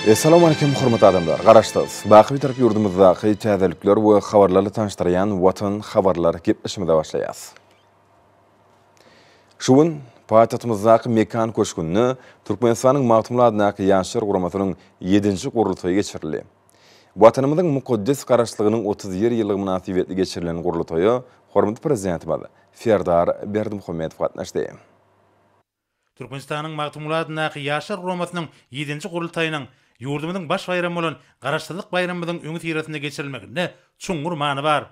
Essalamu Aleýkum hormatly adamlar! Garaşsyz, baky Bitarap ýurdumyzdaky täzelikler we habarlarla tanyşdyrýan Watan habarlar gepleşigimize başlaýas. Şu gün paýtagtymyzdaky Mekan köşgünde Türkmenistanyň Magtymguly adyndaky Ýaşlar guramasynyň ýedinji gurultaýy geçirildi. Watanymyzyň mukaddes Garaşsyzlygynyň 31 ýyllygy mynasybetli geçirilen gurultaýa hormatly Prezidentimiz Serdar Berdimuhamedow gatnaşdy. Türkmenistanyň Magtymguly adyndaky Ýaşlar guramasynyň ýedinji gurultaýynyň ýurdumyzyň baş baýramy bolan Garaşsyzlyk baýramymyzyň öňüsyrasynda geçirilmeginde çuňňur many bar.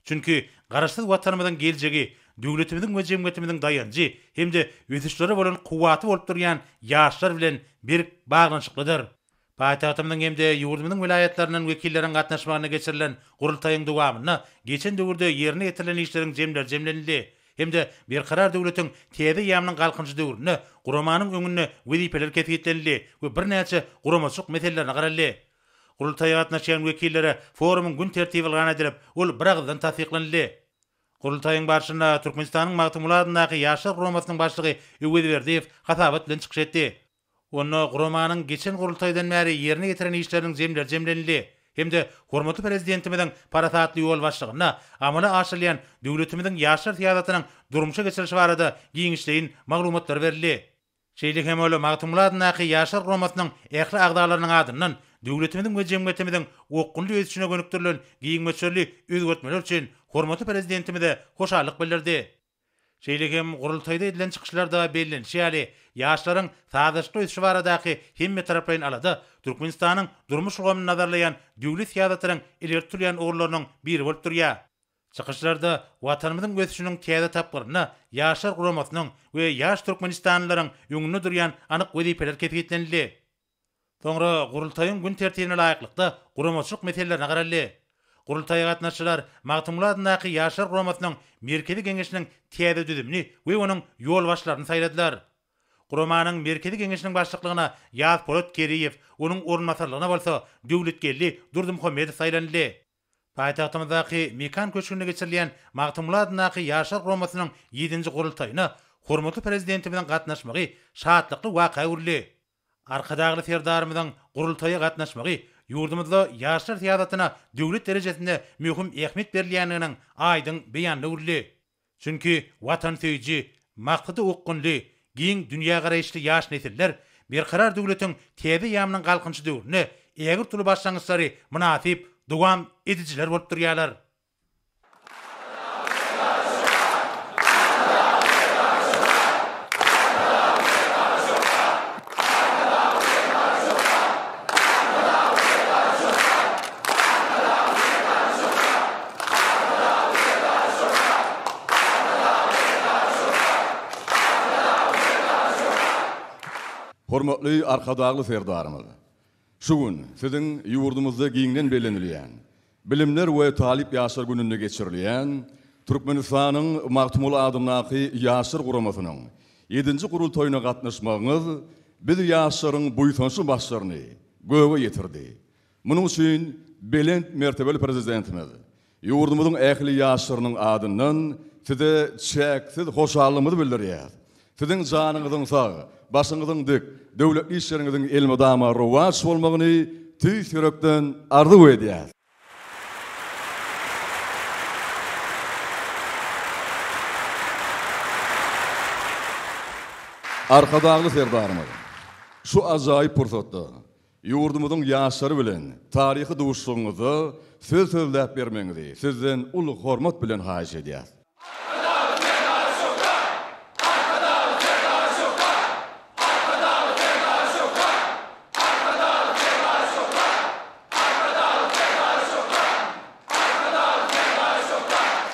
Çünki Garaşsyz Watanymyzyň geljegi, döwletimiziň we jemgyýetimiziň daýanjy hem-de ösüşlere bolan kuwwaty bolup durýan ýaşlar bilen berk baglanyşyklydyr. Paýtagtymyzyň hem-de ýurdumyzyň welaýatlaryndan wekilleriň gatnaşmagynda geçirilen gurultaýyň dowamynda geçen döwürde ýerine ýetirilen işleriň jemleri jemlenildi hem-de Berkarar döwletiň täze eýýamynyň Galkynyşy döwründe guramanyň öňünde wezipeler kesgitlenildi we birnäçe guramaçylyk meselelerine garaldy. Gurultaýa gatnaşýan wekillere forumyň gün tertibi yglan edilip, ol biragyzdan tassyklanyldy. Gurultaýyň barşynda Türkmenistanyň Magtymguly adyndaky Ýaşlar guramasynyň başlygy Öwez Berdiýew hasabat bilen çykyş etdi. Onda guramanyň geçen gurultaýdan bäri ýerine ýetiren işleriniň jemleri jemlenildi hem-de hormatly Prezidentimiziň parasatly ýolbaşçylygynda amala aşyrylýan döwletimiziň ýaşlar syýasatynyň durmuşa geçirilişi barada giňişleýin maglumatlar berildi. Şeýle hem ol Magtymguly adyndaky Ýaşlar guramasynyň ähli agzalarynyň adyndan döwletimiziň we jemgyýetimiziň okgunly ösüşine gönükdirilen giň möçberli özgertmeler üçin hormatly Prezidentimize hoşallyk bildirdi. Şeýle hem gurultaýda edilen çykyşlarda bellenişi ýaly, ýaşlaryň sazlaşykly ösüşi baradaky hemmetaraplaýyn alada Türkmenistanyň durmuş ulgamyny nazarlaýan döwlet syýasatynyň ileri tutulýan ugurlarynyň biri bolup durýar. Çykyşlarda Watanymyzyň ösüşiniň täze tapgyrynda Ýaşlar guramasynyň we ýaş türkmenistanlylaryň öňünde durýan anyk wezipeler kesgitlenildi. Soňra gurultaýyň gün tertibine laýyklykda guramaçylyk meselelerine garaldy. Gurultaýa gatnaşyjylar Magtymguly adyndaky Ýaşlar guramasynyň Merkezi Geňeşiniň täze düzümini we onuň ýolbaşçylaryny saýladylar. Guramanyň Merkezi Geňeşiniň başlyklygyna Ýazpolat Keriýew, onuň orunbasarlygyna bolsa Döwletgeldi Durdymuhammedow saýlanyldy. Paýtagtymyzdaky Mekan köşgünde geçirilýän Magtymguly adyndaky Ýaşlar guramasynyň ýedinji gurultaýyna hormatly Prezidentimiziň gatnaşmagy şatlykly waka öwrüldi. Arkadagly Serdarymyzyň gurultaýa gatnaşmagy ýurdumyzda ýaşlar syýasatyna döwlet derejesinde möhüm ähmiýet berilýändiginiň aýdyň beýanyna öwrüldi. Çünki watansöýüji, maksada okgunly, giň dünýägaraýyşly ýaş nesiller Berkarar döwletiň täze eýýamynyň Galkynyşy döwründe ägirt uly başlangyçlary mynasyp dowam edijiler bolup durýarlar. Hormatly Arkadagly Serdarymyz! Şu gün Siziň ýurdumyzda giňden bellenilýän Bilimler we talyp ýaşlar gününde geçirilýän Türkmenistanyň Magtymguly adyndaky Ýaşlar guramasynyň ýedinji gurultaýyna gatnaşmagyňyz biz ýaşlaryň buýsançly başlaryny göge ýetirdi. Munuň üçin belent mertebeli Prezidentimiz, ýurdumyzyň ähli ýaşlarynyň adyndan Size çäksiz hoşallygymyzy bildirýäris. Siziň janyňyzyň sag, başyňyzyň dik, döwletli işleriňiziň elmydama rowaç bolmagyny tüýs ýürekden arzuw edýäris. Arkadagly Serdarymyz şu ajaýyp pursatda ýurdumyzyň ýaşlary bilen taryhy duşuşygyňyzda söz sözläp bermegiňizi Sizden uly hormat bilen haýyş edýäris. Arkadagly Serdar şöhrat! Arkadagly Serdar şöhrat! Arkadagly Serdar şöhrat! Arkadagly Serdar şöhrat! Arkadagly Serdar şöhrat! Arkadagly Serdar şöhrat!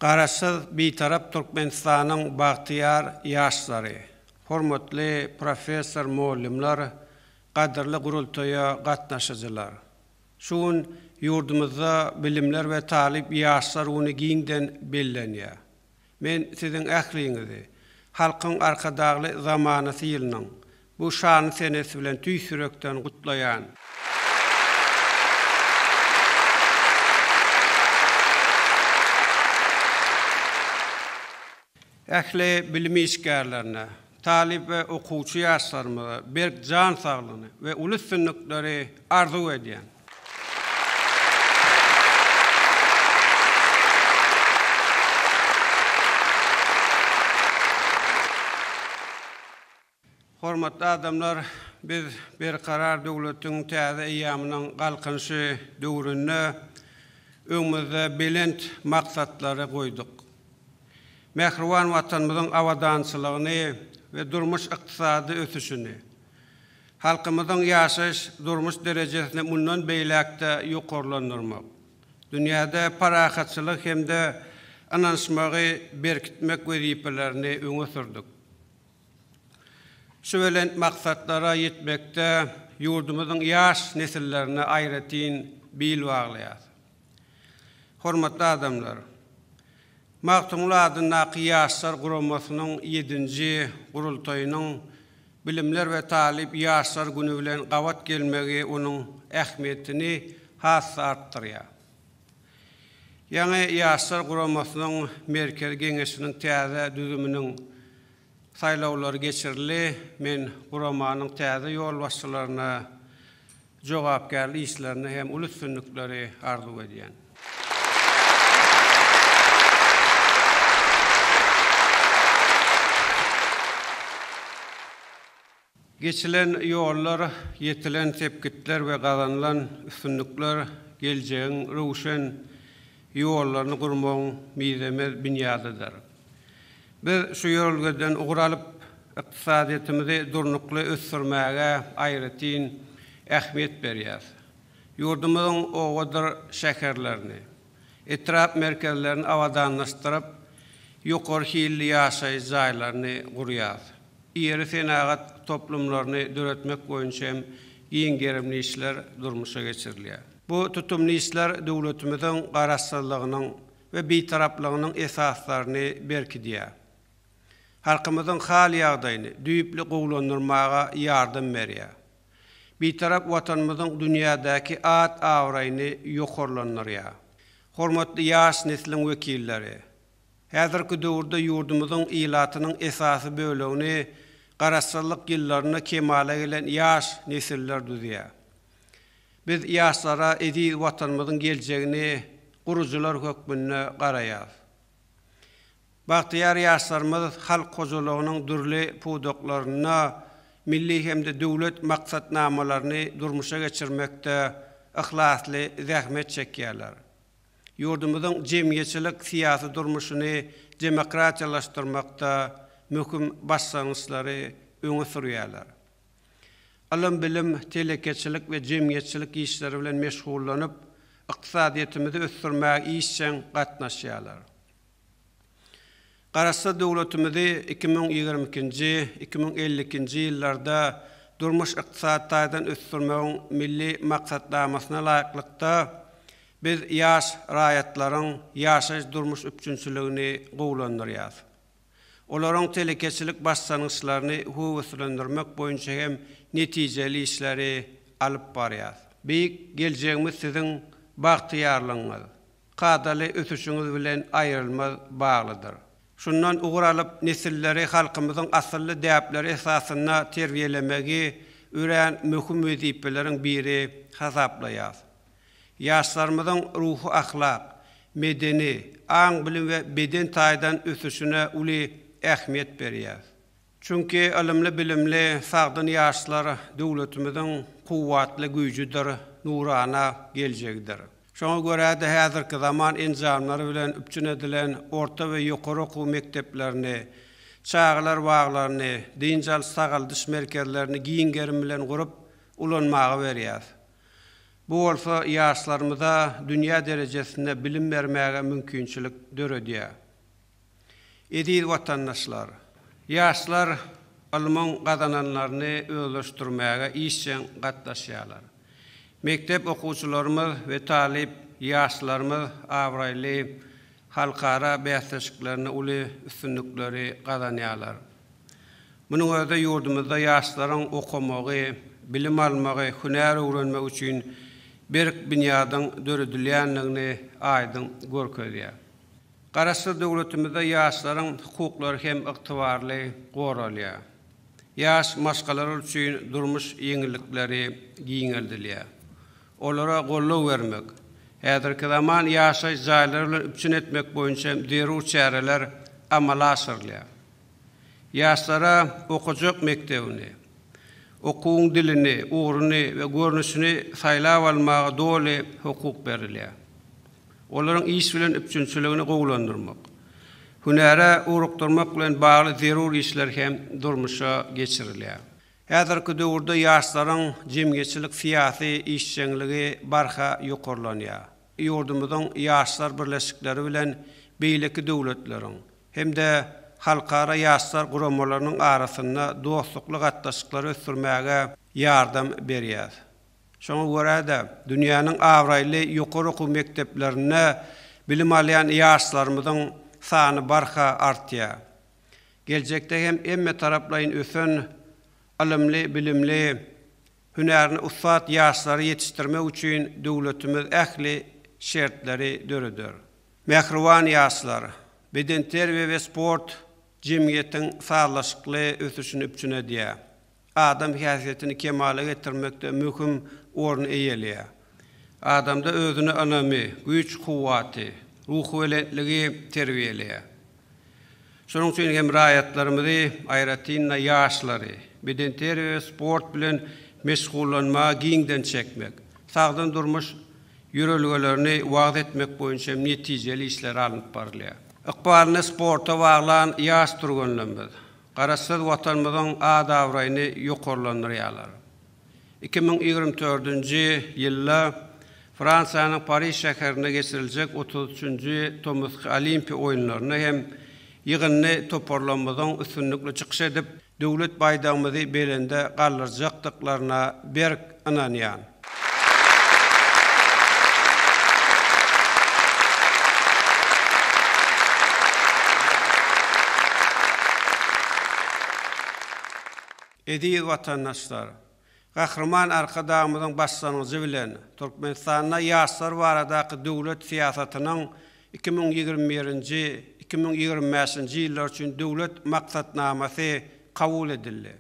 Garaşsyz, Bitarap Türkmenistanyň bagtyýar ýaşlary, hormatly professor-mugallymlar, gadyrly gurultaýa gatnaşyjylar! Şu gün ýurdumyzda Bilimler we talyp ýaşlar güni giňden bellenýär. Men siziň ähliňizi Halkyň Arkadagly zamanasy ýylynyň bu şanly senesi bilen tüýs ýürekden gutlaýan. Ähli bilim işgärlerine, talyp we okuwçy ýaşlarymyza berk jan saglygyny we uly üstünlikleri arzuw edýän. Hormatly adamlar, biz Berkarar döwletiň täze eýýamynyň Galkynyşy döwründe öňümizde belent maksatlary goýduk. Mähriban Watanymyzyň abadançylygyny we durmuş-ykdysady ösüşini, halkymyzyň ýaşaýyş-durmuş derejesini mundan beýläk-de ýokarlandyrmak, dünýäde parahatçylygy hem-de ynanyşmagy berkitmek wezipelerini öňe sürdük. Şu belent maksatlara ýetmekde ýurdumyzyň ýaş nesillerine aýratyn bil baglaýarys. Hormatly adamlar! Magtymguly adyndaky Ýaşlar guramasynyň ýedinji gurultaýynyň Bilimler we talyp ýaşlar güni bilen gabat gelmegi onuň ähmiýetini has-da artdyrýar. Ýaňy Ýaşlar guramasynyň Merkezi Geňeşiniň täze düzüminiň saýlawlary geçirildi. Men guramanyň täze ýolbaşçylaryna jogapkärli işlerinde hem uly üstünlikleri arzuw edýän. Geçilen ýollar, ýetilen sepgitler we gazanylan üstünlikler geljegiň röwşen ýollaryny gurmagyň mizemez binýadydyr. Biz şu ýörelgeden ugur alyp, ykdysadyýetimizi durnukly ösdürmäge aýratyn ähmiýet berýäris. Ýurdumyzyň obadyr şäherlerini, etrap merkezlerini abadanlaşdyryp, ýokary hilli ýaşaýyş jaýlaryny gurýarys. Iri senagat toplumlaryny döretmek boýunça hem giň gerimli işler durmuşa geçirilýär. Bu tutumly işler döwletimiziň Garaşsyzlygynyň we Bitaraplygynyň esaslaryny berkidýär. Halkymyzyň hal-ýagdaýyny düýpli gowulandyrmaga ýardam berýär. Bitarap Watanymyzyň dünýädäki at-abraýyny ýokarlandyrýar. Hormatly ýaş nesliň wekilleri! Häzirki döwürde ýurdumyzyň ilatynyň esasy bölegini Garaşsyzlyk ýyllarynda kemala gelen ýaş nesiller düzýär. Biz ýaşlara eziz Watanymyzyň geljegini gurujylar hökmünde garaýarys. Bagtyýar ýaşlarymyz halk hojalygynyň dürli pudaklarynda milli hem-de döwlet maksatnamalaryny durmuşa geçirmekde yhlasly zähmet çekýärler. Ýurdumyzyň jemgyýetçilik-syýasy durmuşyny demokratiýalaşdyrmakda möhüm başlangyçlary öňe sürýärler. Ylym-bilim, telekeçilik we jemgyýetçilik işleri bilen meşgullanyp, ykdysadyýetimizi ösdürmäge işjeň gatnaşýarlar. Garaşsyz döwletimizi 2022-nji, 2052-nji ýyllarda durmuş-ykdysady taýdan ösdürmegiň milli maksatnamasyna laýyklykda, biz ýaş raýatlaryň ýaşaýyş-durmuş üpjünçiligini gowulandyrýarys. Olaryň telekeçilik başlangyçlaryny höweslendirmek boýunça hem netijeli işleri alyp barýarys. Beýik geljegimiz siziň bagtyýarlygyňyz, kadaly ösüşiňiz bilen aýrylmaz baglydyr. Şundan ugur alyp, nesilleri halkymyzyň asylly däpleri esasynda terbiýelemegi örän möhüm wezipeleriň biri hasaplaýarys. Ýaşlarymyzyň ruhy-ahlak, medeni, aň-bilim we beden taýdan ösüşine uly ähmiýet berýäris. Çünki ylymly-bilimli, sagdyn ýaşlar döwletimiziň kuwwatly güýjüdir, nurana geljegidir. Şoňa görä-de, häzirki zaman enjamlary bilen üpjün edilen orta we ýokary okuw mekdeplerini, çagalar baglaryny, dynç alyş-sagaldyş merkezlerini giň gerim bilen gurup, ulanmaga berýäris. Bu bolsa ýaşlarymyza dünýä derejesinde bilim bermäge mümkinçilik döredýär. Eziz watandaşlar! Ýaşlar ylmyň gazananlaryny özleşdirmäge işjeň gatnaşýarlar. Mekdep okuwçylarymyz we talyp ýaşlarymyz abraýly halkara bäsleşiklerinde uly üstünlikleri gazanýarlar. Munuň özi ýurdumyzda ýaşlaryň okamagy, bilim almagy, hünär öwrenmegi üçin berk binýadyň döredilýändigini aýdyň görkezýär. Garaşsyz döwletimizde ýaşlaryň hukuklary hem ygtybarly goralýar. Ýaş maşgalalar üçin durmuş ýeňillikleri giňeldilýär. Olara goldaw bermek, häzirki zaman ýaşaýyş jaýlary bilen üpjün etmek boýunça zerur çäreler amala aşyrylýar. Ýaşlara okajak mekdebini, okuwyň dilini, ugruny we görnüşini saýlap almaga doly hukuk berilýär. Olaryň iş bilen üpjünçiligini gowulandyrmak, hünäre ugrukdyrmak bilen bagly zerur işler hem durmuşa geçirilýär. Häzirki döwürde ýaşlaryň jemgyýetçilik-syýasy işjeňligi barha ýokarlanýar. Ýurdumyzyň ýaşlar birleşikleri bilen beýleki döwletleriň hem-de halkara ýaşlar guramalarynyň arasynda dostlukly gatnaşyklary ösdürmäge ýardam berýär. Şoňa görä-de, dünýäniň abraýly ýokary okuw mekdeplerinde bilim alýan ýaşlarymyzyň sany barha artýar. Geljekde hem hemmetaraplaýyn ösen, ylymly, bilimli, hünärine ussat ýaşlary ýetişdirmek üçin döwletimiz ähli şertleri döreder. Mähriban ýaşlar! Bedenterbiýe we sport jemgyýetiň sazlaşykly ösüşini üpjün edýär. Adam häsiýetini kemala getirmekde möhüm orun eýeleýär. Adamda özüne ynamy, güýç-kuwwaty, ruhubelentligi terbiýeleýär. Şonuň üçin hem raýatlarymyzy, aýratyn-da, ýaşlary bedenterbiýe we sport bilen meşgullanmaga giňden çekmek, sagdyn durmuş ýörelgelerini wagyz etmek boýunça hem netijeli işler alnyp barylýar. Ykbalyny sporta baglan ýaş türgenlerimiz Garaşsyz Watanymyzyň at-abraýyny ýokarlandyrýarlar. 2024-nji ýylda Fransiýanyň Pariž şäherinde geçiriljek 33-nji tomusky Olimpiýa oýunlarynda hem ýygyndy toparlarymyzyň üstünlikli çykyş edip, Döwlet baýdagymyzy belende galdyrjakdyklaryna berk ynanýan. Eziz watandaşlar! Gahryman Arkadagymyzyň başlangyjy bilen, Türkmenistanda ýaşlar baradaky döwlet syýasatynyň 2021-nji, 2025-nji ýyllar üçin Döwlet maksatnamasy kabul edildi.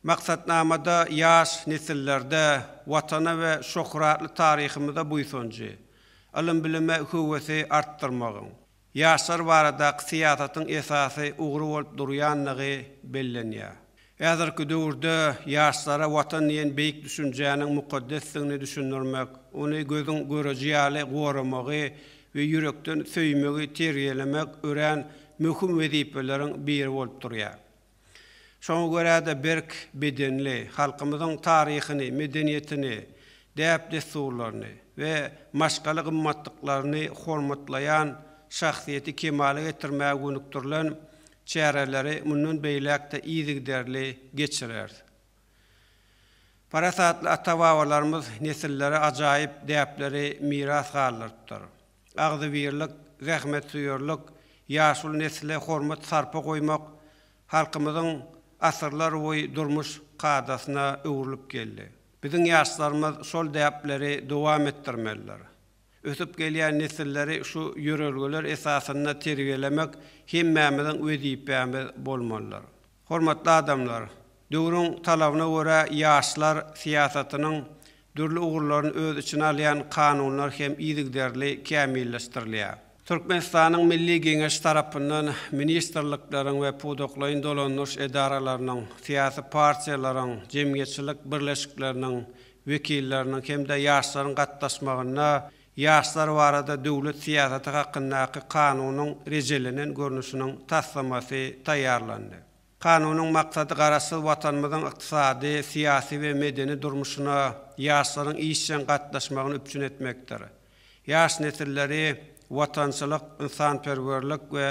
Maksatnamada ýaş nesillerde Watana we şöhratly taryhymyza buýsanjy, ylym-bilime höwesi artdyrmagyň, ýaşlar baradaky syýasatyň esasy ugry bolup durýandygy bellenýär. Häzirki döwürde ýaşlara Watan diýen beýik düşünjäniň mukaddesdigini düşündirmek, ony gözüň göreji ýaly goramagy we ýürekden söýmegi terbiýelemek örän möhüm wezipeleriň biri bolup durýar. Şoňa görä-de berk bedenli, halkymyzyň taryhyny, medeniýetini, däp-dessurlaryny we maşgala gymmatlyklaryny hormatlaýan şahsyýeti kemala getirmäge gönükdirilen çäreleri mundan beýläk-de yzygiderli geçireris. Parasatly ata-babalarymyz nesillere ajaýyp däpleri miras galdyrypdyr. Agzybirlik, zähmetsöýerlik, ýaşuly nesle hormat-sarpa goýmak halkymyzyň asyrlar boýy durmuş kadasyna öwrülip geldi. Biziň ýaşlarymyz şol däpleri dowam etdirmelidir. Ösüp gelýän nesilleri şu ýörelgeler esasynda terbiýelemek hemmämiziň wezipämiz bolmalydyr. Hormatly adamlar! Döwrüň talabyna görä ýaşlar syýasatynyň dürli ugurlaryny öz içine alýan kanunlar hem yzygiderli kämilleşdirilýär. Türkmenistanyň Milli Geňeşi tarapyndan ministrlikleriň we pudaklaýyn dolandyryş edaralarynyň, syýasy partiýalaryň, jemgyýetçilik birleşikleriniň wekilleriniň hem-de ýaşlaryň gatnaşmagynda Ýaşlar barada döwlet syýasaty hakyndaky Kanunyň rejelenen görnüşiniň taslamasy taýýarlandy. Kanunyň maksady Garaşsyz Watanymyzyň ykdysady, syýasy we medeni durmuşyna ýaşlaryň işjeň gatnaşmagyny üpjün etmekdir. Ýaş nesilleri watançylyk, ynsanperwerlik we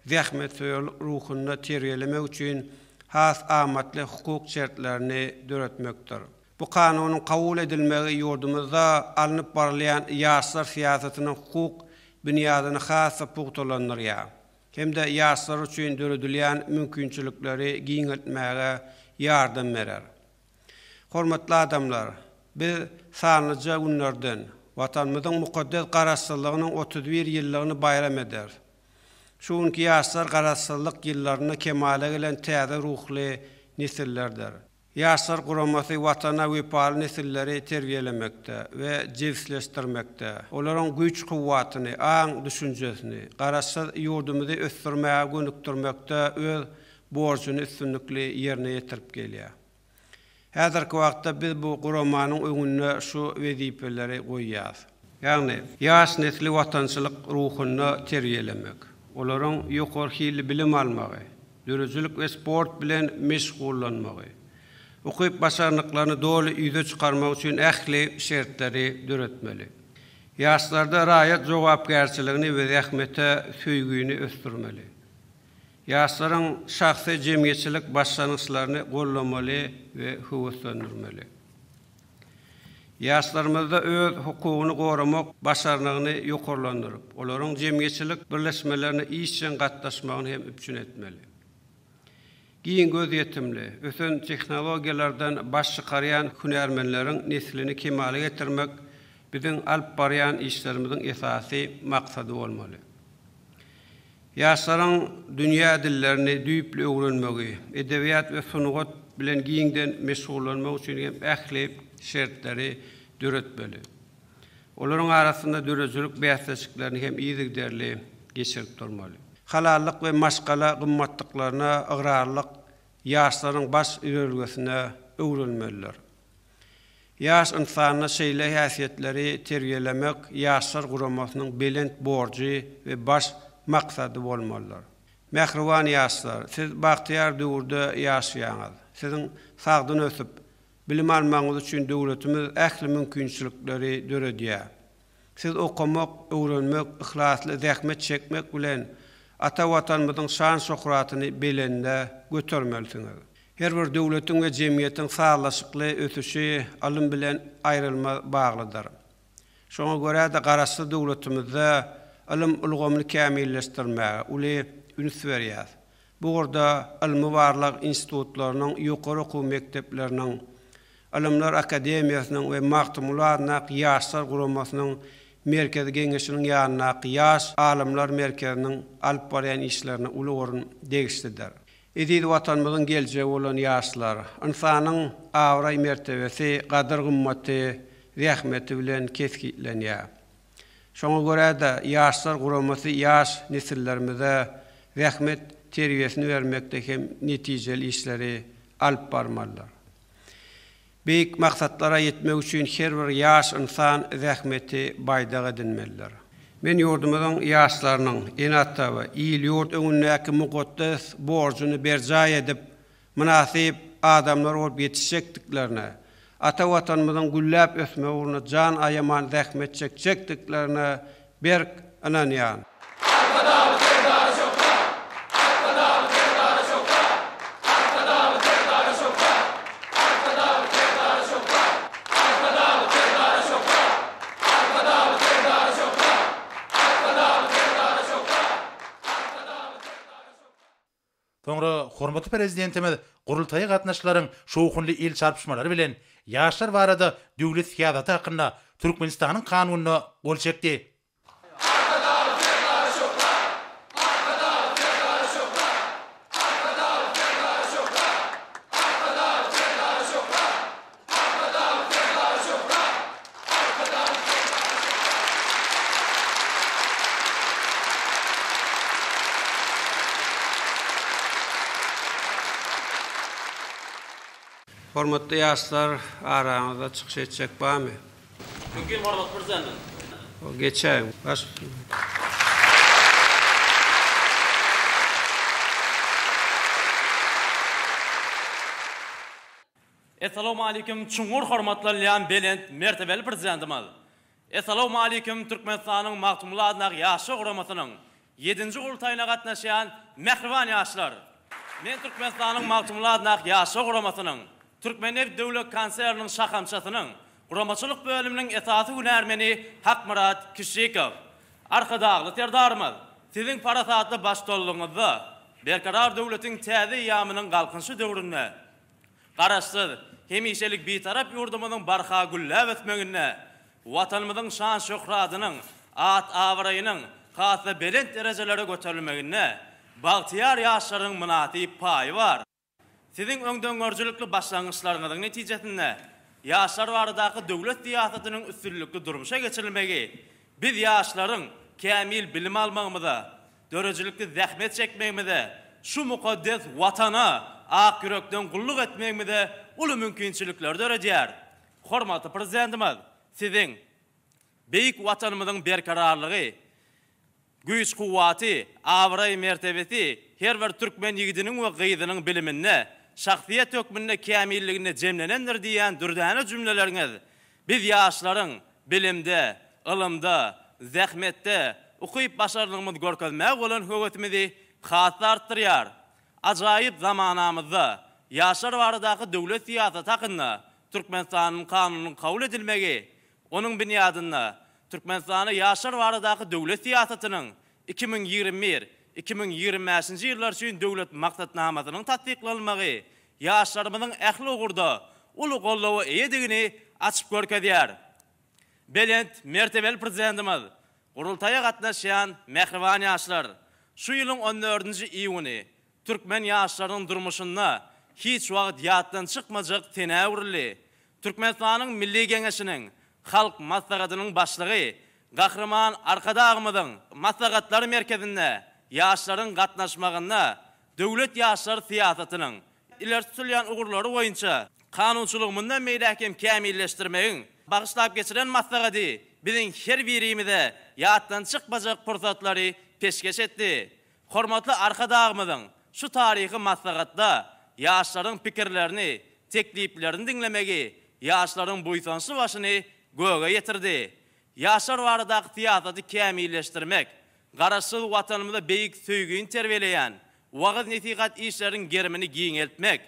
zähmetsöýerlik ruhunda terbiýelemek üçin has amatly hukuk şertlerini döretmekdir. Bu Kanunyň kabul edilmegi ýurdumyzda alnyp barylýan ýaşlar syýasatynyň hukuk binýadyny has-da pugtalandyrýar hem-de ýaşlar üçin döredilýän mümkinçilikleri giňeltmäge ýardam berer. Hormatly adamlar, biz sanlyja günlerden Watanymyzyň mukaddes Garaşsyzlygynyň 31 ýyllygyny baýram ederis. Şu günki ýaşlar Garaşsyzlyk ýyllarynda kemala gelen täze ruhly nesillerdir. Ýaşlar guramasy Watana wepaly nesilleri terbiýelemekde we jebisleşdirmekde, olaryň güýç-kuwwatyny, aň-düşünjesini Garaşsyz ýurdumyzy ösdürmäge gönükdirmekde öz borjuny üstünlikli ýerine ýetirip gelýär. Häzirki wagtda biz bu guramanyň öňünde şu wezipeleri goýýarys. Ýagny, ýaş nesli watançylyk ruhunda terbiýelemek, olaryň ýokary hilli bilim almagy, döredijilik we sport bilen meşgullanmagy, ukyp-başarnyklaryny doly ýüze çykarmagy üçin ähli şertleri döretmeli. Ýaşlarda raýat jogapkärçiligini we zähmete söýgüni ösdürmeli. Ýaşlaryň şahsy jemgyýetçilik başlangyçlaryny goldamaly we höweslendirmeli. Ýaşlarymyzda öz hukugyny goramak başarnygyny ýokarlandyryp, olaryň jemgyýetçilik birleşmelerine işjeň gatnaşmagyny hem üpjün etmeli. Giň gözýetimli, ösen tehnologiýalardan baş çykarýan hünärmenleriň neslini kemala getirmek biziň alyp barýan işlerimiziň esasy maksady bolmaly. Ýaşlaryň dünýä dillerini düýpli öwrenmegi, edebiýat we sungat bilen giňden meşgullanmagy üçin hem ähli şertleri döretmeli. Olaryň arasynda döredijilik bäsleşiklerini hem yzygiderli geçirip durmaly. Halallyk we maşgala gymmatlyklaryna ygrarlylyk ýaşlaryň baş ýörelgesine öwrülmelidir. Ýaş ynsanda şeýle häsiýetleri terbiýelemek Ýaşlar guramasynyň belent borjy we baş maksady bolmalydyr. Mähriban ýaşlar, siz bagtyýar döwürde ýaşaýaňyz. Siziň sagdyn ösüp, bilim almagyňyz üçin döwletimiz ähli mümkinçilikleri döredýär. Siz okamak, öwrenmek, yhlasly zähmet çekmek bilen, ata Watanymyzyň şan-şöhratyny belende götermelisiňiz. Her bir döwletiň we jemgyýetiň sazlaşykly ösüşi ylym bilen aýrylmaz baglydyr. Şoňa görä-de, Garaşsyz döwletimizde ylym ulgamyny kämilleşdirmäge uly üns berýäris. Bu ugurda ylmy-barlag institutlarynyň, ýokary okuw mekdepleriniň, Ylymlar akademiýasynyň we Magtymguly adyndaky Ýaşlar guramasynyň Merkezi Geňeşiniň ýanyndaky Ýaş alymlar merkeziniň alyp barýan işlerine uly orun degişlidir. Eziz Watanymyzyň geljegi bolan ýaşlar, ynsanyň abraý-mertebesi, gadyr-gymmaty zähmeti bilen kesgitlenýär. Şoňa görä-de, Ýaşlar guramasy ýaş nesillerimize zähmet terbiýesini bermekde hem netijeli işleri alyp barmalydyr. Beýik maksatlara ýetmek üçin her bir ýaş ynsan zähmeti baýdak edinmelidir. Men ýurdumyzyň ýaşlarynyň ene-ata we il-ýurt öňündäki mukaddes borjuny berjaý edip, mynasyp adamlar bolup ýetişjekdiklerine, ata Watanymyzyň gülläp ösmegi ugrunda jan aýaman zähmet çekjekdiklerine berk ynanýan. Arkadagly Serdara şöhrat! Arkadagly Serdara şöhrat! Arkadagly Serdara şöhrat! Arkadagly Serdara şöhrat! Arkadagly Serdara şöhrat! Arkadagly Serdara şöhrat! Arkadagly Serdara şöhrat! Arkadagly Serdara şöhrat! Soňra hormatly Prezidentimiz gurultaýa gatnaşyjylaryň şowhunly el çarpyşmalary bilen Ýaşlar barada döwlet syýasaty hakynda Türkmenistanyň Kanunyna gol çekdi. Arkadagly Serdara şöhrat! Arkadagly Serdara şöhrat! Arkadagly Serdara şöhrat! Arkadagly Serdara şöhrat! Arkadagly Serdara şöhrat! Arkadagly Serdara şöhrat! Hormatly ýaşlar araňyzda çykyş etjek barmy? Mümkin hormatly Prezidentimiz. Geçäýiň. Baş üstüne. Essalawmaleýkim çuňňur hormatlanylýan belent mertebeli Prezidentimiz! Essalawmaleýkim Türkmenistanyň Magtymguly adyndaky Ýaşlar guramasynyň ýedinji gurultaýyna gatnaşýan mähriban ýaşlar! Men Türkmenistanyň Magtymguly adyndaky Ýaşlar guramasynyň Türkmennebit döwlet konserniniň şahamçasynyň guramaçylyk bölüminiň esasy hünärmeni Hakmyrat Kişşikow. Arkadagly Serdarymyz, Siziň parasatly baştutanlygyňyzda Berkarar döwletiň täze eýýamynyň Galkynyşy döwründe Garaşsyz, hemişelik Bitarap ýurdumyzyň barha gülläp ösmeginde, Watanymyzyň şan-şöhratynyň, at-abraýynyň. has-da belent derejelere göterilmeginde bagtyýar ýaşlaryň mynasyp paýy bar. Siziň öňdengörüjilikli başlangyçlaryňyzyň netijesinde ýaşlar baradaky döwlet syýasatynyň üstünlikli durmuşa geçirilmegi biz ýaşlaryň kämil bilim almagymyza, döredijilikli zähmet çekmegimize, şu mukaddes Watana ak ýürekden gulluk etmegimize uly mümkinçilikleri döredýär. Hormatly Prezidentimiz, Siziň beýik Watanymyzyň berkararlygy, Güýç-kuwwaty, abraý-mertebesi her bir türkmen ýigidiniň we gyzynyň biliminde, şahsyýet hökmünde kämilliginde jemlenendir diýýän dürdäne jümleleriňiz biz ýaşlaryň bilimde, ylymda, zähmetde ukyp-başarnygymyzy görkezmäge bolan höwesimizi has-da artdyrýar. Ajaýyp zamanamyzda Ýaşlar baradaky döwlet syýasaty hakynda Türkmenistanyň Kanunynyň kabul edilmegi Onuň binýadynda Türkmenistanda ýaşlar baradaky döwlet syýasatynyň 2021, 2025-nji ýyllar üçin döwlet maksatnamasynyň tassyklanylmagy ýaşlarymyzyň ähli ugurda uly goldawa eýedigini açyp görkezýär. Belent mertebeli Prezidentimiz gurultaýa gatnaşýan mähriban ýaşlar, şu ýylyň on dördünji iýuny türkmen ýaşlarynyň durmuşynda hiç wagt ýatdan çykmajak senä öwrüldi. Türkmenistanyň Milli Geňeşiniň Halk Maslahatynyň Başlygy Gahryman Arkadagymyzyň Maslahatlar merkezinde ýaşlaryň gatnaşmagynda döwlet ýaşlar syýasatynyň ileri tutulýan ugurlary boýunça kanunçylygy mundan beýläk hem kämilleşdirmegiň bagyşlap geçiren maslahaty biziň her birimize ýatdan çykmajak pursatlary peşgeş etdi. Hormatly Arkadagymyzyň şu taryhy maslahatda ýaşlaryň pikirlerini, tekliplerini diňlemegi ýaşlaryň buýsançly başyny göge ýetirdi. Ýaşlar baradaky syýasaty kämilleşdirmek, Garaşsyz Watanymyza beýik söýgini terbiýeleýän wagyz-nesihat işleriniň gerimini giňeltmek,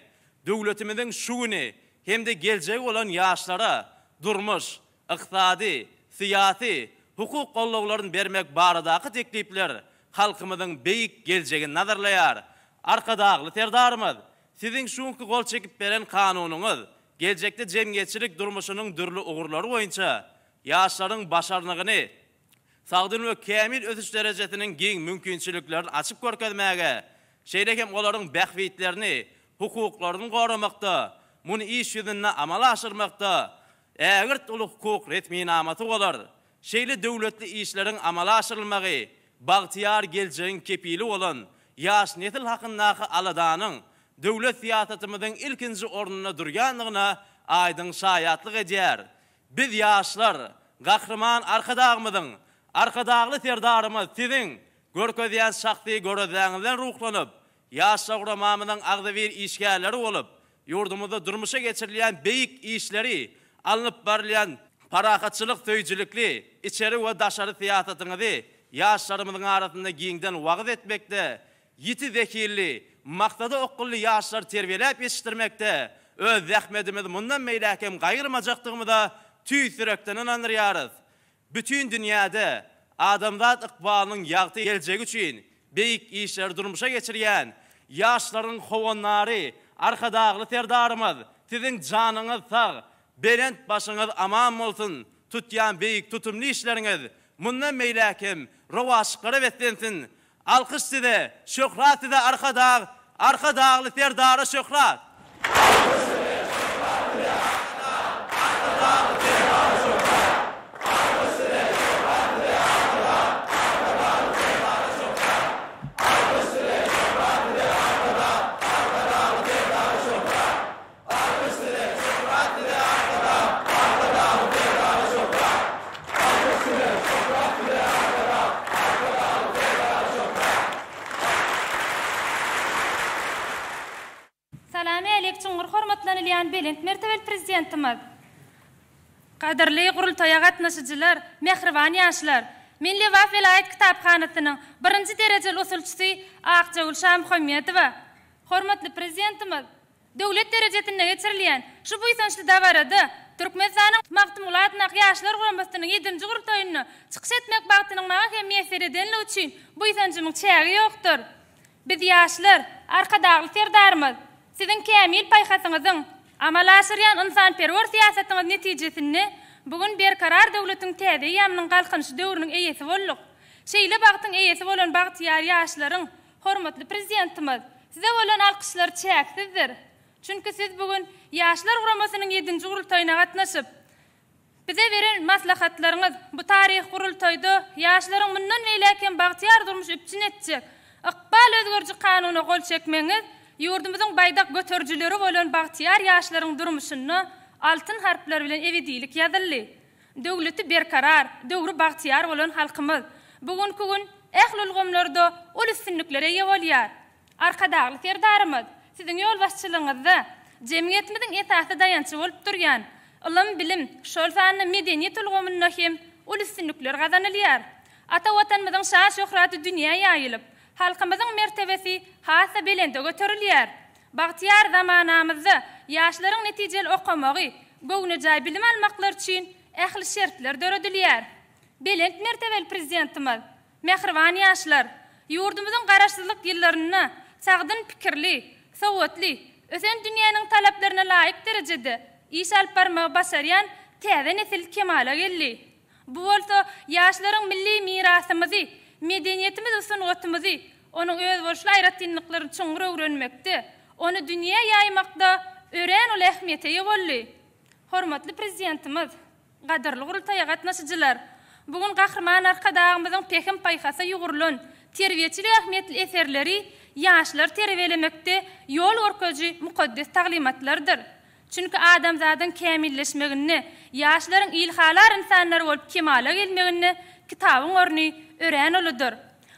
döwletimiziň şu güni hem-de geljegi bolan ýaşlara durmuş, ykdysady, syýasy, hukuk gollawlaryny bermek baradaky teklipler halkymyzyň beýik geljegini nazarlaýar. Arkadagly Serdarymyz, Siziň şu günki gol çekip beren Kanunyňyz geljekde jemgyýetçilik durmuşynyň dürli ugurlary boýunça ýaşlaryň başarnygyny, sagdyn we kämil ösüş derejesiniň giň mümkinçiliklerini açyp görkezmäge, şeýle hem olaryň bähbitlerini, hukuklaryny goramakda, muny iş ýüzünde amala aşyrmakda ägirt uly hukuk resminamasy bolar. Şeýle döwletli işleriň amala aşyrylmagy bagtyýar geljegiň kepili bolan ýaş nesil hakyndaky aladanyň döwlet syýasatymyzyň ilkinji ornunda durýandygyna aýdyň şaýatlyk edýär. Biz ýaşlar, Gahryman Arkadagymyzyň, Arkadagly Serdarymyz Siziň görkezýän şahsy göreldäňizden ruhlanyp, Ýaşlar guramamyzyň agzybir işgärleri bolup, ýurdumyzda durmuşa geçirilýän beýik işleri, alnyp barylýan parahatçylyk söýüjilikli içeri we daşary syýasatyňyzy ýaşlarymyzyň arasynda giňden wagyz etmekde, ýiti zehinli, maksada okgunly ýaşlary terbiýeläp ýetişdirmekde öz zähmetimizi mundan beýläk hem gaýgyrmajakdygymyza tüýs ýürekden ynandyrýarys. Bütin dünýäde adamzat ykbalynyň ýagty geljegi üçin beýik işleri durmuşa geçirýän ýaşlaryň howandary Arkadagly Serdarymyz siziň janyňyz sag, belent başyňyz aman bolsun, tutýan beýik tutumly işleriňiz mundan beýläk hem rowaçlyklara beslensin, Alkyş size, şöhrat size Arkadag, Arkadagly Serdara şöhrat! Alkyş size, şöhrat size Arkadag, Arkadagly Serdara şöhrat! Alkyş size, şöhrat size Arkadag, Arkadagly Serdara şöhrat! Alkyş size, şöhrat size Arkadag, Arkadagly Serdara şöhrat! Alkyş size, şöhrat size Arkadag, Arkadagly Serdara şöhrat! Alkyş size, şöhrat size Arkadag, Arkadagly Serdara şöhrat! Salam-älik çuňňur hormatlanylýan belent mertebeli Prezidentimiz! Gadyrly gurultaýa gatnaşyjylar, mähriban ýaşlar! Men Lebap welaýat kitaphanasynyň birinji derejeli usulçysy Akjagül Şamuhammedowa. Hormatly Prezidentimiz! Döwlet derejesinde geçirilýän şu buýsançly dabarada Türkmenistanyň Magtymguly adyndaky Ýaşlar guramasynyň ýedinji gurultaýynda çykyş etmek bagtynyň maňa hem miýesser edenligi üçin buýsanjymyň çägi ýokdur. Biz ýaşlar, Arkadagly Serdarymyz, Siziň kämil paýhasyňyzyň, amala aşyrýan ynsanperwer syýasatyňyz netijesinde bu gün Berkarar döwletiň täze eýýamynyň Galkynyşy döwrüniň eýesi bolduk. Şeýle bagtyň eýesi bolan bagtyýar ýaşlaryň, hormatly Prezidentimiz, Size bolan alkyşlary çäksizdir. Çünki Siz bu gün Ýaşlar guramasynyň ýedinji gurultaýyna gatnaşyp, bize beren maslahatlaryňyz bu taryhy gurultaýda ýaşlaryň mundan beýläk hem bagtyýar durmuş üpjün etjek ykbal özgeriji kanuna gol çekmegiňiz ýurdumyzyň baýdak göterijileri bolan bagtyýar ýaşlaryň durmuşynda altyn harplar bilen ebedilik ýazyldy. Döwleti berkarar, döwri bagtyýar bolan halkymyz bu günki gün ähli ulgamlarda uly üstünliklere eýe bolýar. Arkadagly Serdarymyz, Siziň ýolbaşçylygyňyzda jemgyýetimiziň esasy daýanjy bolup durýan ylym-bilim, şol sanda medeniýet ulgamynda hem uly üstünlikler gazanylýar. Ata Watanymyzyň şan-şöhraty dünýä ýaýylyp, halkymyzyň mertebesi has-da belende göterilýär. Bagtyýar zamanamyzda ýaşlaryň netijeli okamagy, göwnejaý bilim almaklary üçin ähli şertler döredilýär. Belent mertebeli Prezidentimiz Mähriban ýaşlar! Ýurdumyzyň Garaşsyzlyk ýyllarynda sagdyn pikirli, sowatly, ösen dünýäniň talaplaryna laýyk derejede iş alyp barmagy başarýan täze nesil kemala geldi. Bu bolsa ýaşlaryň milli mirasymyzy, medeniýetimizi we sungatymyzy, onuň özboluşly aýratynlyklaryny çuňňur öwrenmekde, ony dünýä ýaýmakda örän uly ähmiýete eýe boldy. Hormatly Prezidentimiz Gadyrly gurultaýa gatnaşyjylar! Bu gün Gahryman Arkadagymyzyň pähim-paýhasa ýugrulan, terbiýeçilik ähmiýetli eserleri ýaşlary terbiýelemekde ýol görkeziji mukaddes taglymatlardyr. Çünki adamzadyň kämilleşmeginde, ýaşlaryň ilhalar ynsanlar bolup kemala gelmeginde kitabyň orny örän uludyr.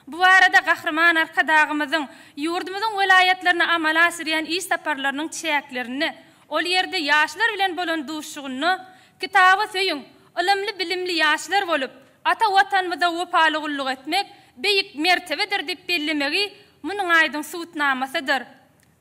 Bu barada Gahryman Arkadagymyzyň ýurdumyzyň welaýatlaryna amala aşyrýan iş saparlarynyň çäklerinde ol ýerde ýaşlar bilen bolan duşuşygynda Kitaby söýüň, ylymly-bilimli ýaşlar bolup, ata Watanymyza wepaly gulluk etmek beýik mertebedir diýip bellemegi munuň aýdyň subutnamasydyr.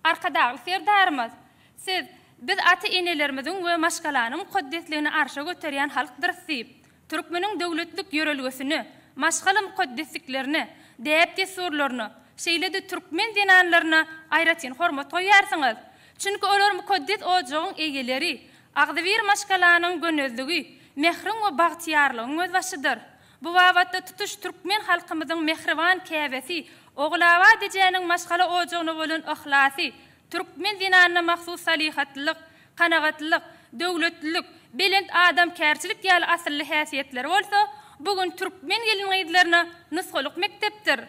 Arkadagly Serdarymyz, Siz, biz ata-enelerimiziň we maşgalanyň mukaddesligini arşa göterýän halkdyrys diýip, Türkmeniň döwletlik ýörelgesine, maşgala mukaddesliklerine, däp-dessurlaryna, şeýle-de türkmen zenanlaryna aýratyn hormat goýýarsyňyz. Çünki olar mukaddes ojagyň eýeleri, agzybir maşgalanyň gönezligi, mähriň we bagtyýarlygyň gözbaşydyr. Bu babatda tutuş türkmen halkymyzyň mähriban käbesi Ogulabat ejäniň maşgala ojagyna bolan yhlasy, Türkmen zenanyna mahsus salyhatlylyk, kanagatlylyk, döwletlilik, belent adamkärçilik ýaly asylly häsiýetleri bolsa, bu gün türkmen gelin-gyzlaryna nusgalyk mekdepdir.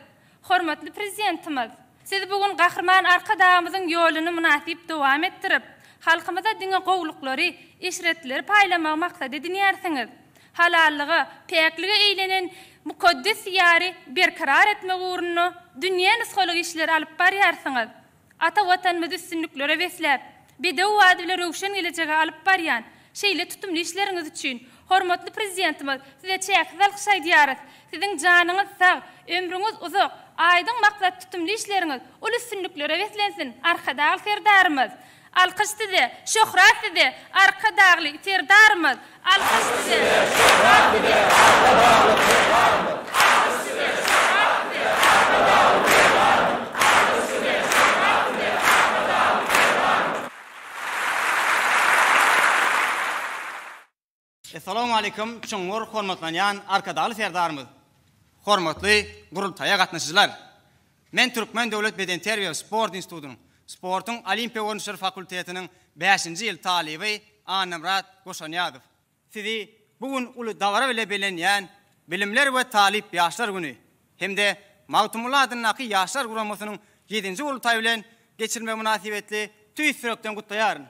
Hormatly Prezidentimiz, Siz bu gün Gahryman Arkadagymyzyň ýoluny mynasyp dowam etdirip, halkymyza diňe gowulyklary, eşretleri paýlamagy maksat edinýärsiňiz. Halallyga, päklige eýlenen mukaddes Diýary berkarar etmek ugrunda dünýä nusgalyk işleri alyp barýarsyňyz. Ata Watanymyzy üstünliklere besläp, bedew bady bilen röwşen gelejege alyp barýan şeýle tutumly işleriňiz üçin hormatly Prezidentimiz Size çäksiz alkyş aýdýarys. Siziň janyňyz sag, ömrüňiz uzak, aýdyň maksat tutumly işleriňiz uly üstünliklere beslensin, Arkadagly Serdarymyz! Alkyş Size, şöhrat Size, Arkadagly Serdarymyz! Alkyş Size, şöhrat Size, Arkadagly Serdarymyz! Alkyş Size, şöhrat Size, Arkadagly Serdarymyz! Alkyş Size, şöhrat Size, Arkadagly Serdarymyz! Essalawmaleýkum çuňňur hormatlanýan Arkadagly Serdarymyz! Hormatly gurultaýa gatnaşyjylar! Men Türkmen döwlet bedenterbiýe we sport institutynyň sportuň olimpiýa görnüşleri fakultetiniň bäşinji ýyl talyby Annamyrat Goşanyýazow. Sizi bu gün uly dabara bile bellenýän Bilimler we talyp ýaşlar güni hem-de Magtymguly adyndaky Ýaşlar guramasynyň ýedinji gurultaýy bilen geçirilmegi mynasybetli tüýs ýürekden gutlaýaryn.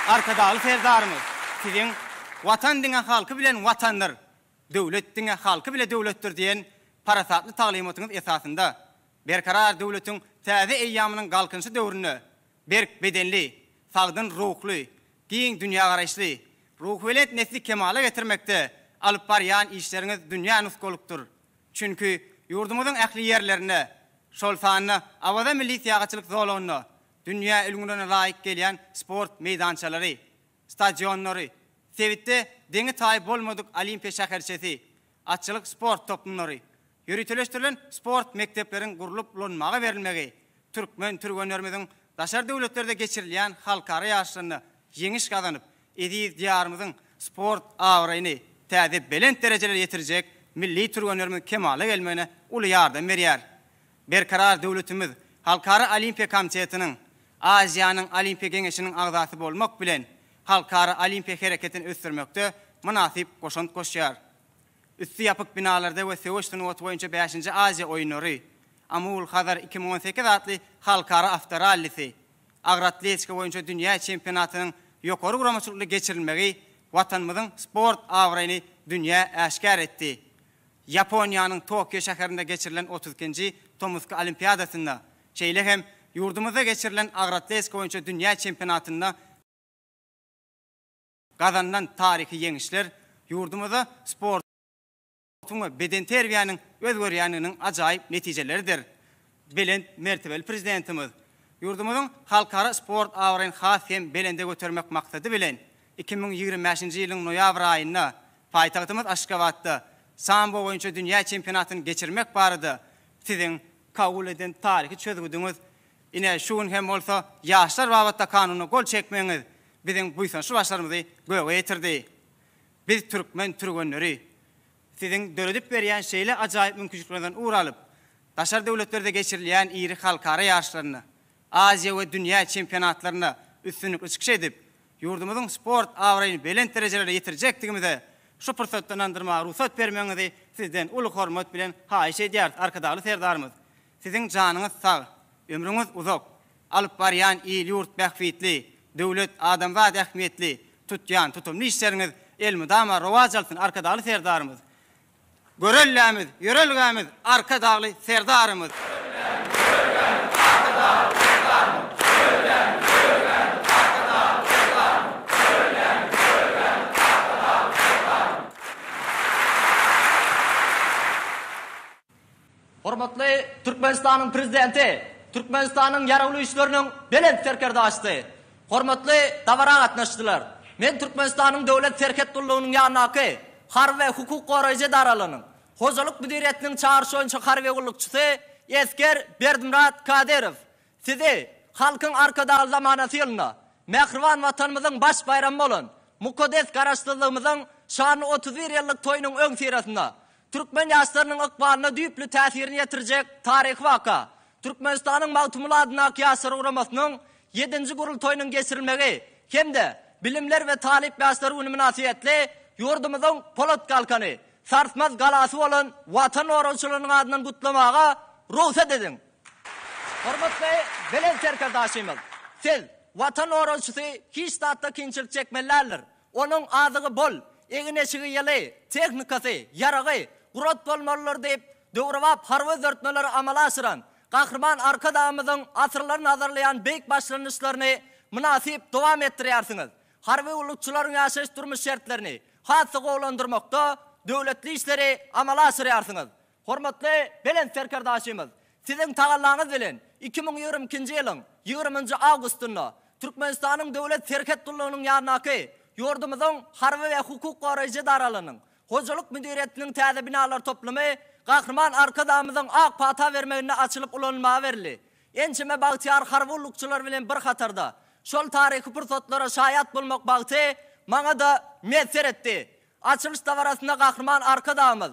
Arkadagly Serdarymyz, Siziň Watan diňe halky bilen Watandyr, döwlet diňe halky bile döwletdir diýen parasatly taglymatyňyz esasynda Berkarar döwletiň täze eýýamynyň Galkynyşy döwründe berk bedenli, sagdyn ruhly, giň dünýägaraýyşly, ruhubelent nesli kemala getirmekde alyp barýan işleriňiz dünýä nusgalykdyr. Çünki ýurdumyzyň ähli ýerlerinde, şol sanda Awaza milli syýahatçylyk zolagynda dünýä ülňülerine laýyk gelýän sport meýdançalary, stadionlary, sebitde deňi-taýy bolmadyk Olimpiýa şäherçesi, atçylyk sport toplumlary, ýöriteleşdirilen sport mekdepleriň gurlup ulanmaga berilmegi türkmen türgenlerimiziň daşary döwletlerde geçirilýän halkara ýaryşlarynda ýeňiş gazanyp, eziz Diýarymyzyň sport abraýyny. täze belent derejelere ýetirjek milli türgenlerimiziň kemala gelmegine uly ýardam berýär. Berkarar döwletimiz Halkara Olimpiýa Komitetiniň, Aziýanyň Olimpiýa Geňeşiniň agzasy bolmak bilen, halkara olimpiýa hereketini ösdürmekde mynasyp goşant goşýar. Üsti ýapyk binalarda we söweş sungaty boýunça bäşinji Aziýa oýunlary, Amul, Hazar 2018 atly halkara awtorallisi, agyr atletika boýunça dünýä çempionatynyň ýokary guramaçylykly geçirilmegi Watanymyzyň sport abraýyny dünýä äşgär etdi. Ýaponiýanyň Tokio şäherinde geçirilen 32 nji tomusky Olimpiadasynda, şeýle hem ýurdumyzda geçirilen agyr atletika boýunça dünýä çempionatynda gazanylan taryhy ýeňişler ýurdumyzda sportuň we bedenterbiýäniň özgerýändiginiň ajaýyp netijeleridir. Belent mertebeli Prezidentimiz ýurdumyzyň halkara sport abraýyny has hem belende götermek maksady bilen, 2025-nji ýylyň noýabr aýynda paýtagtymyz Aşgabatda sambo boýunça dünýä çempionatyny geçirmek barada Siziň kabul eden taryhy çözgüdiňiz, ine, şu gün hem bolsa ýaşlar babatda kanuna gol çekmegiňiz biziň buýsançly başlarymyzy göge ýetirdi. Biz türkmen türgenleri Siziň döredip berýän şeýle ajaýyp mümkinçilikleriňizden ugur alyp, daşary döwletlerde geçirilýän iri halkara ýaryşlarynda, Aziýa we dünýä çempionatlarynda üstünlikli çykyş edip, ýurdumyzyň sport abraýyny belent derejelere ýetirjekdigimize şu pursatda ynandyrmaga rugsat bermegiňizi Sizden uly hormat bilen haýyş edýäris, Arkadagly Serdarymyz! Siziň janyňyz sag, ömrüňiz uzak, alyp barýan il-ýurt bähbitli, döwlet, adamzat ähmiýetli tutýan tutumly işleriňiz elmydama rowaç alsyn, Arkadagly Serdarymyz! Görellämiz, ýörelgämiz Arkadagly Serdarymyz! Hormatly Türkmenistanyň Prezidenti, Türkmenistanyň Ýaragly Güýçleriniň Belent Serkerdebaşysy, hormatly dabara gatnaşyjylar! Men Türkmenistanyň Döwlet serhet gullugynyň ýanyndaky harby we hukuk goraýjy edaralarynyň Hojalyk müdiriýetiniň çagyryş boýunça harby gullukçysy esger Berdimyrat Kadyrow sizi Halkyň Arkadagly zamanasy ýylynda mähriban Watanymyzyň baş baýramy bolan mukaddes Garaşsyzlygymyzyň şanly 31 ýyllyk toýunyň öňüsyrasynda Türkmen ýaşlarynyň ykbalyna düýpli täsirini ýetirjek taryhy waka, Türkmenistanyň Magtymguly adyndaky Ýaşlar guramasynyň ýedinji gurultaýynyň geçirilmegi hem-de Bilimler we talyp ýaşlar güni mynasybetli ýurdumyzyň polat galkany, sarsmaz galasy bolan Watan goragçylarynyň adyndan gutlamaga rugsat ediň! Hormatly Belent Serkerdaşymyz, Siz, Watan goragçysy hiç zatda kynçylyk çekmeli däldir. Onuň azygy bol, egin-eşigi ýyly, tehnikasy, ýaragy gurat bolmalydyr diýip, döwrebap harby özgertmeleri amala aşyran Gahryman Arkadagymyzyň asyrlar nazarlaýan beýik başlangyçlaryny mynasyp dowam etdirýärsiňiz. Harby gullukçylaryň ýaşaýyş-durmuş şertlerini has-da gowulandyrmakda döwletli işleri amala aşyrýarsyňyz. Hormatly Belent Serkerdaşymyz, Siziň tagallaňyz bilen 2022-nji ýylyň ýigriminji awgustynda Türkmenistanyň Döwlet serhet gullugynyň ýanyndaky ýurdumyzyň harby we hukuk goraýjy edaralarynyň Hojalyk müdiriýetiniň täze binalar toplumy Gahryman Arkadagymyzyň ak pata bermeginde açylyp ulanylmaga berildi. Ençeme bagtyýar harby gullukçylar bilen bir hatarda, şol taryhy pursatlara şaýat bolmak bagty maňa-da miýesser etdi. Açylyş dabarasynda Gahryman Arkadagymyz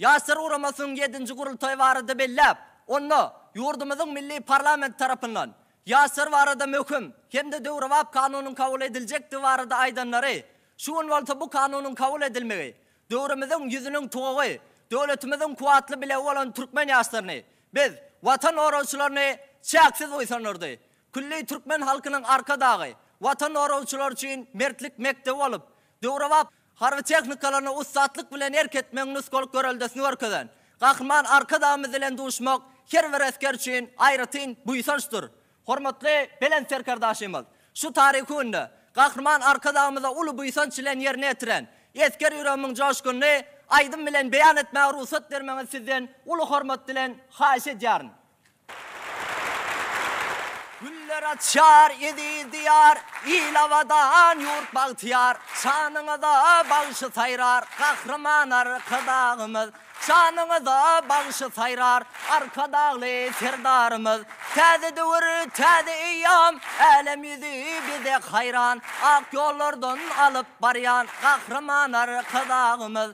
Ýaşlar guramasynyň ýedinji gurultaýy barada belläp, onda ýurdumyzyň milli parlamenti tarapyndan ýaşlar barada möhüm hem-de döwrebap kanunyň kabul ediljekdigi barada aýdanlary, şu gün bolsa bu kanunyň kabul edilmegi döwrümiziň ýüzüniň tuwagy, döwletimiziň kuwwatly bilegi bolan türkmen ýaşlaryny, biz, Watan goragçylaryny çäksiz buýsandyrdy. Külli türkmen halkynyň Arkadagy, Watan goragçylary üçin mertlik mekdebi bolup, döwrebap Harby tehnikalaryna ussatlyk bilen erk etmegiň nusgalyk göreldesini görkezen Gahryman Arkadagymyz bilen duşmak her bir esger üçin aýratyn buýsançdyr. Hormatly Belent Serkerdaşymyz şu taryhy günde Gahryman Arkadagymyza uly buýsanç bilen ýerine ýetiren esger ýüregimiň joşgunyny aýdym bilen beýan etmäge rugsat bermegiňizi sizden uly hormat bilen haýyş edýärin. Güller açýar eziz Diýar, Il abadan, ýurt bagtyýar. Şanyňyza bagşy saýrar, Gahryman Arkadagymyz. Şanyňyza bagşy saýrar, Arkadagly Serdarymyz. Täze döwür, täze eýýam, Älem ýüzi bize haýran. Ak ýollardan alyp barýan, Gahryman Arkadagymyz.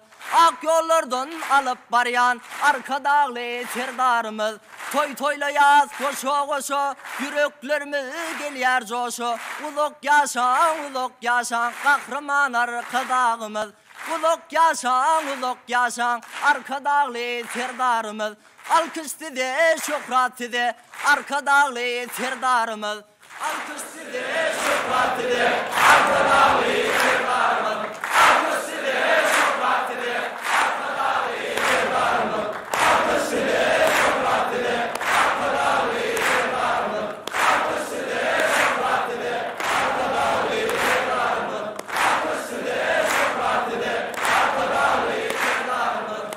Ak ýollardan alyp barýan Arkadagly Serdarymyz. Toý toýlaýas goşa-goşa, Ýüreklerimiz gelýär joşa. Uzak ýaşaň, uzak ýaşaň, Gahryman Arkadagymyz. Uzak ýaşaň, uzak ýaşaň, Arkadagly Serdarymyz. Alkyş size, şöhrat size, Arkadagly Serdarymyz. Alkyş size, şöhrat size, Arkadagly Serdarymyz! Alkyş size, şöhrat size, Arkadagly Serdarymyz! Alkyş size, şöhrat size, Arkadagly Serdarymyz! Alkyş size, şöhrat size, Arkadagly Serdarymyz! Alkyş size, şöhrat size, Arkadagly Serdarymyz!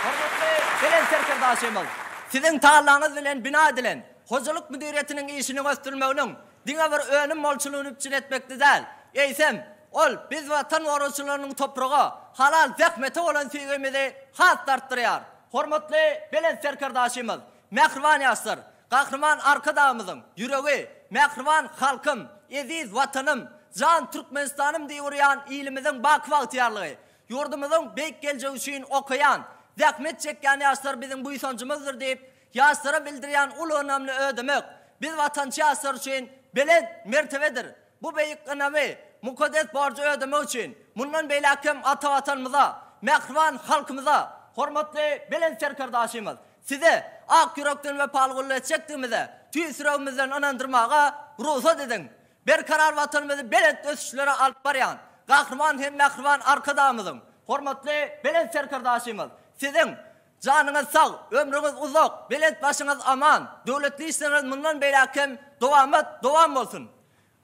Hormatly Belent Serkerdeşimiz! Siziň tagallaňyz bilen bina edilen hojalyk müdiriýetiniň işiniň ösdürilmeginiň diňe bir önüm bolçulygyny üpjün etmekde däl, eýsem, ol biz Watan goragçylarynyň topraga, halal zähmete bolan söýgimizi has-da artdyrýar. Hormatly Belent Serkerdeşimiz, mähriban ýaşlar, Gahryman Arkadagymyzyň ýüregi, mähriban halkym, eziz Watanym, jan Türkmenistanym diýip urýan ilimiziň baky bagtyýarlygy, Ýurdumyzyň beýik geljegi üçin okaýan, zähmet çekýän ýaşlar biziň buýsanjymyzdyr diýip, ýaşlara bildirýän uly ynamyny ödemek, biz watançy ýaşlar üçin belent mertebedir. Bu beýik ynamy, mukaddes borjy ödemek üçin mundan beýläk hem ata Watanymyza, mähriban halkymyza, hormatly Belent Serkerdeşimiz, Size ak ýürekden wepaly gulluk etjekdigimize tüýs ýüregimizden ynandyrmaga rugsat ediň! Berkarar Watanymyzy belent ösüşlere alyp barýan Gahryman hem mähriban Arkadagymyzyň, hormatly Belent Serkerdeşimiz, Siziň janyňyz sag, ömrüňiz uzak, belent başyňyz aman, döwletli işleriňiz mundan beýläk hem dowamat dowam bolsun!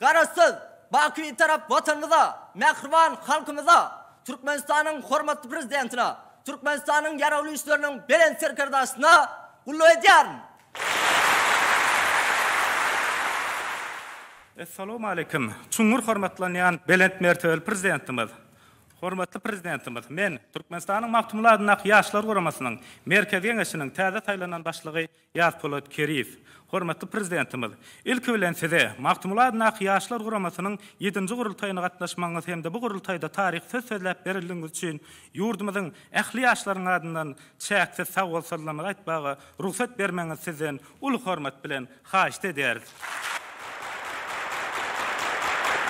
Garaşsyz, baky Bitarap Watanymyza, mähriban halkymyza, Türkmenistanyň hormatly Prezidentine, Türkmenistanyň Ýaragly Güýçleriniň Belent Serkerdeşine gulluk edýärin! Essalawmaleýkim, çuňňur hormatlanýan belent mertebeli Prezidentimiz! Hormatly Prezidentimiz, men, Türkmenistanyň Magtymguly adyndaky Ýaşlar guramasynyň Merkezi Geňeşiniň täze saýlanan başlygy Ýazpolat Keriýew. Hormatly Prezidentimiz, ilki bilen Size, Magtymguly adyndaky Ýaşlar guramasynyň ýedinji gurultaýyna gatnaşmagyňyz hem-de bu gurultaýda taryhy söz sözläp berildigiňiz üçin ýurdumyzyň ähli ýaşlarynyň adyndan çäksiz sagbolsunlarymyzy aýtmaga rugsat bermegiňizi Sizden uly hormat bilen haýyşt edýäris.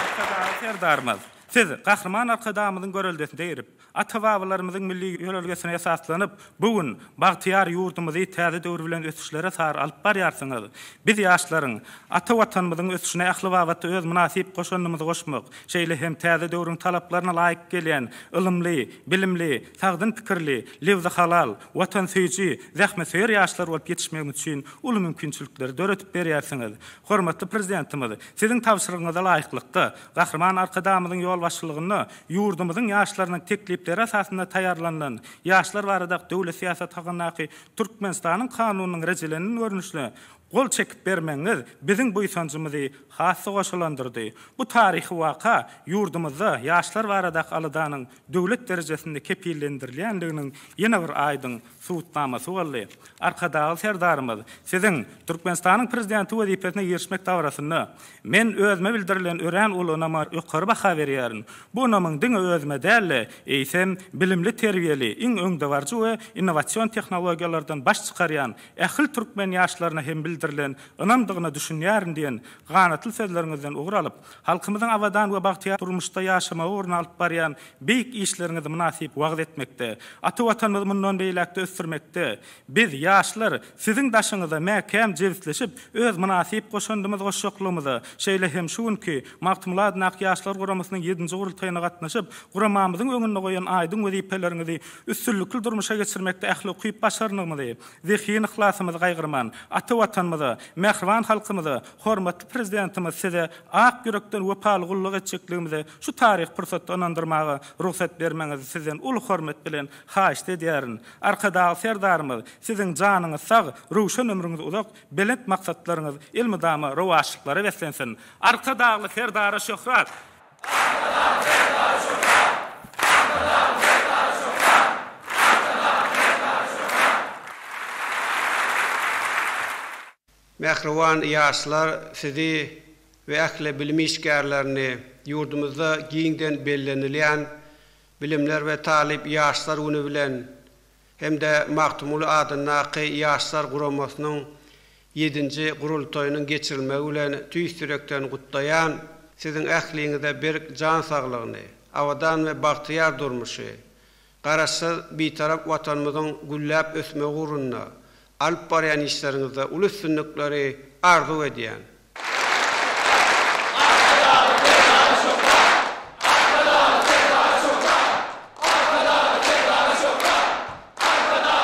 Arkadagly Serdarymyz, Siz Gahryman Arkadagymyzyň göreldesine eýerip, ata-babalarymyzyň milli ýörelgesine esaslanyp, bu gün bagtyýar ýurdumyzy täze döwür bilen ösüşlere sary alyp barýarsyňyz. Biz ýaşlaryň ata Watanymyzyň ösüşine ähli babatda öz mynasyp goşandymyzy goşmak, şeýle hem täze döwrüň talaplaryna laýyk gelýän ylymly, bilimli, sagdyn pikirli, lebzi halal, watansöýüji, zähmetsöýer ýaşlar bolup ýetişmegimiz üçin uly mümkinçilikleri döredip berýärsiňiz. Hormatly Prezidentimiz, Siziň tabşyrygyňyza laýyklykda, Gahryman Arkadagymyzyň ýolbaşçylygynda ýurdumyzyň ýaşlarynyň teklipleri esasynda taýýarlanylan Ýaşlar baradaky döwlet syýasaty hakyndaky Türkmenistanyň Kanunynyň rejelenen görnüşine gol çekip bermegiňiz biziň buýsanjymyzy has-da goşalandyrdy. Bu taryhy waka ýurdumyzda ýaşlar baradaky aladanyň döwlet derejesinde kepillendirilýändiginiň ýene bir aýdyň subutnamasy boldy. Arkadagly Serdarymyz, Siziň Türkmenistanyň Prezidenti wezipesine girişmek dabarasynda Men özüme bildirilen örän uly ynama ýokary baha berýärin. Bu ynamyň diňe özüme däl-de, eýsem, bilimli-terbiýeli, iň öňdebaryjy we innowasion tehnologiýalardan baş çykarýan ähli türkmen ýaşlaryna hem bildirilen ynamdygyna düşünýärin diýen ganatly sözleriňizden ugur alyp, halkymyzyň abadan we bagtyýar durmuşda ýaşamagy ugrunda alyp barýan beýik işleriňizi mynasyp wagyz etmekde, ata Watanymyzy mundan beýläk-de ösdürmekde biz, ýaşlar, siziň daşyňyza mäkäm jebisleşip, öz mynasyp goşandymyzy goşjaklygymyza, şeýle hem şu günki Magtymguly adyndaky Ýaşlar guramasynyň ýedinji gurultaýyna gatnaşyp, guramamyzyň öňünde goýan aýdyň wezipeleriňizi üstünlikli durmuşa geçirmekde ähli ukyp-başarnygymyzy, zehin-yhlasymyzy gaýgyrman, ata Watanymyza, mähriban halkymyza, hormatly Prezidentimiz Size ak ýürekden wepaly gulluk etjekligimize şu taryhy pursatda ynandyrmaga rugsat bermegiňizi Sizden uly hormat bilen haýyşt edýärin. Arkadagly Serdarymyz, Siziň janyňyz sag, röwşen ömrüňiz uzak, belent maksatlaryňyz elmydama rowaçlyklara beslensin! Arkadagly Serdara şöhrat! Arkadagly Serdara şöhrat! Arkadagly Serdara şöhrat! Mähriban ýaşlar, sizi we ähli bilim işgärlerini ýurdumyzda giňden bellenilýän Bilimler we talyp ýaşlar güni bilen hem-de Magtymguly adyndaky Ýaşlar guramasynyň ýedinji gurultaýynyň geçirilmegi bilen tüýs ýürekden gutlaýan, siziň ähliňize berk jan saglygyny, abadan we bagtyýar durmuşy, Garaşsyz, Bitarap Watanymyzyň gülläp ösmegi ugrunda alyp barýan işleriňizde uly üstünlikleri arzuw edýän. Arkadagly Serdara şöhrat! Arkadagly Serdara şöhrat! Arkadagly Serdara şöhrat! Arkadagly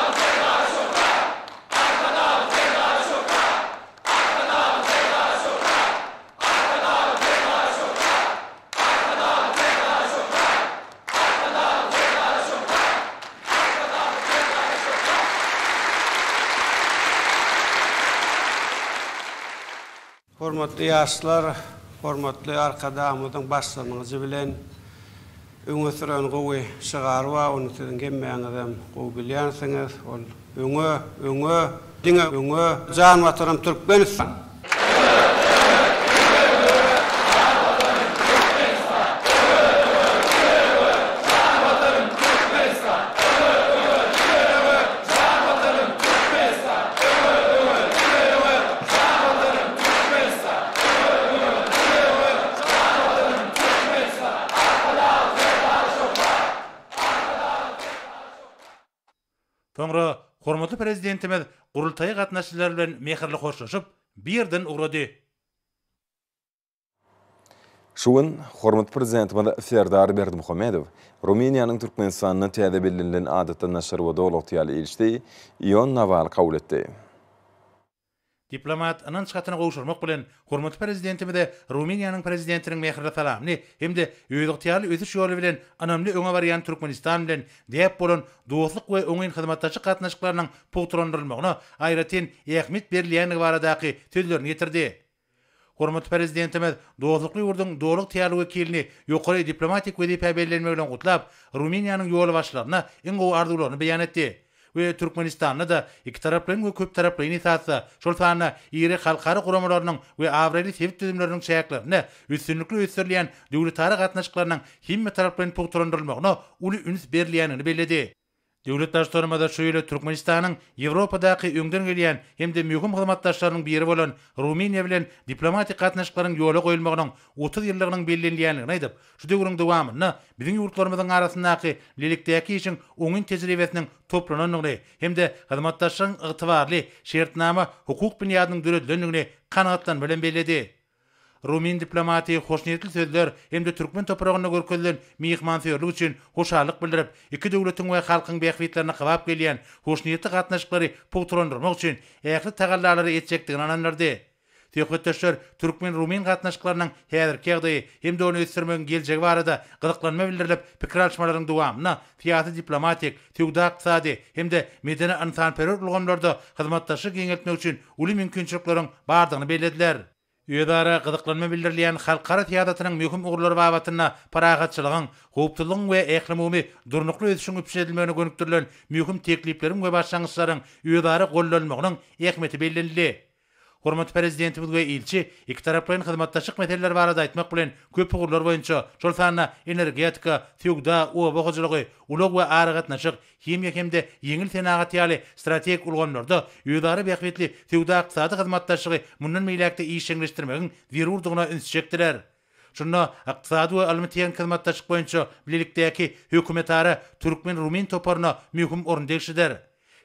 Serdara şöhrat! Arkadagly Serdara şöhrat! Arkadagly Serdara şöhrat! Arkadagly Serdara şöhrat! Arkadagly Serdara şöhrat! Arkadagly Serdara şöhrat! Arkadagly Serdara şöhrat! Hormatly ýaşlar, hormatly Arkadagymyzyň başlangyjy bilen öňe süren gowy şygary bar, ony siziň hemmäňizem gowy bilýänsiňiz. Ol Öňe, öňe, diňe öňe, jan Watanym Türkmenistan! Soňra hormatly Prezidentimiz gurultaýa gatnaşyjylar bilen mähirli hoşlaşyp, bu ýerden ugrady. Şu gün hormatly Prezidentimiz Serdar Berdimuhamedow Rumyniýanyň Türkmenistanda täze bellenilen adatdan daşary we doly ygtyýarly ilçisi Ion Nawaly kabul etdi. Diplomat ynanç hatyny gowşurmak bilen, hormatly Prezidentimize Rumyniýanyň Prezidentiniň mähirli salamyny hem-de özygtyýarly ösüş ýoly bilen ynamly öňe barýan Türkmenistan bilen däp bolan dostluk we oňyn hyzmatdaşlyk gatnaşyklarynyň pugtalandyrylmagyna aýratyn ähmiýet berilýändigi baradaky sözlerini ýetirdi. Hormatly Prezidentimiz dostlukly ýurduň doly ygtyýarly wekilini ýokary diplomatik wezipä bellenmegi bilen gutlap, Rumyniýanyň ýolbaşçylaryna iň gowy arzuwlaryny beýan etdi we Türkmenistanda-da ikitaraplaýyn we köptaraplaýyn esasda, şol sanda iri halkara guramalarynyň we abraýly sebit düzümleriniň çäklerinde üstünlikli ösdürilýän döwletara gatnaşyklarynyň hemmetaraplaýyn pugtalandyrylmagyna uly üns berilýändigini belledi. Döwlet Baştutanymyz şu ýyl Türkmenistanyň Ýewropadaky öňden gelýän hem-de möhüm hyzmatdaşlarynyň biri bolan Rumyniýa bilen diplomatik gatnaşyklaryň ýola goýulmagynyň 30 ýyllygynyň bellenilýändigini aýdyp, şu döwrüň dowamynda biziň ýurtlarymyzyň arasyndaky bilelikdäki işiň oňyn tejribesiniň toplanandygyny hem-de hyzmatdaşlygyň ygtybarly şertnama-hukuk binýadynyň döredilendigini kanagatlanma bilen belledi. Rumyn diplomaty hoşniýetli sözler hem-de türkmen topragynda görkezilen myhmansöýerlik üçin hoşallyk bildirip, iki döwletiň we halkyň bähbitlerine kybap gelýän hoşniýetli gatnaşyklary pugtalandyrmak üçin ähli tagallalary etjekdigini ynandyrdy. Söhbetdeşler türkmen-rumyn gatnaşyklarynyň häzirki ýagdaýy hem-de ony ösdürmegiň geljegi barada gyzyklanma bildirilip, pikir alyşmalaryň dowamynda syýasy-diplomatik, söwda-ykdysady hem-de medeni-ynsanperwer ulgamlarda hyzmatdaşlygy giňeltmek üçin uly mümkinçilikleriň bardygyny bellediler. Özara gyzyklanma bildirilýän halkara syýasatynyň möhüm ugurlary babatynda parahatçylygyň, howpsuzlygyň we ählumumy durnukly ösüşiň üpjün edilmegine gönükdirilen möhüm teklipleriň we başlangyçlaryň özara gollanylmagynyň ähmiýeti bellenildi. Hormatly Prezidentimiz we ilçi ikitaraplaýyn hyzmatdaşlyk meseleleri barada aýtmak bilen, köp ugurlar boýunça, şol sanda energetika, söwda, oba hojalygy, ulag we aragatnaşyk, himiýa hem-de ýeňil senagat ýaly strategik ulgamlarda özara bähbitli söwda-ykdysady hyzmatdaşlygy mundan beýläk-de işjeňleşdirmegiň zerurdygyna ünsi çekdiler. Şunda ykdysady we ylmy-tehniki hyzmatdaşlyk boýunça bilelikdäki hökümetara türkmen-rumyn toparyna möhüm orun degişlidir.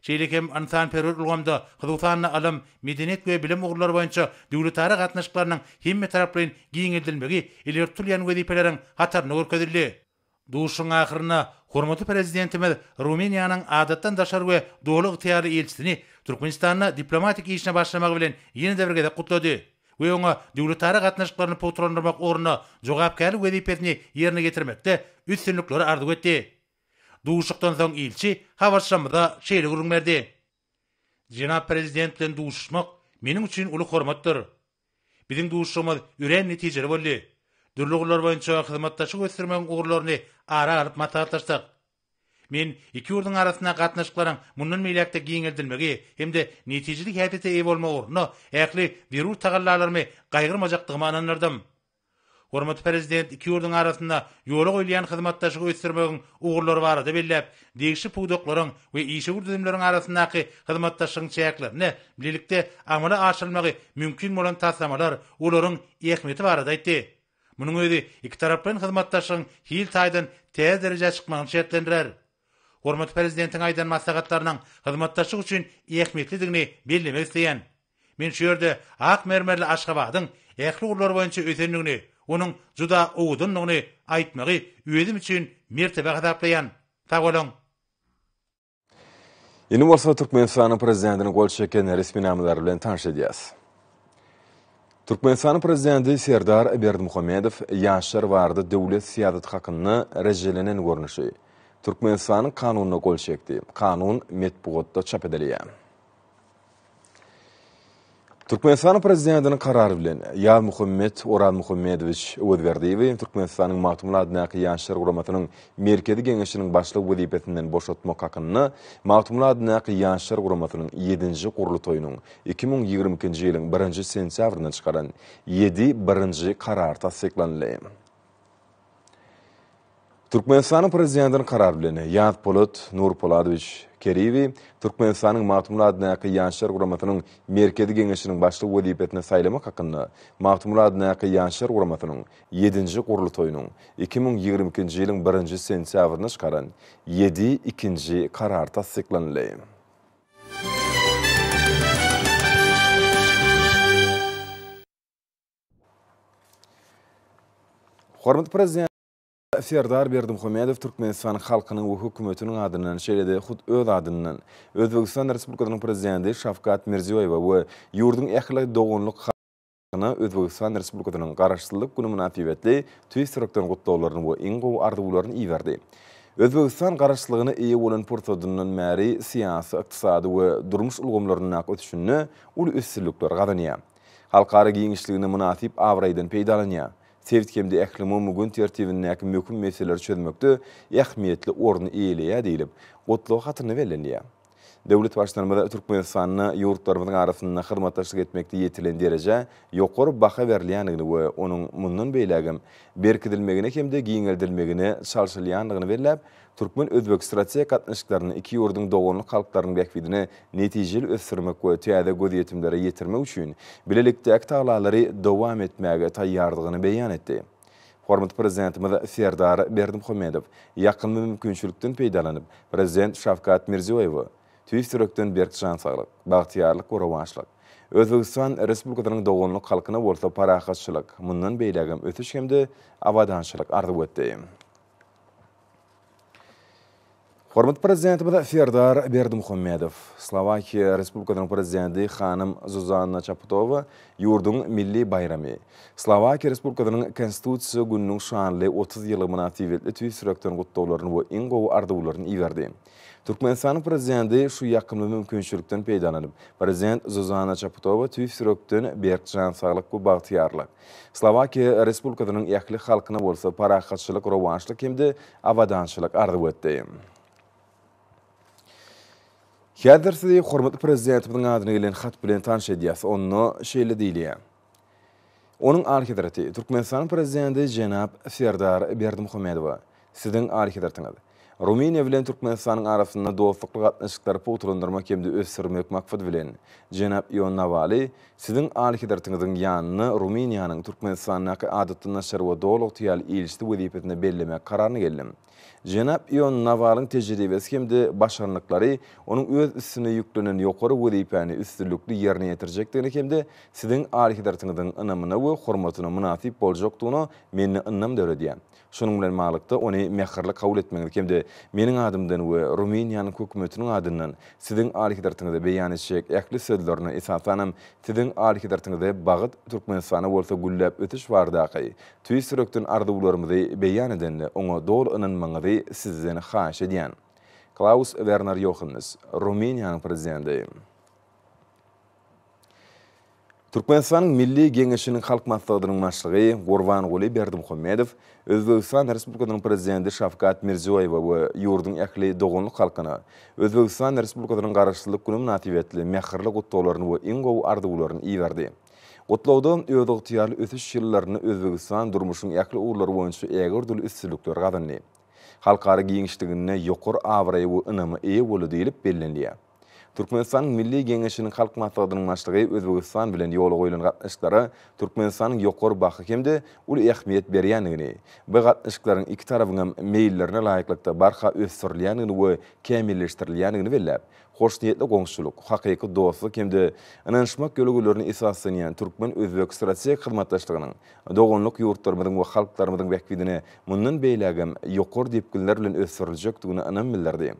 Şeýle hem ynsanperwer ulgamda, hususan-da, ylym, medeniýet we bilim ugurlary boýunça döwletara gatnaşyklarynyň hemmetaraplaýyn giňeldilmegi ileri tutulýan wezipeleriň hatarynda görkezildi. Duşuşygyň ahyrynda hormatly Prezidentimiz Rumyniýanyň Adatdan daşary we Doly ygtyýarly ilçisini Türkmenistanda diplomatik işine başlamagy bilen ýene-de bir gezek gutlady we oňa döwletara gatnaşyklaryny pugtalandyrmak ugrunda jogapkärli wezipesini ýerine ýetirmekde üstünlikleri arzuw etdi. Duşuşykdan soň ilçi habarçylarymyza şeýle gürrüň berdi. Jenap Prezident bilen duşuşmak meniň üçin uly hormatdyr. Biziň duşuşygymyz örän netijeli boldy. Dürli ugurlar boýunça hyzmatdaşlygy ösdürmegiň ugurlaryny ara alyp maslahatlaşdyk. Men iki ýurduň arasyndaky gatnaşyklaryň mundan beýläk-de giňeldilmegi hem-de netijeli häsiýete eýe bolmagy ugrunda ähli zerur tagallalarymy gaýgyrmajakdygyma ynandyrdym. Hormatly Prezident iki ýurduň arasynda ýola goýulýan hyzmatdaşlygy ösdürmegiň ugurlary barada belläp, degişli pudaklaryň we işewür düzümleriň arasyndaky hyzmatdaşlygyň çäklerinde bilelikde amala aşyrylmagy mümkin bolan taslamalar, olaryň ähmiýeti barada aýtdy. Munuň özi ikitaraplaýyn hyzmatdaşlygyň hil taýdan täze derejä çykmagyny şertlendirer. Hormatly Prezidentiň aýdan maslahatlarynyň hyzmatdaşlyk üçin ähmiýetlidigini bellemek isleýän. Men şu ýerde ak mermerli Aşgabadyň ähli ugurlar boýunça ösendigini, onuň juda owadandygyny aýtmagy özüm üçin mertebe hasaplaýan. Sag boluň! Indi bolsa Türkmenistanyň Prezidentiniň gol çeken resminamalary bilen tanyş edýäris. Türkmenistanyň Prezidenti Serdar Berdimuhamedow ýaşlar barada döwlet syýasaty hakynda rejelenen görnüşi Türkmenistanyň Kanunyna gol çekdi. Kanun metbugatda çap edilýär. Türkmenistanyň Prezidentiniň Karary bilen, Ýazmuhammet Orazmuhammedowiç Öwezberdiýewi Türkmenistanyň Magtymguly adyndaky Ýaşlar guramasynyň Merkezi Geňeşiniň başlygy wezipesinden boşatmak hakynda Magtymguly adyndaky Ýaşlar guramasynyň ýedinji gurlutaýynyň 2022-nji ýylyň birinji sentýabrynda çykaran ýedi birinji Karary tassyklanyldy. Türkmenistanyň Prezidentiniň Karary bilen, Ýazpolat Nurpoladowiç Keriýewi Türkmenistanyň Magtymguly adyndaky Ýaşlar guramasynyň Merkezi Geňeşiniň başlygy wezipesine saýlamak hakynda Magtymguly adyndaky Ýaşlar guramasynyň ýedinji gurlutaýynyň 2022-nji ýylyň birinji sentýabrynda çykaran ýedi ikinji Karary tassyklanyldy. Hormatly Prezident Serdar Berdimuhamedow Türkmenistan halkynyň we hökümetiniň adyndan, şeýle-de hut öz adyndan Özbegistan Respublikasynyň Prezidenti Şawkat Mirziýoýewe we ýurduň ähli doganlyk halkyna Özbegistan Respublikasynyň Garaşsyzlyk güni mynasybetli tüýs ýürekden gutlaglaryny we iň gowy arzuwlaryny iberdi. Özbegistan Garaşsyzlygyna eýe bolan pursadyndan bäri syýasy, ykdysady we durmuş ulgamlaryndaky ösüşinde uly üstünlikleri gazanýar. Halkara giňişliginde mynasyp abraýdan peýdalanýar. Sebit hem-de ählumumy gün tertibindäki möhüm meseleleri çözmekde ähmiýetli orny eýeleýär diýlip, gutlag hatynda bellenilýär. Döwlet Baştutanymyz Türkmenistanda ýurtlarymyzyň arasynda hyzmatdaşlyk etmekde ýetilen derejä ýokary baha berilýändigini we onuň mundan beýlägem berkidilmegine hem-de giňeldilmegine çalşylýandygyny belläp, Türkmen-özbek strategik gatnaşyklaryny iki ýurduň doganlyk halklarynyň bähbidine netijeli ösdürmek we täze gözýetimlere ýetirmek üçin bilelikdäki tagallalary dowam etmäge taýýardygyny beýan etdi. Hormatly Prezidentimiz Serdar Berdimuhamedow ýakymly mümkinçilikden peýdalanyp, Prezident Şawkat Mirziýoýewe tüýs ýürekden berk jan saglyk, bagtyýarlyk we rowaçlyk, Özbegistan Respublikasynyň doganlyk halkyna bolsa parahatçylyk, mundan beýlägem ösüş hem-de abadançylyk arzuw etdi. Hormatly Prezidentimiz Serdar Berdimuhamedow, Slowakiýa Respublikasynyň Prezidenti hanym Zuzanna Çaputowa ýurduň milli baýramy, Slowakiýa Respublikasynyň Konstitusiýa gününiň şanly 30 ýyllygy mynasybetli tüýs ýürekden gutlaglaryny we iň gowy arzuwlaryny iberdi. Türkmenistanyň Prezidenti şu ýakymly mümkinçilikden peýdalanyp, Prezident Zuzanna Çaputowa tüýs ýürekden berk jan saglyk we bagtyýarlyk, Slowakiýa Respublikasynyň ähli halkyna bolsa parahatçylyk, rowaçlyk hem-de abadançylyk arzuw etdi. Häzir sizi hormatly Prezidentimiziň adyna gelen hat bilen tanyş edýäs. Onda şeýle diýilýär. Onuň Alyhezreti, Türkmenistanyň Prezidenti jenap Serdar Berdimuhamedowa, Siziň Alyhezretiňiz! Rumyniýa bilen Türkmenistanyň arasynda dostlukly gatnaşyklary pugtalandyrmak hem-de ösdürmek maksady bilen, jenap Ion Nawaly Siziň Alyhezretiňiziň ýanyna Rumyniýanyň Türkmenistandaky Adatdan daşary we Doly ygtyýarly ilçisi wezipesine bellemek kararyna geldim. Jenap Ion Nawalyň tejribesi hem-de başarnyklary onuň öz üstüne ýüklenen ýokary wezipäni üstünlikli ýerine ýetirjekdigine hem-de Siziň Alyhezretiňiziň ynamyna we hormatyna mynasyp boljakdygyna mende ynam döredýär. Şunuň bilen baglylykda, ony mähirli kabul etmegiňizi hem-de meniň adymdan we Rumyniýanyň Hökümetiniň adyndan Siziň Alyhezretiňize beýan etjek ähli sözlerine, esasanam, Siziň Alyhezretiňize bagt, Türkmenistana bolsa gülläp ösüş baradaky tüýs ýürekden arzuwlarymyzy beýan edende, oňa doly ynanmagyňyzy Sizden haýyş edýän. Klaus Werner Ýohannis, Rumyniýanyň Prezidenti. Türkmenistanyň Milli Geňeşiniň Halk Maslahatynyň Başlygy Gurbanguly Berdimuhamedow Özbegistan Respublikasynyň Prezidenti Şawkat Mirziýoýewe we ýurduň ähli doganlyk halkyna Özbegistan Respublikasynyň Garaşsyzlyk güni mynasybetli mähirli gutlaglaryny we iň gowy arzuwlaryny iberdi. Gutlagda özygtyýarly ösüş ýyllarynda Özbegistan durmuşyň ähli ugurlary boýunça ägirt uly üstünlikleri gazandy. Halkara giňişliginde ýokary abraýa we ynama eýe boldy diýlip bellenilýär. Türkmenistanyň Milli Geňeşiniň Halk Maslahatynyň Başlygy Özbegistan bilen ýola goýlan gatnaşyklara Türkmenistanyň ýokary baha hem-de uly ähmiýet berýändigini, bu gatnaşyklaryň iki tarapyňam meýillerine laýyklykda barha ösdürilýändigini we kämilleşdirilýändigini belläp, hoşniýetli goňşuçylyk, hakyky dostluk hem-de ynanyşmak ýörelgelerine esaslanýan türkmen-özbek strategik hyzmatdaşlygynyň doganlyk ýurtlarymyzyň we halklarymyzyň bähbidine mundan beýlägem ýokary depginler bilen ösdüriljekdigine ynam bildirdi.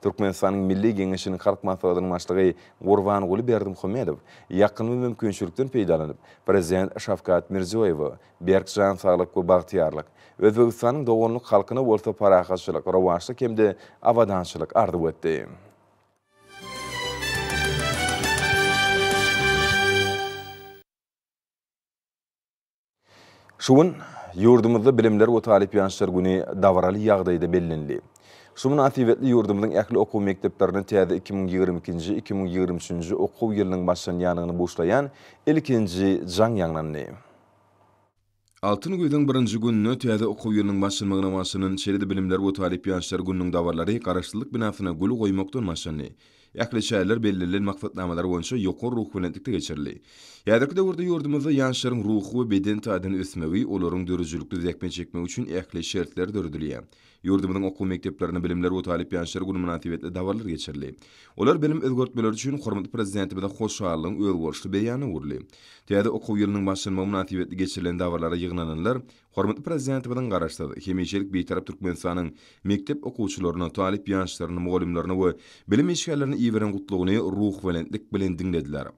Türkmenistanyň Milli Geňeşiniň Halk Maslahatynyň Başlygy Gurbanguly Berdimuhamedow ýakynly mümkinçilikden peýdalanyp, Prezident Şawkat Mirziýoýewe berk jan saglyk we bagtyýarlyk, Özbegistanyň doganlyk halkyna bolsa parahatçylyk, rowaçlyk hem-de abadançylyk arzuw etdi. Şu gün ýurdumyzda Bilimler we talyp ýaşlar güni dabaraly ýagdaýda bellenildi. Şu mynasybetli ýurdumyzyň ähli okuw mekdeplerinde täze 2022-nji, 2023-nji okuw ýylynyň başlanýandygyny buşlaýan ilkinji jaň ýaňlandy. Altyn güýzüň birinji gününde täze okuw ýylynyň başlanmagyna başlanan şeýle-de Bilimler we talyp ýaşlar gününiň dabaralary Garaşsyzlyk binasyna gül goýmakdan başlandy. Ähli çäreler bellenilen maksatnamalar boýunça ýokary ruhubelentlikde geçirildi. Häzirki döwürde ýurdumyzda ýaşlaryň ruhy we beden taýdan ösmegi, olaryň döredijilikli zähmet çekmegi üçin ähli şertler döredilýär. Ýurdumyzyň okuw mekdeplerinde Bilimler we talyp ýaşlar güni mynasybetli dabaralar geçirildi. Olar bilim özgertmeleri üçin hormatly Prezidentimize hoşallygyň özboluşly beýanyna öwrüldi. Täze okuw ýylynyň başlanmagy mynasybetli geçirilen dabaralara ýygnananlar Hormatly Prezidentimiziň Garaşsyz, hemişelik Bitarap Türkmenistanyň mekdep okuwçylaryna, talyp ýaşlaryna, mugallymlaryna we bilim işgärlerine iberen Gutlagyny ruhubelentlik bilen diňlediler.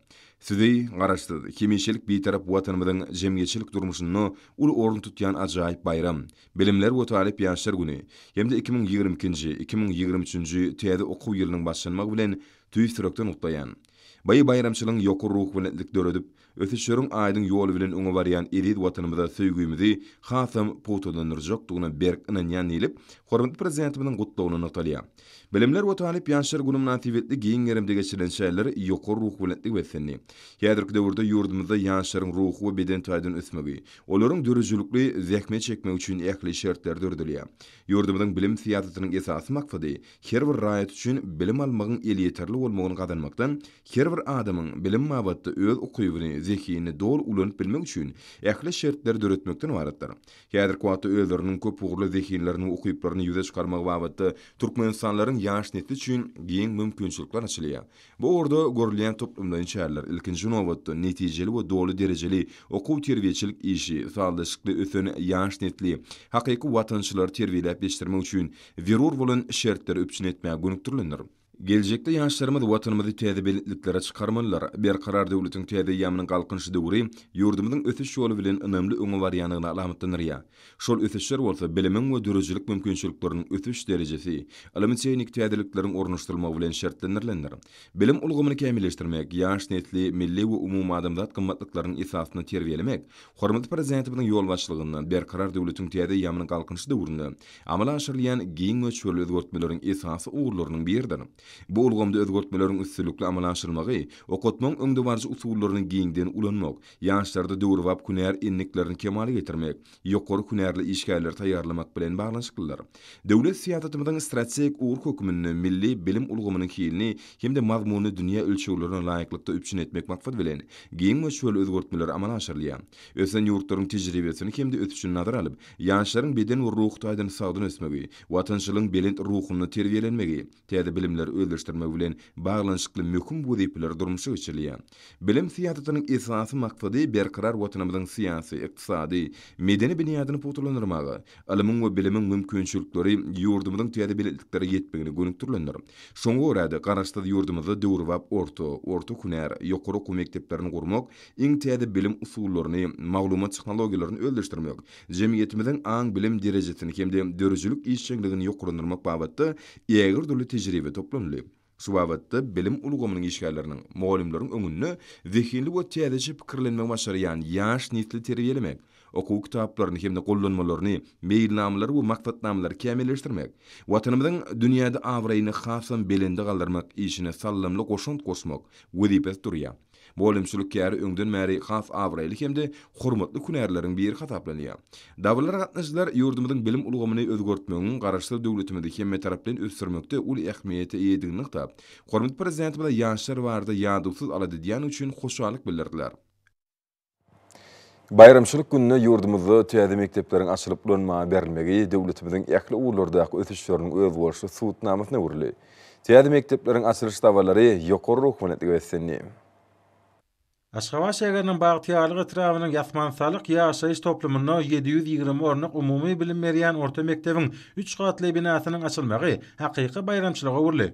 Sizi Garaşsyz, hemişelik Bitarap Watanymyzyň jemgyýetçilik durmuşynda uly orun tutýan ajaýyp baýram, Bilimler we talyp ýaşlar güni hem-de 2022-nji, 2023-nji täze okuw ýylynyň başlanmagy bilen tüýs ýürekden gutlaýan. Bu baýramçylygyň ýokary ruhubelentlik döredip, ösüşleriň aýdyň ýoly bilen öňe barýan eziz Watanymyza söýgimizi hasam pugtalandyrjakdygyna berk ynanýan diýlip, hormatly Prezidentimiziň Gutlagynda nygtalýar. Bilimler we talyp ýaşlar güni mynasybetli giň gerimde geçirilen çäreler ýokary ruhubelentlige beslendi. Häzirki döwürde ýurdumyzda ýaşlaryň ruhy we beden taýdan ösmegi, olaryň döredijilikli zähmet çekmegi üçin ähli şertler döredilýär. Ýurdumyzyň bilim syýasatynyň esasy maksady her bir raýat üçin bilim almagyň elýeterli bolmagyny gazanmakdan, her bir adamyň bilim babatda öz ukybyny, zehinini doly ulanyp bilmegi üçin ähli şertleri döretmekden ybaratdyr. Häzirki wagtda özleriniň köpugurly zehinlerini we ukyplaryny ýüze çykarmagy babatda türkmenistanlylaryň ýaş nesli üçin giň mümkinçilikler açylýar. Bu ugurda görülýän toplumlaýyn çäreler, ilkinji nobatda, netijeli we doly derejeli okuw-terbiýeçilik işi, sazlaşykly ösen ýaş nesli, hakyky watançylary terbiýeläp ýetişdirmek üçin zerur bolan şertleri üpjün etmäge gönükdirilendir. Geljekde ýaşlarymyz Watanymyzy täze belentliklere çykarmalydyr. Berkarar döwletiň täze eýýamynyň Galkynyşy döwri ýurdumyzyň ösüş ýoly bilen ynamly öňe barýandygyny alamatlandyrýar. Şol ösüşler bolsa bilimiň we döredijilik mümkinçilikleriniň ösüş derejesi, ylmy-tehniki täzelikleriň ornaşdyrylmagy bilen şertlendirilendir. Bilim ulgamyny kämilleşdirmek, ýaş nesli milli we umumadamzat gymmatlyklarynyň esasynda terbiýelemek hormatly Prezidentimiziň ýolbaşçylygynda Berkarar döwletiň täze eýýamynyň Galkynyşy döwründe amala aşyrylýan giň möçberli özgertmeleriň esasy ugurlarynyň biridir. Bu ulgamda özgertmeleriň üstünlikli amala aşyrylmagy okatmagyň öňdebaryjy usullaryny giňden ulanmak, ýaşlarda döwrebap hünär endiklerini kemala getirmek, ýokary hünärli işgärleri taýýarlamak bilen baglanyşyklydyr. Döwlet syýasatymyzyň strategik ugur hökmünde milli bilim ulgamynyň hilini hem-de mazmunyny dünýä ölçeglerine laýyklykda üpjün etmek maksady bilen, giň möçberli özgertmeler amala aşyrylýar. Ösen ýurtlaryň tejribesini hem-de ösüşini nazara alyp, ýaşlaryň beden we ruhy taýdan sagdyn ösmegi, watançylygyň belent ruhunda terbiýelenmegi, täze bilimleri özleşdirmegi bilen baglanyşykly möhüm wezipeler durmuşa geçirilýär. Bilim syýasatynyň esasy maksady berkarar Watanymyzyň syýasy, ykdysady, medeni binýadyny pugtalandyrmaga, ylmyň we bilimiň mümkinçilikleri ýurdumyzyň täze belentliklere ýetmegine gönükdirilendir. Şoňa görä-de, Garaşsyz ýurdumyzda döwrebap orta, orta hünär, ýokary okuw mekdeplerini gurmak, iň täze bilim usullaryny, maglumat tehnologiýalaryny özleşdirmek, jemgyýetimiziň aň-bilim derejesini hem-de döredijilik işjeňligini ýokarlandyrmak babatda ägirt uly tejribe toplanyldy. Şu babatda bilim ulgamynyň işgärleriniň, mugallymlaryň öňünde zehinli we täzeçe pikirlenmegi başarýan ýaş nesli terbiýelemek, okuw kitaplaryny hem-de gollanmalaryny, meýilnamalary we maksatnamalary kämilleşdirmek, Watanymyzyň dünýäde abraýyny hasam belende galdyrmak işine saldamly goşant goşmak wezipesi durýar. Mugallymçylyk käri öňden bäri has abraýly hem-de hormatly hünärleriň biri hasaplanýar. Dabaralara gatnaşyjylar ýurdumyzyň bilim ulgamyny özgertmegiň Garaşsyz döwletimizi hemmetaraplaýyn ösdürmekde uly ähmiýete eýedigini nygtap, hormatly Prezidentimize ýaşlar barada ýadawsyz alada edýäni üçin hoşallyk bildirdiler. Baýramçylyk gününde ýurdumyzda täze mekdepleriň açylyp ulanmaga berilmegi döwletimiziň ähli ugurlardaky ösüşleriniň özboluşly subutnamasyna öwrüldi. Täze mekdepleriň açylyş dabaralary ýokary ruhubelentlige beslendi. Aşgabat şäheriniň Bagtyýarlyk etrabynyň Ýasmansalyk ýaşaýyş toplumynda 720 orunlyk umumy bilim berýän orta mekdebiň üç gatly binasynyň açylmagy hakyky baýramçylyga öwrüldi.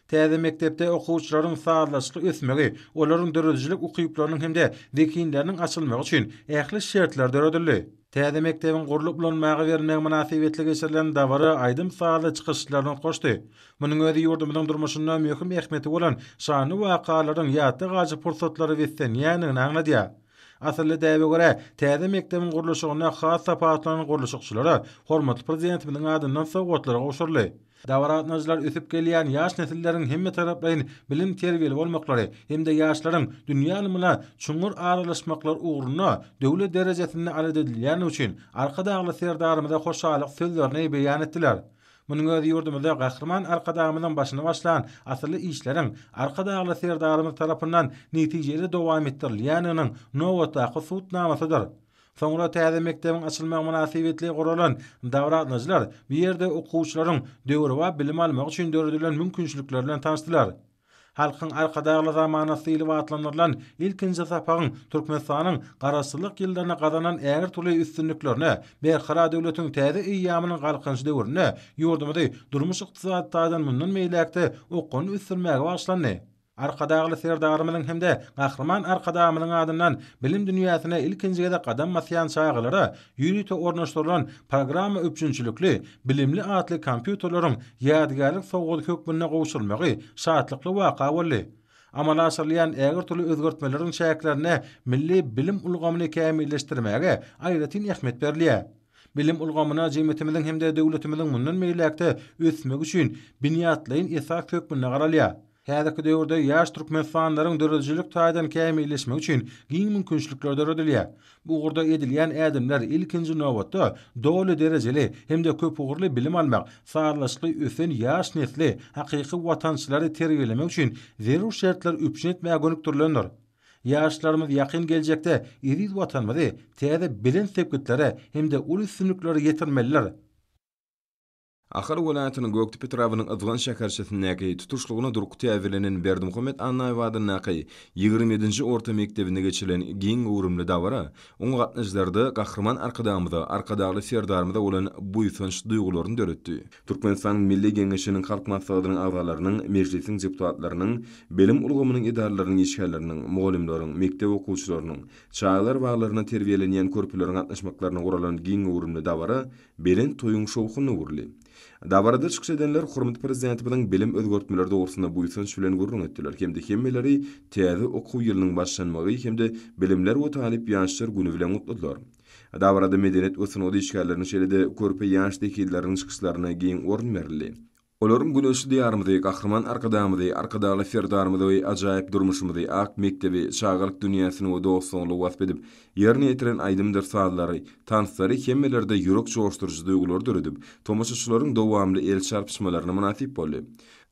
Täze mekdepde okuwçylaryň sazlaşykly ösmegi, olaryň döredijilik ukyplarynyň hem-de zehinleriniň açylmagy üçin ähli şertler döredildi. Täze mekdebiň gurlup ulanmaga berilmegi mynasybetli geçirilen dabara aýdym-sazly çykyşlar utgaşdy. Munuň özi ýurdumyzyň durmuşynda möhüm ähmiýeti bolan şanly wakalaryň ýatda galyjy pursatlara beslenýändigini aňladýar. Asylly däbe görä, täze mekdebiň gurluşygynda has tapawutlanan gurluşykçylara hormatly Prezidentimiziň adyndan sowgatlar gowşuryldy. Dabara gatnaşyjylar ösüp gelýän ýaş nesilleriň hemmetaraplaýyn bilim-terbiýeli bolmaklary hem-de ýaşlaryň dünýä ylmyna çuňňur aralaşmaklary ugrunda döwlet derejesinde alada edilýändigi üçin Arkadagly Serdarymyza hoşallyk sözlerini beýan etdiler. Munuň özi ýurdumyzda Gahryman Arkadagymyzyň başyny başlan asylly işleriň Arkadagly Serdarymyz tarapyndan netijeli dowam etdirilýändiginiň nobatdaky subutnamasydyr. Soňra täze mekdebiň açylmagy mynasybetli guralan dabara gatnaşyjylar bu ýerde okuwçylaryň döwrebap bilim almagy üçin döredilen mümkinçilikler bilen tanyşdylar. Halkyň Arkadagly zamanasy diýlip atlandyrylan ilkinji sapagyň Türkmenistanyň Garaşsyzlyk ýyllarynda gazanan ägirt uly üstünliklerine, Berkarar döwletiň täze eýýamynyň Galkynyşy döwründe ýurdumyzy durmuş-ykdysady taýdan mundan beýläk-de okgunly ösdürmäge bagyşlandy. Arkadagly Serdarymyzyň hem-de Gahryman Arkadagymyzyň adyndan bilim dünýäsine ilkinji gezek gadam basýan çagalara ýörite ornaşdyrylan programma üpjünçilikli Bilimli atly kompýuterleriň ýadygärlik sowgady hökmünde gowşurylmagy şatlykly waka boldy. Amala aşyrylýan ägirt uly özgertmeleriň çäklerinde milli bilim ulgamyny kämilleşdirmäge aýratyn ähmiýet berilýär. Bilim ulgamyna jemgyýetimiziň hem-de döwletimiziň mundan beýläk-de ösmegi üçin binýatlaýyn esas hökmünde garalýar. Häzirki döwürde ýaş türkmenistanlylaryň döredijilik taýdan kämilleşmegi üçin giň mümkinçilikler döredilýär. Bu ugurda edilýän ädimler, ilkinji nobatda, doly derejeli hem-de köpugurly bilim almak, sazlaşykly ösen ýaş nesli, hakyky watançylary terbiýelemek üçin zerur şertleri üpjün etmäge gönükdirilendir. Ýaşlarymyz ýakyn geljekde eziz Watanymyzy täze belent sepgitlere hem-de uly üstünliklere ýetirmelidir. Ahal welaýatynyň Gökdepe etrabynyň Yzgan şäherçesindäki tutuşlygyna durky täzelenen Berdimuhamet Annaýew adyndaky 27-nji orta mekdebinde geçirilen giň göwrümli dabara oňa gatnaşyjylarda Gahryman Arkadagymyza, Arkadagly Serdarymyza bolan buýsanç duýgularyny döretdi. Türkmenistanyň Milli Geňeşiniň Halk Maslahatynyň agzalarynyň, Mejlisiň deputatlarynyň, bilim ulgamynyň edaralarynyň işgärleriniň, mugallymlaryň, mekdep okuwçylarynyň, çagalar baglarynda terbiýelenýän körpeleriň gatnaşmaklarynda guralan giň göwrümli dabara belent toýuň şowhunyna öwrüldi. Dabarada çykyş edenler hormatly Prezidentimiziň bilim özgertmeleri dogrusynda buýsanç bilen gürrüň etdiler hem-de hemmeleri täze okuw ýylynyň başlanmagy hem-de Bilimler we talyp ýaşlar güni bilen gutladylar. Dabarada medeniýet we sungat işgärleriniň şeýle-de körpe ýaş zehinleriniň çykyşlaryna giň orun berildi. Olaryň güneşli Diýarymyzy, Gahryman Arkadagymyzy, Arkadagly Serdarymyzy we ajaýyp durmuşymyzy, ak mekdebi, çagalyk dünýäsini we dostluklygy wasp edip, ýerine ýetiren aýdymdyr sazlary, tanslary hemmelerde ýürek joşduryjy duýgulary döredip, tomaşaçylaryň dowamly el çarpyşmalaryna mynasyp boldy.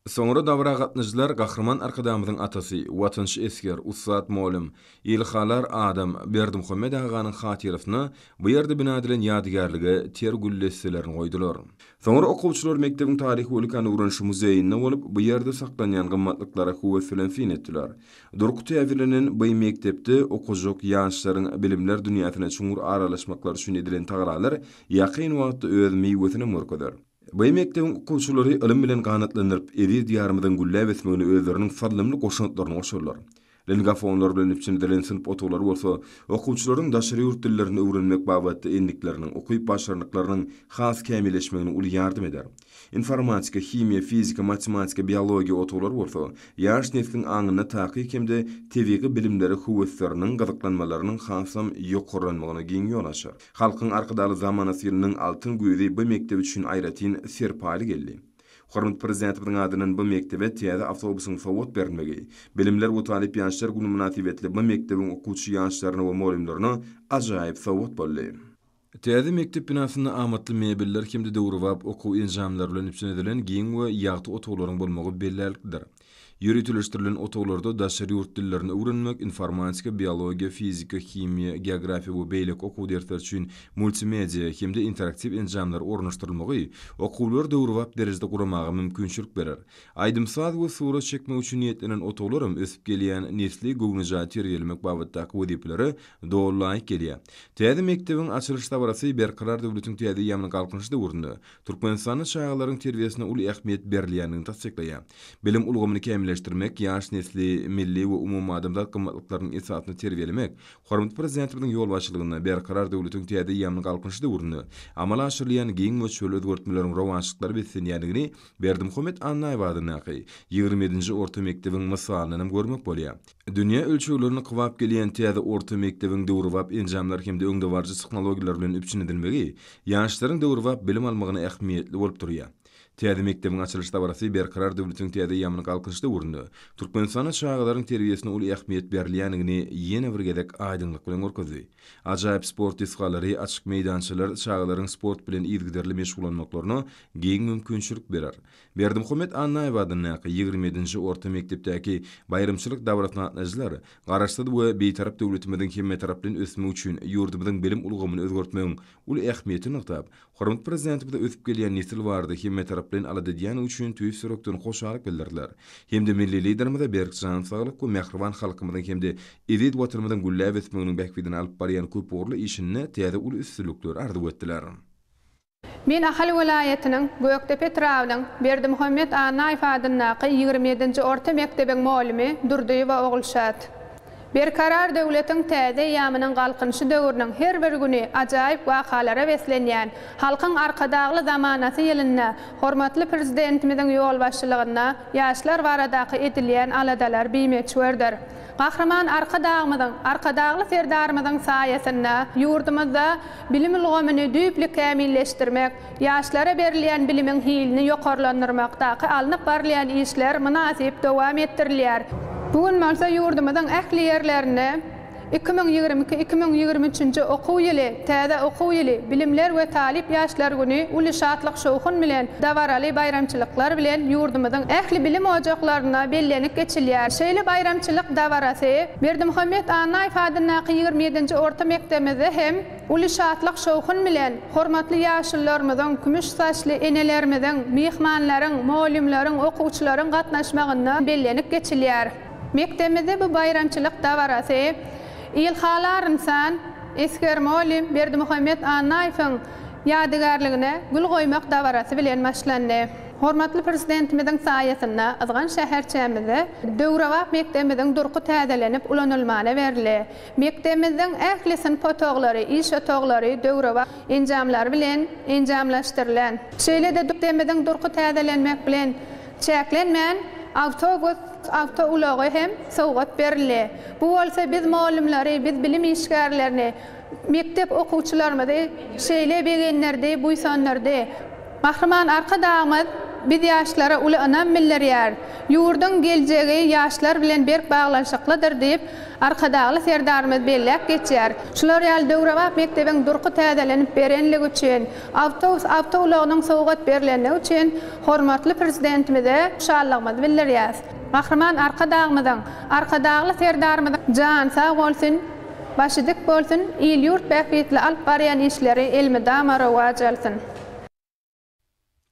Soňra dabara gatnaşyjylar Gahryman Arkadagymyzyň atasy, watançy esger, ussat mugallym, ilhalar adam Berdimuhamet aganyň hatyrasyna bu ýerde bina edilen ýadygärlige ter gül desselerini goýdular. Soňra okuwçylar mekdebiň taryhy we ülkäni öwreniş muzeýinde bolup, bu ýerde saklanýan gymmatlyklara höwes bilen syn etdiler. Durky täzelenen by mekdepde okajak ýaşlaryň bilimler dünýäsine çuňňur aralaşmaklary üçin edilen tagalalar ýakyn wagtda öz miwesinem görkezer. By mekdebiň okuwçylary ylym bilen ganatlandyryp, eziz Diýarymyzyň gülläp ösmegine özleriniň saldamly goşantlaryny goşarlar. Lingofonlar bilen üpjün edilen synp otaglary bolsa, okuwçylaryň daşary ýurt dillerini öwrenmek babatda endikleriniň, ukyp-başarnyklarynyň has kämilleşmegine uly ýardam eder. Informatika, himiýa, fizika, matematika, biologiýa otaglary bolsa, ýaş nesliň aňynda takyk hem-de tebigy bilimlere höwesleriniň, gyzyklanmalarynyň hasam ýokarlanmagyna giň ýol açar. Halkyň Arkadagly zamanasy ýylynyň altyn güýzi bu mekdep üçin aýratyn serpaýly geldi. Hormatly Prezidentimiziň adyndan bu mekdebe täze awtobusyň sowgat berilmegi, Bilimler we talyp ýaşlar güni mynasybetli bu mekdebiň okuwçy ýaşlaryna we mugallymlaryna ajaýyp sowgat boldy. Täze mekdep binasynda amatly mebeller hem-de döwrebap okuw enjamlary bilen üpjün edilen giň we ýagty otaglaryň bolmagy bellärliklidir. Ýöriteleşdirilen otaglarda daşary ýurt dillerini öwrenmek, informatika, biologiýa, fizika, himiýa, geografiýa we beýleki okuw dersleri üçin multimediýa hem-de interaktiw enjamlar ornaşdyrylmagy okuwlary döwrebap derejede guramaga mümkinçilik berer. Aýdym-saz we surat çekmek üçin niýetlenen otaglar hem ösüp gelýän nesli göwnejaý terbiýelemek babatdaky wezipelere doly laýyk gelýär. Täze mekdebiň açylyş dabarasy Berkarar döwletiň täze eýýamynyň Galkynyşy döwründe Türkmenistanda çagalaryň terbiýesine uly ähmiýet berilýändigini tassyklaýar. Bilim ulgamyny kämilleşdirmek, ýaş nesli milli we umumadamzat gymmatlyklarynyň esasynda terbiýelemek hormatly Prezidentimiziň ýolbaşçylygynda Berkarar döwletiň täze eýýamynyň Galkynyşy döwründe amala aşyrylýan giň möçberli özgertmeleriň rowaçlyklara beslenýändigini Berdimuhamet Annaýew adyndaky 27-nji orta mekdebiň mysalyndan hem görmek bolýar. Dünýä ölçeglerine kybap gelýän täze orta mekdebiň döwrebap enjamlar hem-de öňdebaryjy tehnologiýalar bilen üpjün edilmegi ýaşlaryň döwrebap bilim almagyna ähmiýetli bolup durýar. Täze mekdebiň açylyş dabarasy Berkarar döwletiň täze eýýamynyň Galkynyş döwründe Türkmenistanda çagalaryň terbiýesine uly ähmiýet berilýändigini ýene bir gezek aýdyňlyk bilen görkezdi. Ajaýyp sport desgalary, açyk meýdançalar çagalaryň sport bilen yzygiderli meşgullanmaklaryna giň mümkinçilik berer. Berdimuhamet Annaýew adyndaky 27-nji orta mekdepdäki baýramçylyk dabarasyna gatnaşyjylar Garaşsyz we Bitarap döwletimiziň hemmetaraplaýyn ösmegi üçin ýurdumyzyň bilim ulgamyny özgertmegiň uly ähmiýetini nygtap, hormatly Prezidentimize ösüp gelýän nesil barada hemmetaraplaýyn alada edýändigi üçin tüýs ýürekden hoşallyk bildirdiler hem-de milli Liderimize berk jan saglyk we mähriban halkymyzyň hem-de eziz Watanymyzyň gülläp ösmeginiň bähbidine alyp barýan köpugurly işinde täze uly üstünlikleri arzuw etdiler. Men Ahal welaýatynyň Gökdepe etrabynyň Berdimuhamet Annaýew adyndaky 27-nji orta mekdebiň mugallymy Durdyýewa Ogulşat. Berkarar döwletiň täze eýýamynyň Galkynyşy döwrüniň her bir güni ajaýyp wakalara beslenýän Halkyň Arkadagly zamanasy ýylynda hormatly Prezidentimiziň ýolbaşçylygynda ýaşlar baradaky edilýän aladalar bimöçberdir. Gahryman Arkadagymyzyň, Arkadagly Serdarymyzyň saýasynda ýurdumyzda bilim ulgamyny düýpli kämilleşdirmek, ýaşlara berilýän bilimiň hilini ýokarlandyrmakdaky alnyp barylýan işler mynasyp dowam etdirilýär. Bu gün bolsa ýurdumyzyň ähli ýerlerinde 2022, 2023-nji okuw ýyly, täze okuw ýyly, Bilimler we talyp ýaşlar güni uly şatlyk-şowhun bilen, dabaraly baýramçylyklar bilen ýurdumyzyň ähli bilim ojaklarynda bellenip geçilýär. Şeýle baýramçylyk dabarasy Berdimuhamet Annaýew adyndaky 27-nji orta mekdebimizde hem uly şatlyk-şowhun bilen, hormatly ýaşulularymyzyň, kümüş saçly enelerimiziň, myhmanlaryň, mugallymlaryň, okuwçylaryň gatnaşmagynda bellenip geçilýär. Mekdebimizde bu baýramçylyk dabarasy ilhalar ynsan, esger mugallym Berdimuhamet Annaýewiň ýadygärligine gül goýmak dabarasy bilen başlandy. Hormatly Prezidentimiziň saýasynda Yzgan şäherçämizde döwrebap mekdebimiziň durky täzelenip ulanylmana berildi. Mekdebimizdiň ähli synp otaglary, iş otaglary döwrebap enjamlar bilen enjamlaşdyrylan. Şeýle-de mekdebimiziň durky täzelenmek bilen çäklenmän, awtobus awtoulagy hem sowgat berildi. Bu bolsa biz mugallymlary, biz bilim işgärlerini, mekdep okuwçylarymyzy şeýle begendirdi, buýsandyrdy. Gahryman Arkadagymyz biz ýaşlara uly ynam bildirýär. Ýurduň geljegi ýaşlar bilen berk baglanyşyklydyr diýip, Arkadagly Serdarymyz belläp geçýär. Şular ýaly döwrebap mekdebiň durky täzelenip berenligi üçin, awtobus awtoulagynyň sowgat berlenligi üçin hormatly Prezidentimize hoşallygymyzy bildirýäris. Gahryman Arkadagymyzyň, Arkadagly Serdarymyzyň jany sag bolsun, başy dik bolsun, il-ýurt bähbitli alyp barýan işleri elmydama rowaç alsyn!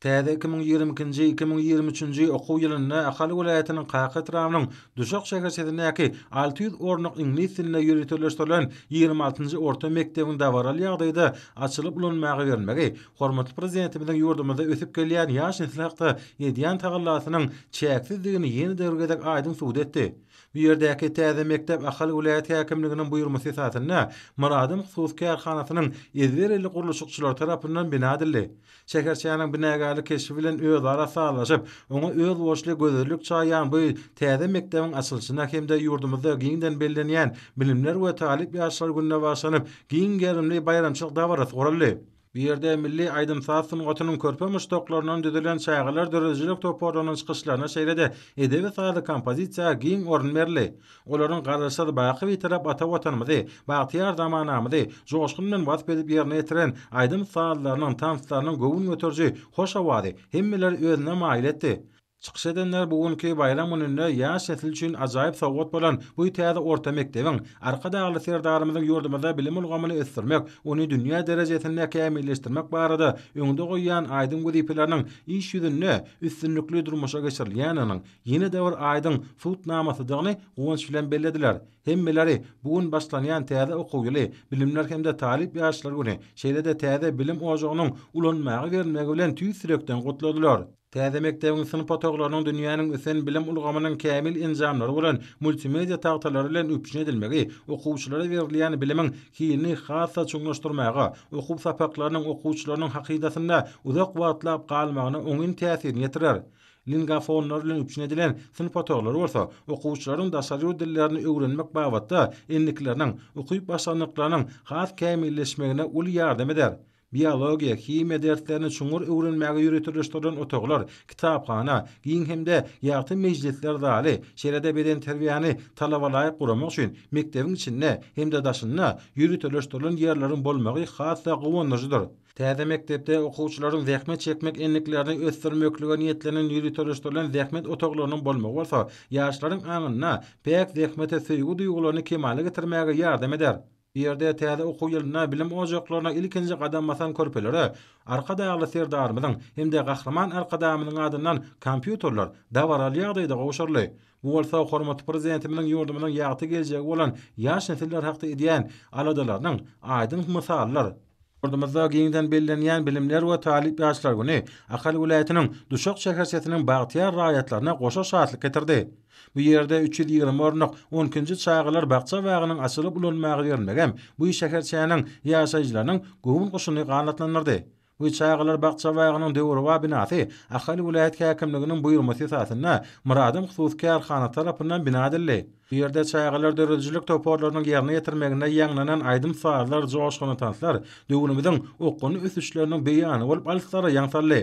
Täze 2022-nji, 2023-nji okuw ýylynda Ahal welaýatynyň Kaka etrabynyň Duşak şäherçesindäki 600 orunlyk iňlis dilinde ýöriteleşdirilen 26-njy orta mekdebiň dabaraly ýagdaýda açylyp ulanmaga berilmegi hormatly Prezidentimiziň ýurdumyzda ösüp gelýän ýaş nesil hakda edýän tagallasynyň çäksizdigini ýene-de bir gezek aýdyň subut etdi. Bu ýerdäki täze mekdep Ahal welaýat häkimliginiň buýurmasy esasynda Myradym hususy kärhanasynyň ezber elli gurluşykçylary tarapyndan bina edildi. Şäherçäniň binagärlik keşbi bilen özara sazlaşyp, oňa özboluşly gözellik çaýýan bu täze mekdebiň açylyşyna hem-de ýurdumyzda giňden bellenýän Bilimler we talyp ýaşlar gününe bagyşlanyp giň gerimli baýramçylyk dabarasy guraldy. Bu ýerde milli aýdym-saz sungatynyň körpe muşdaklaryndan düzülen çagalar döredijilik toparlarynyň çykyşlaryna şeýle-de edebi-sazly kompozisiýa giň orun berildi. Olaryň Garaşsyz, baky Bitarap ata Watanymyzy, bagtyýar zamanamyzy joşgun bilen wasp edip ýerine ýetiren aýdym-sazlarynyň, tanslarynyň göwün göteriji hoş owazy hemmeleri özüne maýyl etdi. Çykyş edenler bu günki baýram gününde ýaş nesil üçin ajaýyp sowgat bolan bu täze orta mekdebiň Arkadagly Serdarymyzyň ýurdumyzda bilim ulgamyny ösdürmek, ony dünýä derejesinde kämilleşdirmek barada öňde goýýan aýdyň wezipeleriniň iş ýüzünde üstünlikli durmuşa geçirilýändiginiň ýene-de bir aýdyň subutnamasydygyny guwanç bilen bellediler. Hemmeleri bu gün başlanýan täze okuw ýyly, Bilimler hem-de talyp ýaşlar güni, şeýle-de täze bilim ojagynyň ulanmaga berilmegi bilen tüýs ýürekden gutladylar. Täze mekdebiň synp otaglarynyň dünýäniň ösen bilim ulgamynyň kämil enjamlary bolan multimedia tagtalary bilen üpjün edilmegi okuwçylara berilýän bilimiň hilini has-da çuňlaşdyrmaga, okuw sapaklarynyň okuwçylarynyň hakydasynda uzak wagtlap galmagyna oňyn täsirini ýetirer. Lingafonlar bilen üpjün edilen synp otaglary bolsa okuwçylaryň daşary ýurt dillerini öwrenmek babatda endikleriniň, ukyp-başarnyklarynyň has kämilleşmegine uly ýardam eder. Biologiýa, himiýa derslerini çuňňur öwrenmäge ýöriteleşdirilen otaglar, kitaphana, giň hem-de ýagty mejlisler zaly, şeýle-de bedenterbiýäni talabalaýyk guramak üçin mekdebiň içinde hem-de daşynda ýöriteleşdirilen ýerleriň bolmagy has-da guwandyryjydyr. Täze mekdepde okuwçylaryň zähmet çekmek endiklerini ösdürmeklige niýetlenen ýöriteleşdirilen zähmet otaglarynyň bolmagy bolsa, ýaşlaryň aňynda päk zähmete söýgi duýgularyny kemala getirmäge ýardam eder. Bu ýerde täze okuw ýylynda bilim ojaklaryna ilkinji gadam basan körpelere Arkadagly Serdarymyzyň hem-de Gahryman Arkadagymyzyň adyndan kompýuterler dabaraly ýagdaýda gowşuryldy. Bu bolsa hormatly Prezidentimiziň ýurdumyzyň ýagty geljegi bolan ýaş nesiller hakda edýän aladalarynyň aýdyň mysalydyr. Ýurdumyzda giňden bellenýän Bilimler we talyp ýaşlar güni Ahal welaýatynyň Duşak şäherçesiniň bagtyýar raýatlaryna goşa şatlyk getirdi. Bu ýerde 320 orunlyk on ikinji çagalar bakja-bagynyň açylyp ulanmaga berilmegem bu şäherçäniň ýaşaýjylarynyň göwün guşuny ganatlandyrdy. Bu çagalar bakja-bagynyň döwrebap binasy Ahal welaýat häkimliginiň buýurmasy esasynda Myradym hususy kärhanasy tarapyndan bina edildi. Bu ýerde çagalar döredijilik toparlarynyň ýerine ýetirmeginde ýaňlanan aýdym-sazlar, joşgunly tanslar döwrümiziň okgunly ösüşleriniň beýany bolup alyslara ýaň saldy.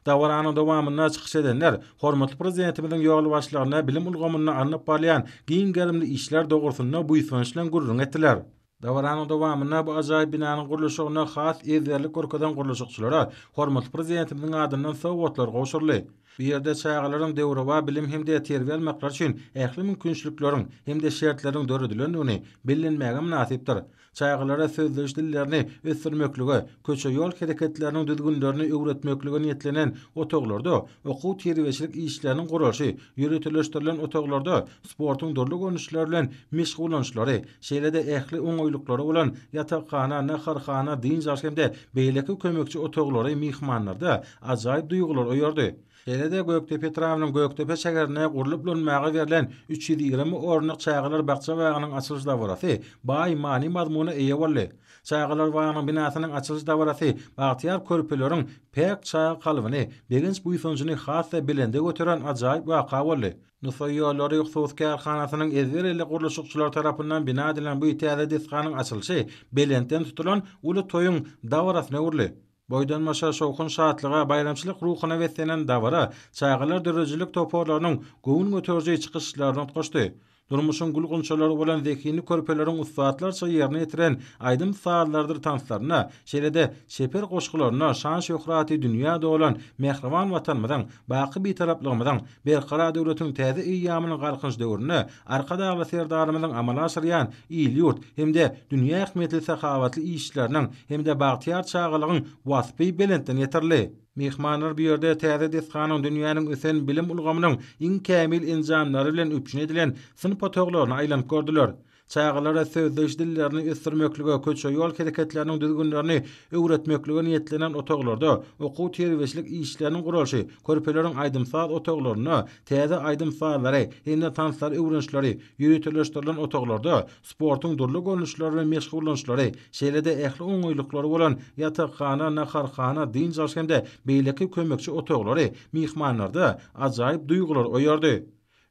Dabaranyň dowamynda çykyş edenler hormatly Prezidentimiziň ýolbaşçylygynda bilim ulgamynda alnyp barylýan giň gerimli işler dogrusynda buýsanç bilen gürrüň etdiler. Dabaranyň dowamynda bu ajaýyp binanyň gurluşygynda has ezberlik görkezen gurluşykçylara hormatly Prezidentimiziň adyndan sowgatlar gowşuryldy. Bu ýerde çagalaryň döwrebap bilim hem-de terbiýe almaklary üçin ähli mümkinçilikleriň hem-de şertleriň döredilendigini bellenmäge mynasypdyr. Çagalara sözleýiş dillerini ösdürmeklige, köçe-ýol hereketleriniň düzgünlerini öwretmeklige niýetlenen otaglarda okuw-terbiýeçilik işleriniň guralyşy, ýöriteleşdirilen otaglarda sportuň dürli görnüşleri bilen meşgullanyşlary, şeýle-de ähli oňaýlyklary bolan ýatakhana, naharhana, dynç alyş hem-de beýleki kömekçi otaglary myhmanlarda ajaýyp duýgulary oýardy. Şeýle-de Gökdepe etrabynyň Gökdepe şäherinde gurlup ulanmaga berlen 320 orunlyk çagalar bakja-bagynyň açylyş dabarasy baý many-mazmuna eýe boldy. Çagalar bagynyň binasynyň açylyş dabarasy bagtyýar körpeleriň päk çaga kalbyny, begenç-buýsanjyny has-da belende göteren ajaýyp waka boldy. Nusaý ýollary hususy kärhanasynyň ezber elli gurluşykçylary tarapyndan bina edilen bu täze desganyň açylyşy belentden tutulan uly toýuň dabarasyna öwrüldi. Boýdan-başa şowhun-şatlyga, baýramçylyk ruhuna beslenen dabara çagalar döredijilik toparlarynyň göwün göteriji çykyşlaryny utgaşdy. Durmuşyň gül-gunçalary bolan zehinli körpeleriň ussatlarça ýerine ýetiren aýdym-sazlarydyr tanslaryna, şeýle-de çeper goşgularyna şan-şöhraty dünýä dolan mähriban Watanymyzyň, baky Bitaraplygymyzyň, Berkarar döwletiň täze eýýamynyň Galkynyş döwründe Arkadagly Serdarymyzyň amala aşyrýan il-ýurt hem-de dünýä ähmiýetli sahawatly işleriniň hem-de bagtyýar çagalygyň waspy belentden ýetirildi. Myhmanlar bu ýerde täze desganyň dünýäniň ösen bilim ulgamynyň iň kämil enjamlary bilen üpjün edilen synp otaglaryna aýlanyp gördüler. Çagalara sözleýiş dillerini ösdürmeklige, köçe-ýol hereketleriniň düzgünlerini öwretmeklige niýetlenen otaglarda okuw-terbiýeçilik işleriniň guralyşy, körpeleriň aýdym-saz otaglarynda täze aýdym-sazlary hem-de tanslary öwrenişleri, ýöriteleşdirilen otaglarda sportuň dürli görnüşleri bilen meşgullanyşlary, şeýle-de ähli oňaýlyklary bolan ýatakhana, naharhana, dynç alyş hem-de beýleki kömekçi otaglary myhmanlarda ajaýyp duýgulary oýardy.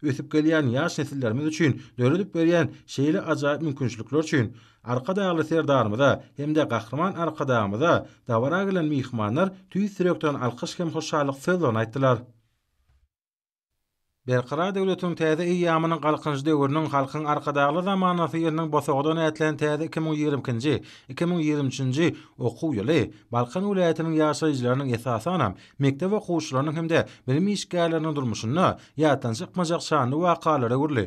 Ösüp gelýän ýaş nesillerimiz üçin döredip berýän şeýle ajaýyp mümkinçilikler üçin Arkadagly Serdarymyza hem-de Gahryman Arkadagymyza dabara gelen myhmanlar tüýs ýürekden alkyş hem hoşallyk sözlerini aýtdylar. Berkarar döwletiň täze eýýamynyň Galkynyş döwrüniň Halkyň Arkadagly zamanasy ýylynyň bosagadan ätlän täze 2022-nji, 2023-nji okuw ýyly Balkan welaýatynyň ýaşaýjylarynyň, esasanam, mekdep okuwçylarynyň hem-de bilim işgärleriniň durmuşynda ýatdan çykmajak şanly wakalara öwrüldi.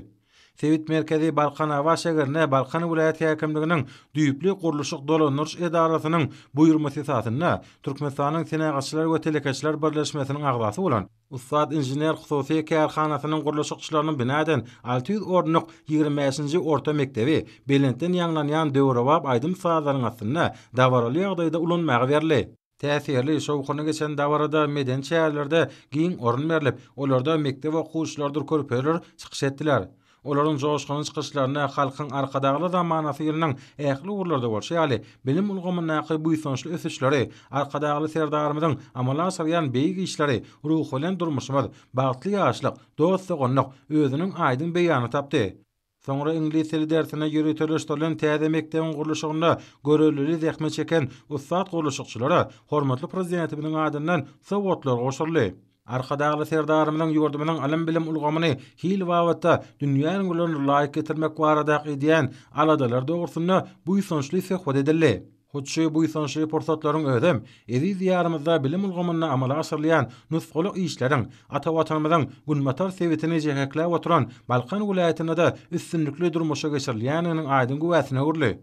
Sebit merkezi Balkanabat şägerinde Balkan welaýat häkimliginiň düýpli gurluşyk-dolandyryş edarasynyň buýurmasy esasynda Türkmenistanyň Senagatçylar we telekeçiler birleşmesiniň agzasy bolan Ussat inžener hususy kärhanasynyň gurluşykçylarynyň bina eden 600 orunlyk 25-nji orta mekdebi belentden ýaňlanýan döwrebap aýdym-sazlaryň astynda dabaraly ýagdaýda ulanmaga berildi. Täsirli, şowhunly geçen dabarada medeni çärelerde giň orun berlip, olarda mekdep okuwçylarydyr körpeler çykyş etdiler. Olaryň joşgunly çykyşlarynda Halkyň Arkadagly zamanasy ýylynyň ähli ugurlarda bolşy ýaly, bilim ulgamyndaky buýsançly ösüşleri, Arkadagly Serdarymyzyň amala aşyrýan beýik işleri, ruhubelent durmuşymyz, bagtly ýaşlyk, dost-doganlyk özüniň aýdyň beýanyny tapdy. Soňra iňlis dili dersine ýöriteleşdirilen täze mekdebiň gurluşygynda görellili zähmet çeken ussat gurluşykçylara hormatly Prezidentimiziň adyndan sowgatlar gowşuryldy. Arkadagly Serdarymyzyň ýurdumyzyň ylym-bilim ulgamyny hil babatda dünýä ülňülerine laýyk getirmek baradaky edýän aladalary dogrusynda buýsançly söhbet edildi. Hut şu buýsançly pursatlaryň özem eziz Diýarymyzda bilim ulgamynda amala aşyrylýan nusgalyk işleriň ata Watanymyzyň günbatar sebitini jähekläp oturan Balkan welaýatynda-da üstünlikli durmuşa geçirilýändiginiň aýdyň güwäsine öwrüldi.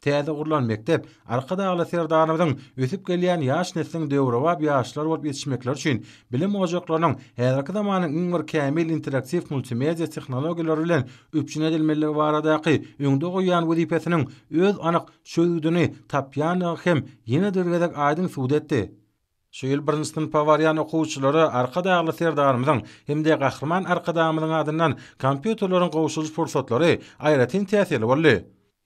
Täze gurlan mekdep Arkadagly Serdarymyzyň ösüp gelýän ýaş nesliň döwrebap ýaşlar bolup ýetişmekleri üçin bilim ojaklarynyň häzirki zamanyň iň bir kämil interaktiw multimediýa tehnologiýalary bilen üpjün edilmelidigi baradaky öňde goýýan wezipesiniň öz anyk çözgüdini tapýandygy hem ýene-de bir gezek aýdyň subut etdi. Şu ýyl birinji synpa barýan okuwçylara Arkadagly Serdarymyzyň hem-de Gahryman Arkadagymyzyň adyndan kompýuterleriň gowşurylyş pursatlary aýratyn täsirli boldy.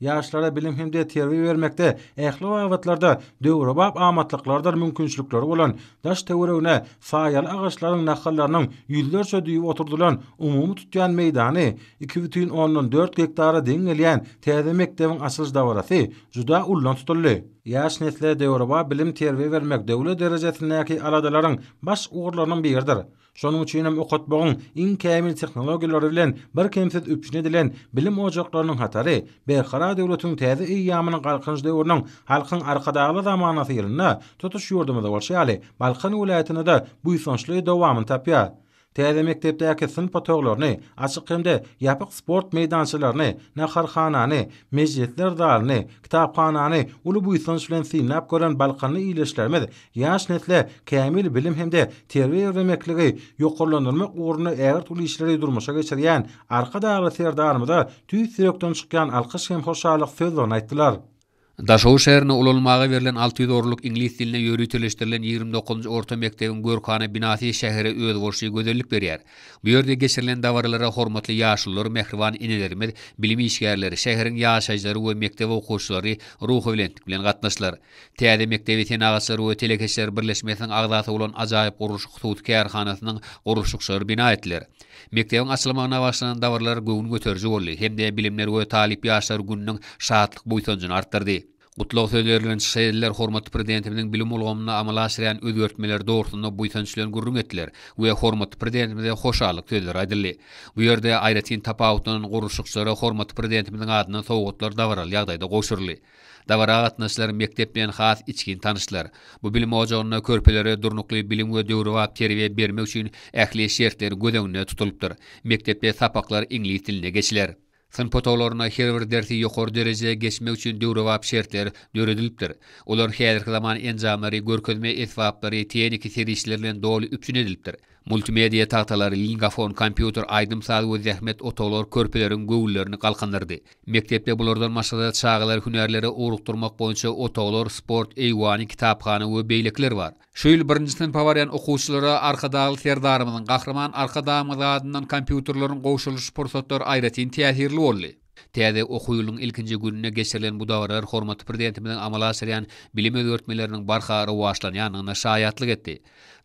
Ýaşlara bilim hem-de terbiýe bermekde ähli babatlarda döwrebap amatlyklardyr mümkinçilikleri bolan, daş-töweregine saýaly agaçlaryň nahallarynyň ýüzlerçe düýbi oturdylan umumy tutýan meýdany 2,4 gektara deň gelýän täze mekdebiň açylyş dabarasy juda ullan tutuldy. Ýaş nesle döwrebap bilim-terbiýe bermek döwlet derejesindäki aladalaryň baş ugurlarynyň biridir. Şonuň üçin hem okatmagyň iň kämil tehnologiýalary bilen birkemsiz üpjün edilen bilim ojaklarynyň hatary Berkarar döwletiň täze eýýamynyň Galkynyş döwrüniň Halkyň Arkadagly zamanasy ýylynda tutuş ýurdumyzda bolşy ýaly, Balkan welaýatynda-da buýsançly dowamyny tapýar. Täze mekdepdäki synp otaglaryny, açyk hem-de ýapyk sport meýdançalaryny, naharhanany, mejlisler zalyny, kitaphanany uly buýsanç bilen synlap gören balkanly ildeşlerimiz ýaş nesle kämil bilim hem-de terbiýe bermekligi ýokarlandyrmak ugrunda ägirt uly işleri durmuşa geçirýän Arkadagly Serdarymyza tüýs ýürekden çykýan alkyş hem hoşallyk sözlerini aýtdylar. Daşoguz şäherinde ulanylmaga berlen 600 orunlyk iňlis diline ýöriteleşdirilen ýigrimi dokuzynjy orta mekdebiň görkana binasy şähere özboluşly gözellik berýär. Bu ýerde geçirilen dabaralara hormatly ýaşulular, mähriban enelerimiz, bilim işgärleri, şäheriň ýaşaýjylary we mekdep okuwçylary ruhubelentlik bilen gatnaşdylar. Täze mekdebi Senagatçylar we telekeçiler birleşmesiniň agzasy bolan Ajaýyp gurluşyk hususy kärhanasynyň gurluşykçylary bina etdiler. Mekdebiň açylmagyna bagyşlanan dabaralar göwün göteriji boldy hem-de Bilimler we talyp ýaşlar gününiň şatlyk-buýsanjyny artdyrdy. Gutlag sözleri bilen çykyş edenler hormatly Prezidentimiziň bilim ulgamynda amala aşyrýan özgertmeleri dogrusynda buýsanç bilen gürrüň etdiler we hormatly Prezidentimize hoşallyk sözleri aýdyldy. Bu ýerde aýratyn tapawutlanan gurluşykçylara hormatly Prezidentimiziň adyndan sowgatlar dabaraly ýagdaýda gowşuryldy. Dabara gatnaşyjylar mekdep bilen has içgin tanyşdylar. Bu bilim ojagynda körpelere durnukly bilim we döwrebap terbiýe bermek üçin ähli şertler göz öňünde tutulypdyr. Mekdepde sapaklar iňlis dilinde geçiler. Synp otaglarynda her bir dersi ýokary derejede geçmek üçin döwrebap şertler döredilipdir. Olar häzirki zaman enjamlary, görkezme esbaplary, tehniki serişdeler bilen doly üpjün edilipdir. Multimediýa tagtalary, lingafon, kompýuter, aýdym-saz we zähmet otaglary körpeleriň göwünlerini galkyndyrdy. Mekdepde bulardan başga-da çagalary hünärlere ugrukdyrmak boýunça otaglar, sport eýwany, kitaphana we beýlekiler bar. Şu ýyl birinji synpa barýan okuwçylara Arkadagly Serdarymyzyň, Gahryman Arkadagymyz adyndan kompýuterleriň gowşurylyş pursatlary aýratyn täsirli boldy. Täze okuw ýylynyň ilkinji gününde geçirilen bu dabaralar hormatly Prezidentimiziň amala aşyrýan bilim özgertmeleriniň barha rowaçlanýandygyna şaýatlyk etdi.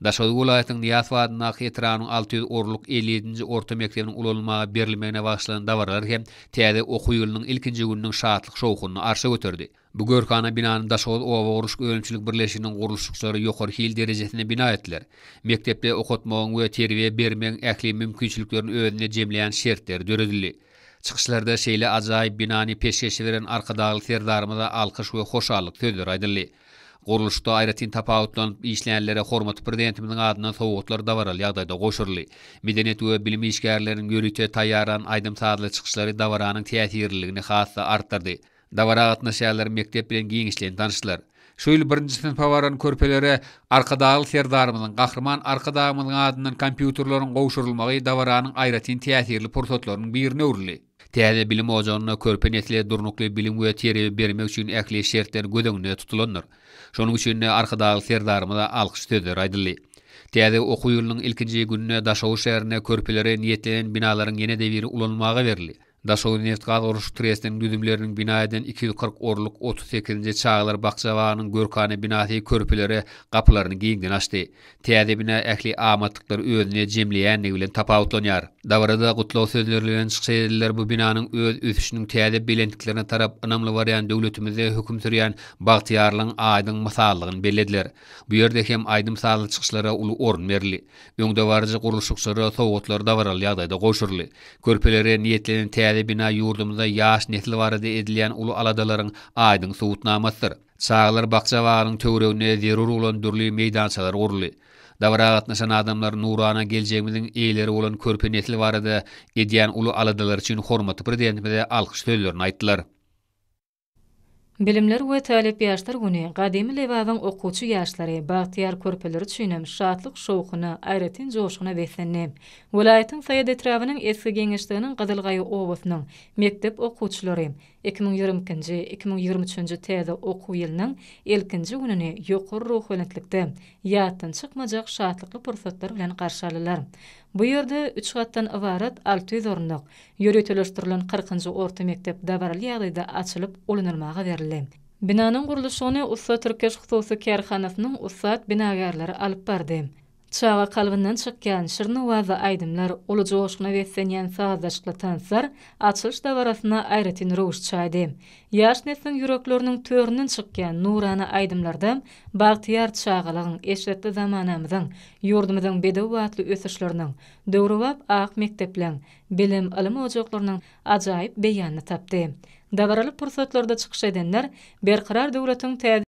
Daşoguz welaýatynyň Nyýazow adyndaky etrabynyň 600 orunlyk 57 nji orta mekdebiniň ulanylmaga berilmegine bagyşlanan dabaralar hem täze okuw ýylynyň ilkinji gününiň şatlyk-şowhunyny arşa göterdi. Bu görkana binany Daşoguz oba gurluşyk önümçilik birleşiginiň gurluşykçylary ýokary hil derejesinde bina etdiler. Mekdepde okatmagyň we terbiýe bermegiň ähli mümkinçiliklerini özünde jemleýän şertler döredildi. Çykyşlarda şeýle ajaýyp binany peşgeş beren Arkadagly Serdarymyza alkyş we hoşallyk sözleri aýdyldy. Gurluşykda aýratyn tapawutlanyp işlänlere hormatly Prezidentimiziň adyndan sowgatlar dabaraly ýagdaýda gowşuryldy. Medeniýet we bilim işgärleriniň ýörite taýýarlan aýdym-sazly çykyşlary dabaranyň täsirliligini has-da artdyrdy. Dabara gatnaşýanlar mekdep bilen giňişleýin tanyşdylar. Şu ýyl birinji synpa baran körpelere Arkadagly Serdarymyzyň, Gahryman Arkadagymyzyň adyndan kompýuterleriň gowşurylmagy dabaranyň aýratyn täsirli pursatlarynyň birine öwrüldi. Täze bilim ojagynda körpe nesle durnukly bilim we terbiýe bermek üçin ähli şertler göz öňünde tutulandyr. Şonuň üçin-de Arkadagly Serdarymyza alkyş sözleri aýdyldy. Täze okuw ýylynyň ilkinji gününde Daşoguz şäherinde körpelere niýetlenen binalaryň ýene-de biri ulanylmaga berildi. Daşoguz-nebitgazgurluşyk trestiniň düzümleriniň bina eden 240 orunlyk 38-nji çagalar bakja-bagynyň görkana binasy körpelere gapylaryny giňden açdy. Täze bina ähli amatlyklary özünde jemleýändigi bilen tapawutlanýar. Dabarada gutlag sözleri bilen çykyş edenler bu binanyň öz ösüşiniň täze belentliklerine tarap ynamly barýan döwletimizde höküm sürýän bagtyýarlygyň aýdyň mysallygyny bellediler. Bu ýerde hem aýdym-sazly çykyşlara uly orun berildi. Öňdebaryjy gurluşykçylara sowgatlar dabaraly ýagdaýda gowşuryldy. Körpelere niýetlenen täze bina ýurdumyzda ýaş nesil barada edilýän uly aladalaryň aýdyň subutnamasydyr. Çagalar bakja-bagynyň töwereginde zerur bolan dürli meýdançalar guruldy. Dabara gatnaşan adamlar nurana geljegimiziň eýeleri bolan körpe nesil barada edýän uly aladalary üçin hormatly Prezidentimize alkyş sözlerini aýtdylar. Bilimler we talyp ýaşlar güni gadymy Lebabyň okuwçy ýaşlary, bagtyýar körpeleri üçinem şatlyk-şowhuna, aýratyn joşguna beslendi. Welaýatyň Saýat etrabynyň Esgi geňeşliginiň Gyzylgaýa obasynyň mekdep okuwçylary 2022-nji, 2023-nji täze okuw ýylynyň ilkinji gününi ýokary ruhubelentlikde, ýatdan çykmajak şatlykly pursatlar bilen garşy aldylar. Bu ýerde üç gatdan ybarat 600 orunlyk, Ýöriteleşdirilen kyrkynjy orta mekdep dabaraly ýagdaýda açylyp, ulanylmaga berildi. Binanyň gurluşygyny Ussa Tirkeş hususy kärhanasynyň ussat binagärleri alyp bardy. Çaga kalbyndan çykýan şirin owazly aýdymlar, uly joşguna beslenýän sazlaşykly tanslar açylyş dabarasyna aýratyn röwüş çaýdy. Ýaş nesliň ýürekleriniň töründen çykýan nurana aýdymlarda bagtyýar çagalygyň, eşretli zamanamyzyň, ýurdumyzyň bedew batly ösüşleriniň, döwrebap ak mekdepleň, bilim, ylym ojaklarynyň ajaýyp beýanyny tapdy. Dabaraly pursatlarda çykyş edenler Berkarar döwletiň täze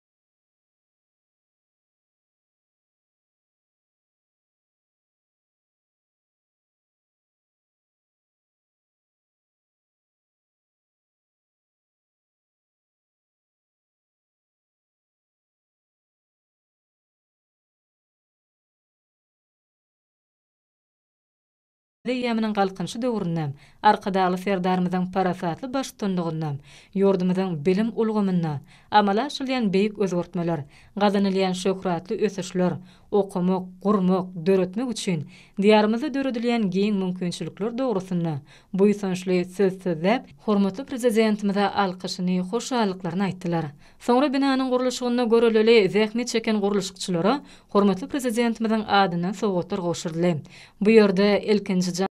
Eýýamynyň Galkynyşy döwründe Arkadagly Serdarymyzyň parasatly baştutanlygynda ýurdumyzyň bilim ulgamynda amala aşyrylýan beýik özgertmeler, gazanylýan şöhratly ösüşler, okamak, gurmak, döretmek üçin Diýarymyzda döredilýän giň mümkinçilikler dogrusynda buýsançly söz sözläp, hormatly Prezidentimize alkyşyny, hoşallyklaryny aýtdylar. Soňra binanyň gurluşygynda göreleli zähmet çeken gurluşykçylara hormatly Prezidentimiziň adyndan sowgatlar gowşuryldy. Bu ýerde ilkinji jaň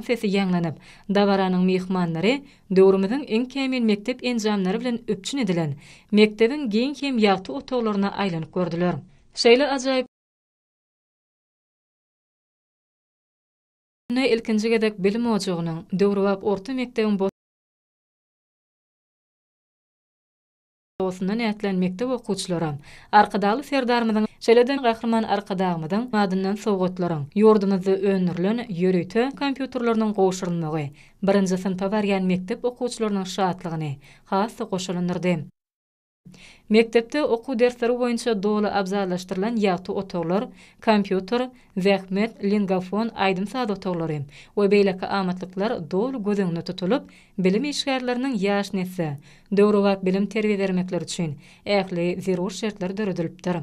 sesi ýaňlanyp, dabaranyň myhmanlary döwrümiziň iň kämil mekdep enjamlary bilen üpjün edilen mekdebiň giň hem ýagty otaglaryna aýlanyp gördüler. Şeýle ajaýyp günde ilkinji gezek bilim ojagynyň, döwrebap orta mekdebiň. bosagasyndan ätlän mekdep okuwçylary Arkadagly Serdarymyzyň, şeýle-de Gahryman Arkadagymyzyň adyndan sowgatlaryň, ýurdumyzda öndürilen ýörite kompýuterleriniň gowşurylmagy birinji synpa barýan mekdep okuwçylarynyň şatlygyny has-da goşalandyrdy. Mekdepde okuw dersleri boýunça doly abzallaşdyrylan ýagty otaglar, kompýuter, zähmet, lingafon, aýdym-saz otaglary we beýleki amatlyklar doly göz öňünde tutulyp, bilim işgärleriniň ýaş nesle döwrebap bilim-terbiýe bermekleri üçin ähli zerur şertler döredilipdir.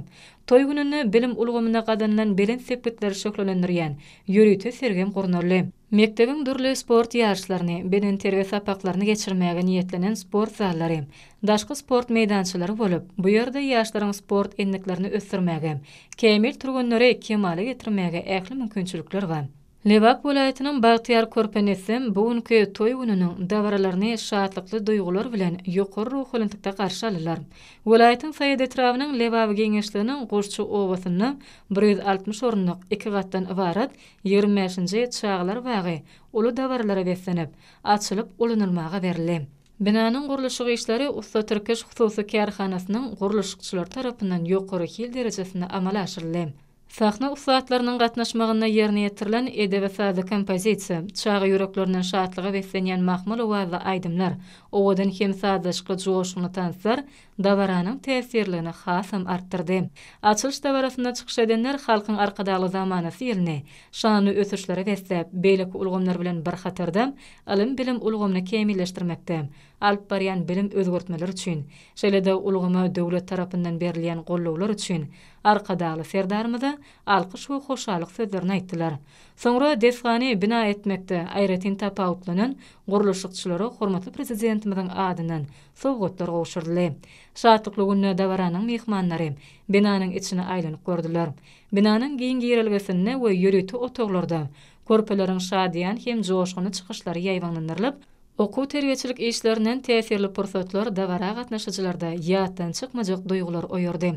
Toý gününde bilim ulgamynda gazanylan belent sepgitleri şöhlelendirýän ýörite sergem gurnaldy. Mekdebiň dürli sport ýaryşlaryny, bedenterbiýe sapaklaryny geçirmäge niýetlenen sport zallary, daşky sport meýdançalary bolup, bu ýerde ýaşlaryň sport endiklerini ösdürmäge, kämil türgenleri kemala getirmäge ähli mümkinçilikler bar. Lebap welaýatynyň bagtyýar körpe neslem bu günki toý gününiň dabaralaryny şatlykly duýgular bilen ýokary ruhubelentlikde garşy aldylar. Welaýatyň Saýat etrabynyň Lebaby geňeşliginiň Guşçy obasynda 160 orunlyk iki gatdan ybarat 25-nji çagalar bagy uly dabaralara beslenip, açylyp ulanylmaga berildi. Binanyň gurluşyk işleri Ussa Tirkeş hususy kärhanasynyň gurluşykçylary tarapyndan ýokary hil derejesinde amala aşyryldy. Sahna ussatlarynyň gatnaşmagynda ýerine ýetirilen edebi-sazly kompozisiýa, çaga ýüreklerinden şatlyga beslenýän mahmal owazly aýdymlar, owadan hem sazlaşykly joşgunly tanslar dabaranyň täsirligini hasam artdyrdy. Açylyş dabarasynda çykyş edenler Halkyň Arkadagly zamanasy ýylyny şanly ösüşlere besläp, beýleki ulgamlar bilen bir hatarda ylym-bilim ulgamyny kämilleşdirmekde alyp barýan bilim özgertmeleri üçin, şeýle-de ulgama döwlet tarapyndan berilýän gollawlar üçin Arkadagly Serdarymyza alkyş we hoşallyk sözlerini aýtdylar. Soňra desgany bina etmekde aýratyn tapawutlanan gurluşykçylara hormatly Prezidentimiziň adyndan sowgatlar gowşuryldy. Şatlykly günde dabaranyň myhmanlary binanyň içine aýlanyp gördüler. Binanyň giň girelgesinde we ýörite otaglarda körpeleriň şadyýan hem joşgunly çykyşlary ýaýbaňlandyrylyp, okuw-terbiýeçilik işlerinden täsirli pursatlar dabara gatnaşyjylarda ýatdan çykmajak duýgulary oýardy.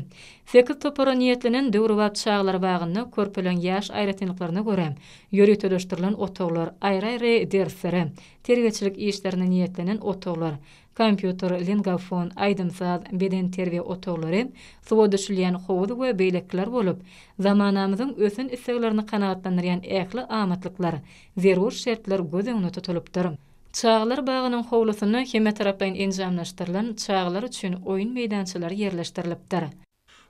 Sekiz topara niýetlenen döwrebap çagalar bagynda körpeleriň ýaş aýratynlyklaryna görä ýöriteleşdirilen otaglar, aýry-aýry derslere, terbiýeçilik işlerine niýetlenen otaglar, kompýuter, lingafon, aýdym-saz, bedenterbiýe otaglary, suwa düşülýän howuz we beýlekiler bolup, zamanamyzyň ösen isleglerini kanagatlandyrýan ähli amatlyklar, zerur şertler göz öňünde tutulypdyr. Çagalar bagynyň howlusynda hemmetaraplaýyn enjamlaşdyrylan çagalar üçin oýun meýdançalary ýerleşdirilipdir.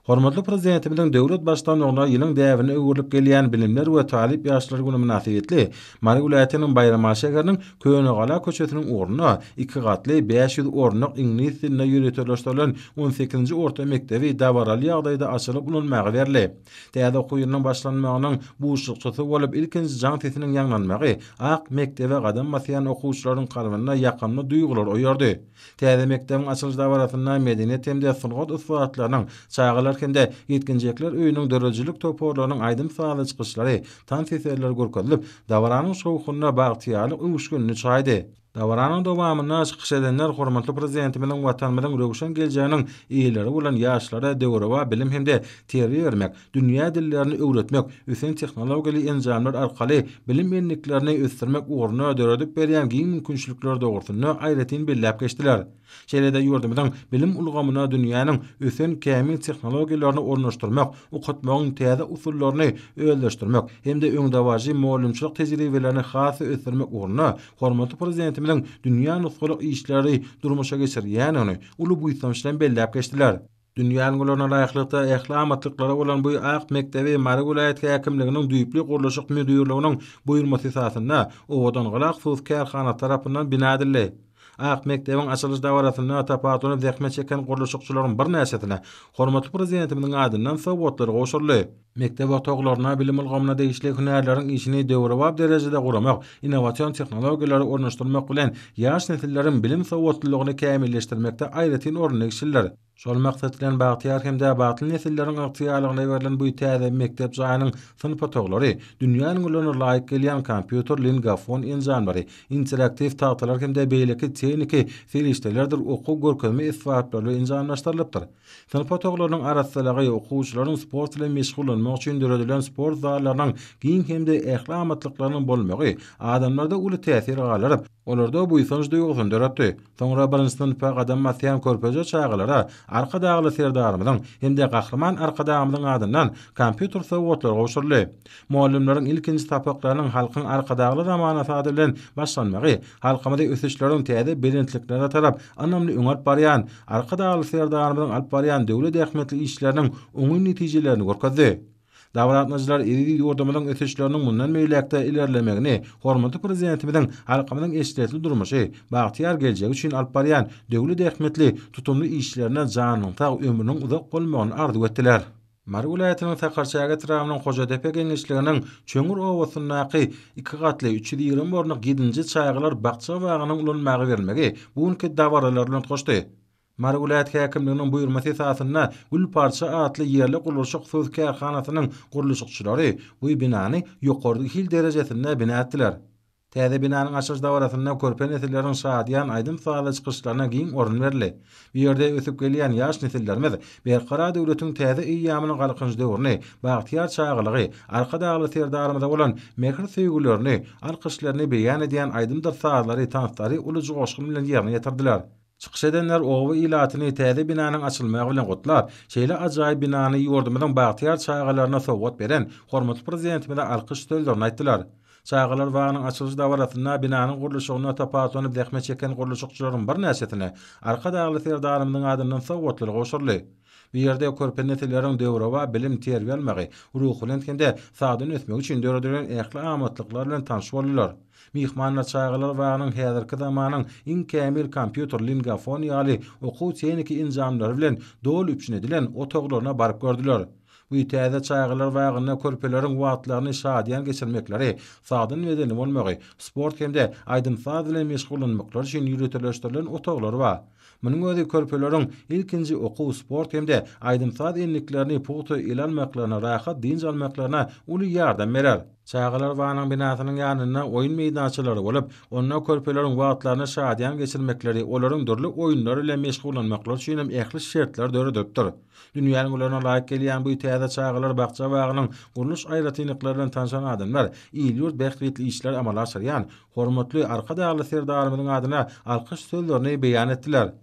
Hormatly Prezidentimiziň döwlet Baştutanlygynda ýylyň däbine öwrülip gelýän Bilimler we talyp ýaşlar güni mynasybetli Mary welaýatynyň Baýramaly şäheriniň Könegala köçesiniň ugrunda iki gatly, 500 orunlyk iňlis dilinde ýöriteleşdirilen on sekizinji orta mekdebi dabaraly ýagdaýda açylyp ulanmaga berildi. Täze okuw ýylynyň başlanmagynyň buşlukçysy bolup ilkinji jaň sesiniň ýaňlanmagy ak mekdebe gadam basýan okuwçylaryň kalbynda ýakymly duýgulary oýardy. Täze mekdebiň açylyş dabarasynda medeniýet hem-de sungat ussatlarynyň, çagalar hem-de ýetginjekler öýüniň döredijilik toparlarynyň aýdym-sazly çykyşlary, tans eserleri görkezilip, dabaranyň şowhunyna bagtyýarlyk öwüşginini çaýdy. Dabaranyň dowamynda çykyş edenler hormatly Prezidentimiziň Watanymyzyň röwşen geljeginiň eýeleri bolan ýaşlara döwrebap bilim hem-de terbiýe bermek, dünýä dillerini öwretmek, ösen tehnologiýaly enjamlar arkaly bilim endiklerini ösdürmek ugrunda döredip berýän giň mümkinçilikleri dogrusynda aýratyn belläp geçdiler. Şeýle-de ýurdumyzyň bilim ulgamyna dünýäniň ösen kämil tehnologiýalaryny ornaşdyrmak, okatmagyň täze usullaryny özleşdirmek hem-de öňdebaryjy mugallymçylyk tejribelerini has-da ösdürmek ugrunda hormatly Prezidentimiziň dünýä nusgalyk işleri durmuşa geçirýändigini uly buýsanç bilen belläp geçdiler. Dünýä ülňülerine laýyklykda ähli amatlyklary bolan bu ak mekdebi Mary welaýat häkimliginiň düýpli gurluşyk müdirliginiň buýurmasy esasynda Owadangala hususy kärhanasy tarapyndan bina edildi. Ak mekdebiň açylyş dabarasynda tapawutlanyp zähmet çeken gurluşykçylaryň birnäçesine hormatly Prezidentimiziň adyndan sowgatlar gowşuryldy. Mekdep otaglarynda bilim ulgamyna degişli hünärleriň işini döwrebap derejede guramak, innowasion tehnologiýalary ornaşdyrmak bilen ýaş nesilleriň bilim-sowatlylygyny kämilleşdirmekde aýratyn orun degişlidir. Şol maksat bilen bagtyýar hem-de bagtly nesilleriň ygtyýarlygyna berlen bu täze mekdep jaýynyň synp otaglary dünýä ülňülerine laýyk gelýän kompýuter, lingafon enjamlary, interaktiw tagtalar hem-de beýleki tehniki serişdelerdir okuw-görkezme esbaplary bilen enjamlaşdyrylypdyr. Synp otaglarynyň arassalygy, okuwçylaryň sport bilen meşgullanmagy. meşgullanmak üçin döredilen sport zallarynyň giň hem-de ähli amatlyklarynyň bolmagy adamlarda uly täsir galdyryp, olarda buýsanç duýgusyny döretdi. Soňra birinji synpa gadam basýan körpeje çagalara Arkadagly Serdarymyzyň hem-de Gahryman Arkadagymyzyň adyndan kompýuter sowgatlary gowşuryldy. Mugallymlaryň ilkinji sapaklarynyň Halkyň Arkadagly zamanasy ady bilen başlanmagy halkymyzy ösüşleriň täze belentliklerine tarap ynamly öňe alyp barýan Arkadagly Serdarymyzyň alyp barýan döwlet ähmiýetli işleriniň oňyn netijelerini görkezdi. Dabara gatnaşyjylar eziz ýurdumyzyň ösüşleriniň mundan beýläk-de ilerlemegini hormatly Prezidentimiziň halkymyzyň eşretli durmuşy, bagtyýar geljegi üçin alyp barýan döwlet ähmiýetli tutumly işlerine janynyň sag, ömrüniň uzak bolmagyny arzuw etdiler. Mary welaýatynyň Sakarçäge etrabynyň Hojadepe geňeşliginiň Çöňür obasyndaky iki gatly, 320 orunlyk ýedinji çagalar bakja-bagynyň ulanmaga berilmegi bu günki dabaralar bilen utgaşdy. Mary welaýat häkimliginiň buýurmasy esasynda Gül parça atly ýerli gurluşyk hususy kärhanasynyň gurluşykçylary bu binany ýokary hil derejesinde bina etdiler. Täze binanyň açylyş dabarasynda körpe nesilleriň şadyýan aýdym-sazly çykyşlaryna giň orun berildi. Bu ýerde ösüp gelýän ýaş nesillerimiz Berkarar döwletiň täze eýýamynyň Galkynyş döwrüni, bagtyýar çagalygy, Arkadagly Serdarymyza bolan mähir-söýgülerini, alkyşlaryny beýan edýän aýdymdyr sazlary, tanslary uly joşgun bilen ýerine ýetirdiler. Çykyş edenler oba ilatyny täze binanyň açylmagy bilen gutlap, şeýle ajaýyp binany ýurdumyzyň bagtyýar çagalaryna sowgat beren hormatly Prezidentimize alkyş sözlerini aýtdylar. Çagalar bagynyň açylyş dabarasynda binanyň gurluşygynda tapawutlanyp zähmet çeken gurluşykçylaryň birnäçesine Arkadagly Serdarymyzyň adyndan sowgatlar gowşuryldy. Bu ýerde körpe nesilleriň döwrebap bilim-terbiýe almagy, ruhubelent hem-de sagdyn ösmegi üçin döredilen ähli amatlyklar bilen tanyş boldular. Myhmanlar çagalar bagynyň häzirki zamanyň iň kämil kompýuter, lingafon ýaly okuw-tehniki enjamlary bilen doly üpjün edilen otaglaryna baryp gördüler. Bu täze çagalar bagynda körpeleriň wagtlaryny şadyýan geçirmekleri, sagdyn bedenli bolmagy, sport hem-de aýdym-saz bilen meşgullanmaklary üçin ýöriteleşdirilen otaglar bar. Munuň özi körpeleriň ilkinji okuw, sport hem-de aýdym-saz endiklerini pugta ele almaklaryna, rahat dynç almaklaryna uly ýardam berer. Çagalar bagynyň binasynyň ýanynda oýun meýdançalary bolup, onda körpeleriň wagtlaryny şadyýan geçirmekleri, olaryň dürli oýunlar bilen meşgullanmaklary üçin hem ähli şertler döredilipdir. Dünýäniň ularyna laýyk gelýän bu täze çagalar bakja-bagynyň gurluş aýratynlyklary bilen tanşan adamlar il-ýurt bähbitli işleri amala aşyrýan hormatly Arkadagly Serdarymyzyň adyna alkyş sözlerini beýan etdiler.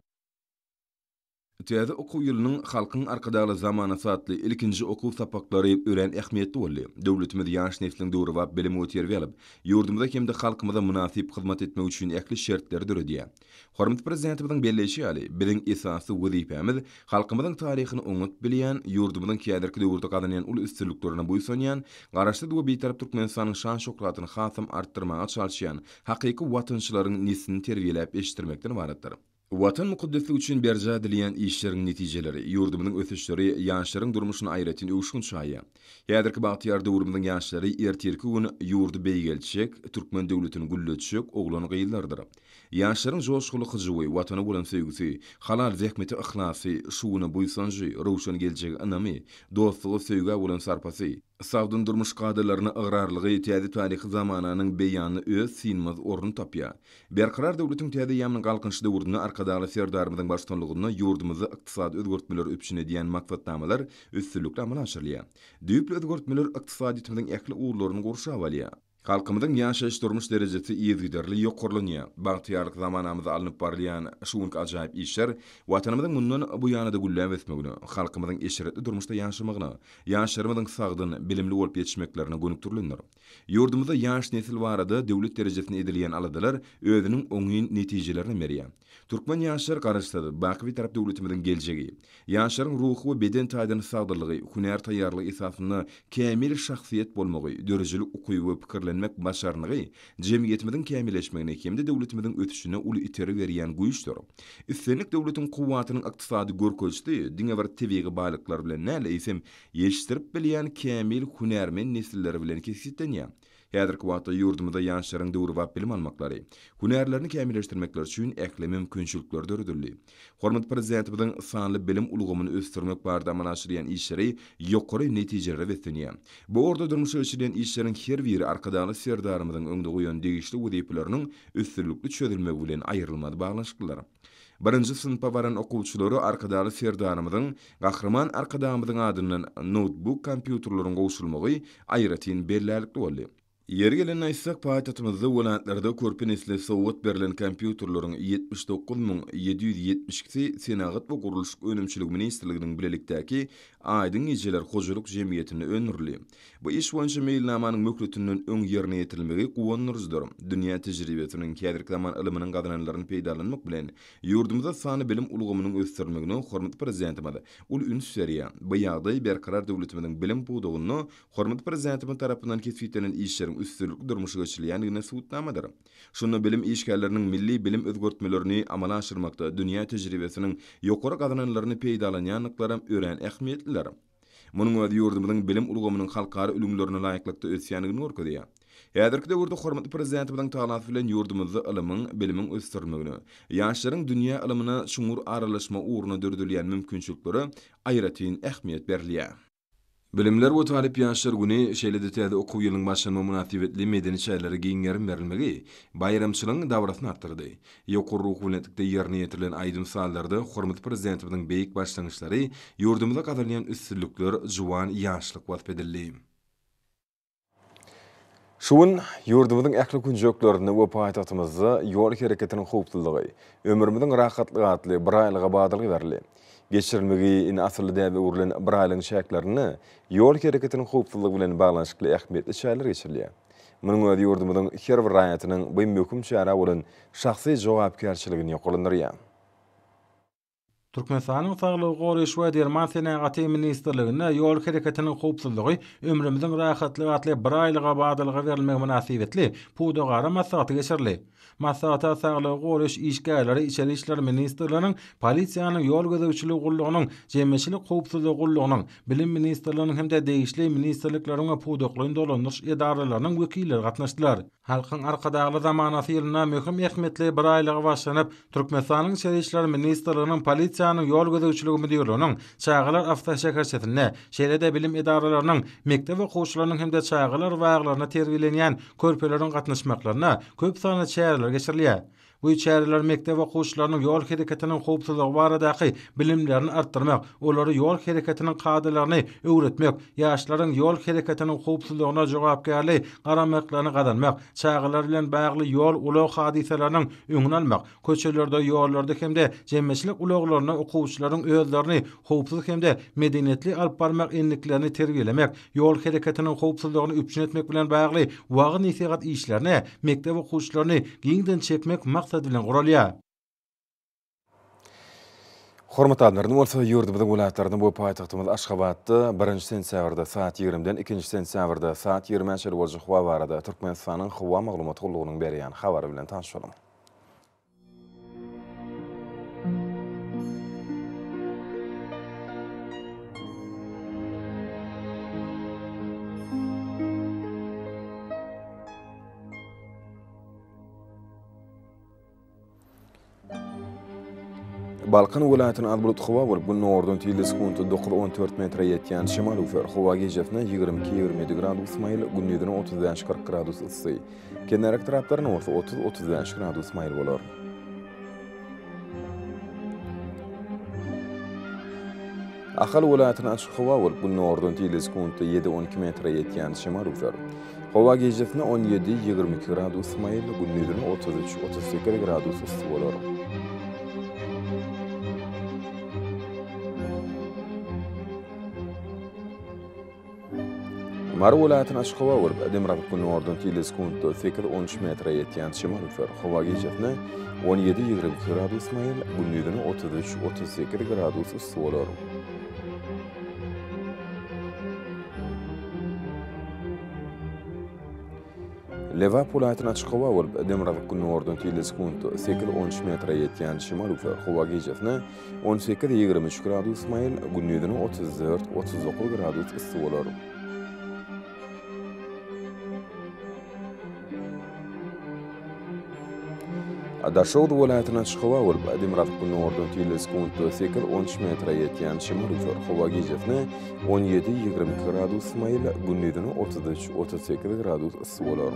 Täze okuw ýylynyň Halkyň Arkadagly zamanasy atly ilkinji okuw sapaklary örän ähmiýetli boldy. Döwletimiz ýaş nesliň döwrebap bilim we terbiýe alyp, ýurdumyza hem-de halkymyza mynasyp hyzmat etmegi üçin ähli şertleri döredýär. Hormatly Prezidentimiziň belleýşi ýaly, biziň esasy wezipämiz halkymyzyň taryhyny oňat bilýän, ýurdumyzyň häzirki döwürde gazanýan uly üstünliklerine buýsanýan, Garaşsyz we Bitarap Türkmenistanyň şan-şöhratyny hasam artdyrmaga çalyşýan hakyky watançylaryň neslini terbiýeläp ýetişdirmekden ybaratdyr. Watan mukaddesligi üçin berjaý edilýän işleriň netijeleri, ýurdumyzyň ösüşleri ýaşlaryň durmuşyna aýratyn öwüşgin çaýýar. Häzirki bagtyýar döwrümiziň ýaşlary ertirki gün ýurdy beýgeltjek, türkmen döwletini gülletjek oglan-gyzlardyr. Ýaşlaryň joşguly hyjuwy, Watana bolan söýgüsi, halal zähmete yhlasy, şu güne buýsanjy, röwşen geljege ynamy, dostluga, söýgä bolan sarpasy, sagdyn durmuş kadalaryna ygrarlygy täze taryhy zamananyň beýanynda öz synmaz ornuny tapýar. Berkarar döwletiň täze eýýamynyň Galkynyşy döwründe Arkadagly Serdarymyzyň baştutanlygynda ýurdumyzda ykdysady özgertmeleri üpjün edýän maksatnamalar üstünlikli amala aşyrylýar. Düýpli özgertmeler ykdysadyýetimiziň ähli ugurlaryny gurşap alýar. Halkymyzyň ýaşaýyş-durmuş derejesi yzygiderli ýokarlanýar. Bagtyýarlyk zamanamyzda alnyp barylýan şu günki ajaýyp işler Watanymyzyň mundan buýana-da gülläp ösmegine, halkymyzyň eşretli durmuşda ýaşamagyna, ýaşlarymyzyň sagdyn, bilimli bolup ýetişmeklerine gönükdirilendir. Ýurdumyzda ýaş nesil barada döwlet derejesinde edilýän aladalar özüniň oňyn netijelerini berýär. Türkmen ýaşlary Garaşsyz, baky Bitarap döwletimiziň geljegi. Ýaşlaryň ruhy we beden taýdan sagdynlygy, hünär taýýarlygy esasynda kämil şahsyýet bolmagy, döredijilik ukyby we pikirlenmek başarnygy jemgyýetimiziň kämilleşmegine hem-de döwletimiziň ösüşine uly itergi berýän güýçdür. Islendik döwletiň kuwwatynyň ykdysady görkezijisi diňe bir tebigy baýlyklar bilen däl, eýsem, ýetişdirip bilýän kämil hünärmen nesilleri bilen kesgitlenýär. Häzirki wagtda ýurdumyzda ýaşlaryň döwrebap bilim almaklary, hünärlerini kämilleşdirmekleri üçin ähli mümkinçilikler döredildi. Hormatly Prezidentimiziň sanly bilim ulgamyny ösdürmek barada amala aşyrýan işleri ýokary netijelere beslenýär. Bu ugurda durmuşa geçirilýän işleriň her biri Arkadagly Serdarymyzyň öňde goýan degişli wezipeleriniň üstünlikli çözülmegi bilen aýrylmaz baglanyşyklydyr. Birinji synpa baran okuwçylara Arkadagly Serdarymyzyň, Gahryman Arkadagymyzyň adyndan noutbuk kompýuterleriň gowşurylmagy aýratyn bellärlikli boldy. Ýeri gelende aýtsak, paýtagtymyzda welaýatlarda körpe nesle sowgat berlen kompýuterleriň 79 772-si Senagat we gurluşyk önümçiligi ministrliginiň bilelikdäki Aýdyň gijeler hojalyk jemgyýetinde öndürildi. Bu iş boýunça meýilnamanyň möhletinden öň ýerine ýetirilmegi guwandyryjydyr. Dünýä tejribesiniň, häzirki zaman ylymynyň gazananlaryny peýdalanmak bilen, ýurdumyzda sanly bilim ulgamynyň ösdürilmegine hormatly Prezidentimiz uly üns berýär. Bu ýagdaý Berkarar döwletimiziň bilim pudagynda hormatly Prezidentimiz tarapyndan kesgitlenen işleriň üstünlikli durmuşa geçirilýändigine subutnamadyr. Şunda bilim işgärleriniň milli bilim özgertmelerini amala aşyrmakda dünýä tejribesiniň ýokary gazananlaryny peýdalanýandyklaram örän ähmiýetlidir. Munuň özi ýurdumyzyň bilim ulgamynyň halkara ülňülerine laýyklykda ösýändigini görkezýär. Häzirki döwürde hormatly Prezidentimiziň talasy bilen ýurdumyzda ylymyň, bilimiň ösdürilmegine, ýaşlaryň dünýä ylmyna çuňňur aralaşmagy ugrunda döredilýän mümkinçiliklere aýratyn ähmiýet berilýär. Bilimler we talyp ýaşlar güni, şeýle-de täze okuw ýylynyň başlanmagy mynasybetli medeni çärelere giň gerim berilmegi baýramçylygyň dabarasyny artdyrdy. Ýokary ruhubelentlikde ýerine ýetirilen aýdym-sazlarda hormatly Prezidentimiziň beýik başlangyçlary, ýurdumyzda gazanylýan üstünlikler, juwan ýaşlyk wasp edildi. Şu gün ýurdumyzyň ähli künjeklerinde we paýtagtymyzda Ýol hereketiniň howpsuzlygy, ömrümiziň rahatlygy atly biraýlyga badalga berildi. Geçirilmegi indi asylly däbe öwrülen biraýlygyň çäklerinde ýol hereketiniň howpsuzlygy bilen baglanyşykly ähmiýetli çäreler geçirilýär. Munuň özi ýurdumyzyň her bir raýatynyň bu möhüm çärä bolan şahsy jogapkärçiligini ýokarlandyrýar. Türkmenistanyň Saglygy goraýyş we derman senagaty ministrliginde Ýol hereketiniň howpsuzlygy, ömrümiziň rahatlygy atly biraýlyga badalga berilmegi mynasybetli pudagara maslahaty geçirildi. Maslahata saglygy goraýyş işgärleri, Içeri işler ministrliginiň, Polisiýanyň ýol gözegçiligi gullugynyň, Jemgyýetçilik howpsuzlygy gullugynyň, Bilim ministrliginiň hem-de degişli ministrlikleriň we pudaklaýyn dolandyryş edaralarynyň wekilleri gatnaşdylar. Halkyň Arkadagly zamanasy ýylynda möhüm ähmiýetli biraýlyga başlanyp, Türkmenistanyň Içeri işler ministrliginiň Polisiýanyň ýol gözegçiligi müdirliginiň Çagalar awtoşäherçesinde, şeýle-de bilim edaralarynyň mekdep okuwçylarynyň hem-de çagalar baglarynda terbiýelenýän körpeleriň gatnaşmaklarynda köp sanly çäreler geçirilýär. Bu çäreler mekdep okuwçylarynyň ýol hereketiniň howpsuzlygy baradaky bilimlerini artdyrmak, olary ýol hereketiniň kadalaryny öwretmek, ýaşlaryň ýol hereketiniň howpsuzlygyna jogapkärli garamaklaryny gazanmak, çagalar bilen bagly ýol-ulag hadysalarynyň öňüni almak, köçelerde, ýollarda hem-de jemgyýetçilik ulaglarynda okuwçylaryň özlerini howpsuz hem-de medeniýetli alyp barmak endiklerini terbiýelemek, ýol hereketiniň howpsuzlygyny üpjün etmek bilen bagly wagyz-nesihat işlerine mekdep okuwçylaryny giňden çekmek maksady bilen guralýar. Hormatly adamlar, indi bolsa ýurdumyzyň welaýatlarynda we paýtagtymyz Aşgabatda birinji sentýabrda saat ýigrimiden ikinji sentýabrda saat ýigrimä çenli boljak howa barada Türkmenistanyň Howa maglumat gullugynyň berýän habary bilen tanyş boluň. Balkan welaýatynda az bulut howa bolup, gündogardan tizligi sekuntda dokuz-on dört metre ýetýän şemal öwser. Howa gijesine 22-27 gradus maýyl, gündizine 35-40 gradus yssy. Kenarýaka etraplarynda bolsa 30-35 gradus maýyl bolar. Ahal welaýatynda açyk howa bolup, gündogardan tizligi sekuntda ýedi-on iki metre ýetýän şemal öwser. Howa gijesine 17-22 gradus maýyl, gündizine 33-38 gradus yssy bolar. Mary welaýatynda açyk howa bolup, demirgazyk-gündogardan tizligi sekuntda sekiz-on üç metre ýetýän şemal öwser. Howa gijesine 17-22 gradus maýyl, gündizine 33-38 gradus yssy bolar. Lebap welaýatynda açyk howa bolup, demirgazyk-gündogardan tizligi sekuntda sekiz-on üç metre ýetýän şemal öwser. Howa gijesine 18-23 gradus maýyl, gündizine 34-39 gradus yssy bolar. Daşoguz welaýatynda açyk howa bolup, demirgazyk-gündogardan tizligi sekuntda sekiz-on üç metre ýetýän şemal öwser. Howa gijesine 17-22 gradus maýyl, gündizine 33-38 gradus yssy bolar.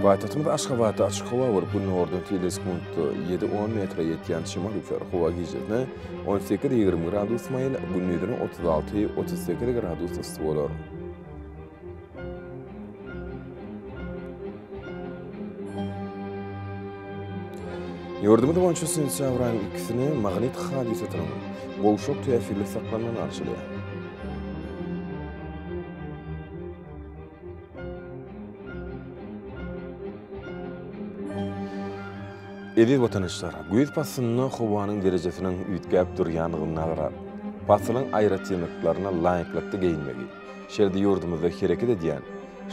Paýtagtymyz Aşgabatda açyk howa bolup, günordan tizligi sekuntda ýedi-on metre ýetýän şemal üflär. Howa gijesine on sekiz-ýigrimi gradus maýyl, gündizine 36, 38 gradus yssy bolar. Ýurdumyz boýunça sentýabr aýynyň ikisine magnit hadysasynyň gowşak täsirli saklanmagyna garaşylýar. Eziz watandaşlar, güýz paslynda howanyň derejesiniň üýtgäp durýandygyny nazara alyp, pasylyň aýratynlyklaryna laýyklykda geýinmegi, şeýle-de ýurdumyzda hereket edýän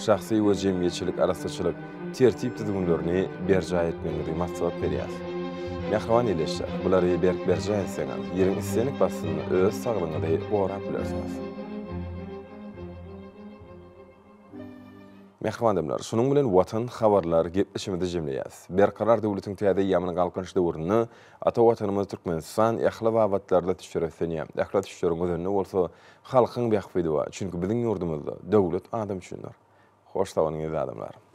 şahsy we jemgyýetçilik arassaçylyk tertip-düzgünlerini berjaý etmegiňizi maslahat berýäris. Mähriban ildeşler, bulary berk berjaý etseňiz, ýylyň islendik paslynda öz saglygyňyzy gorap bilersiňiz. Mähriban adamlar, şunuň bilen Watan habarlar gepleşigimizi jemleýäris. Berkarar döwletiň täze eýýamynyň Galkynyş döwründe ata Watanymyz Türkmenistan ähli babatlarda ösüşlere beslenýär. Ähli ösüşleriň özeninde bolsa halkyň bähbidi bar. Çünki biziň ýurdumyzda döwlet adam üçindir. Hoş sag boluň eziz adamlar!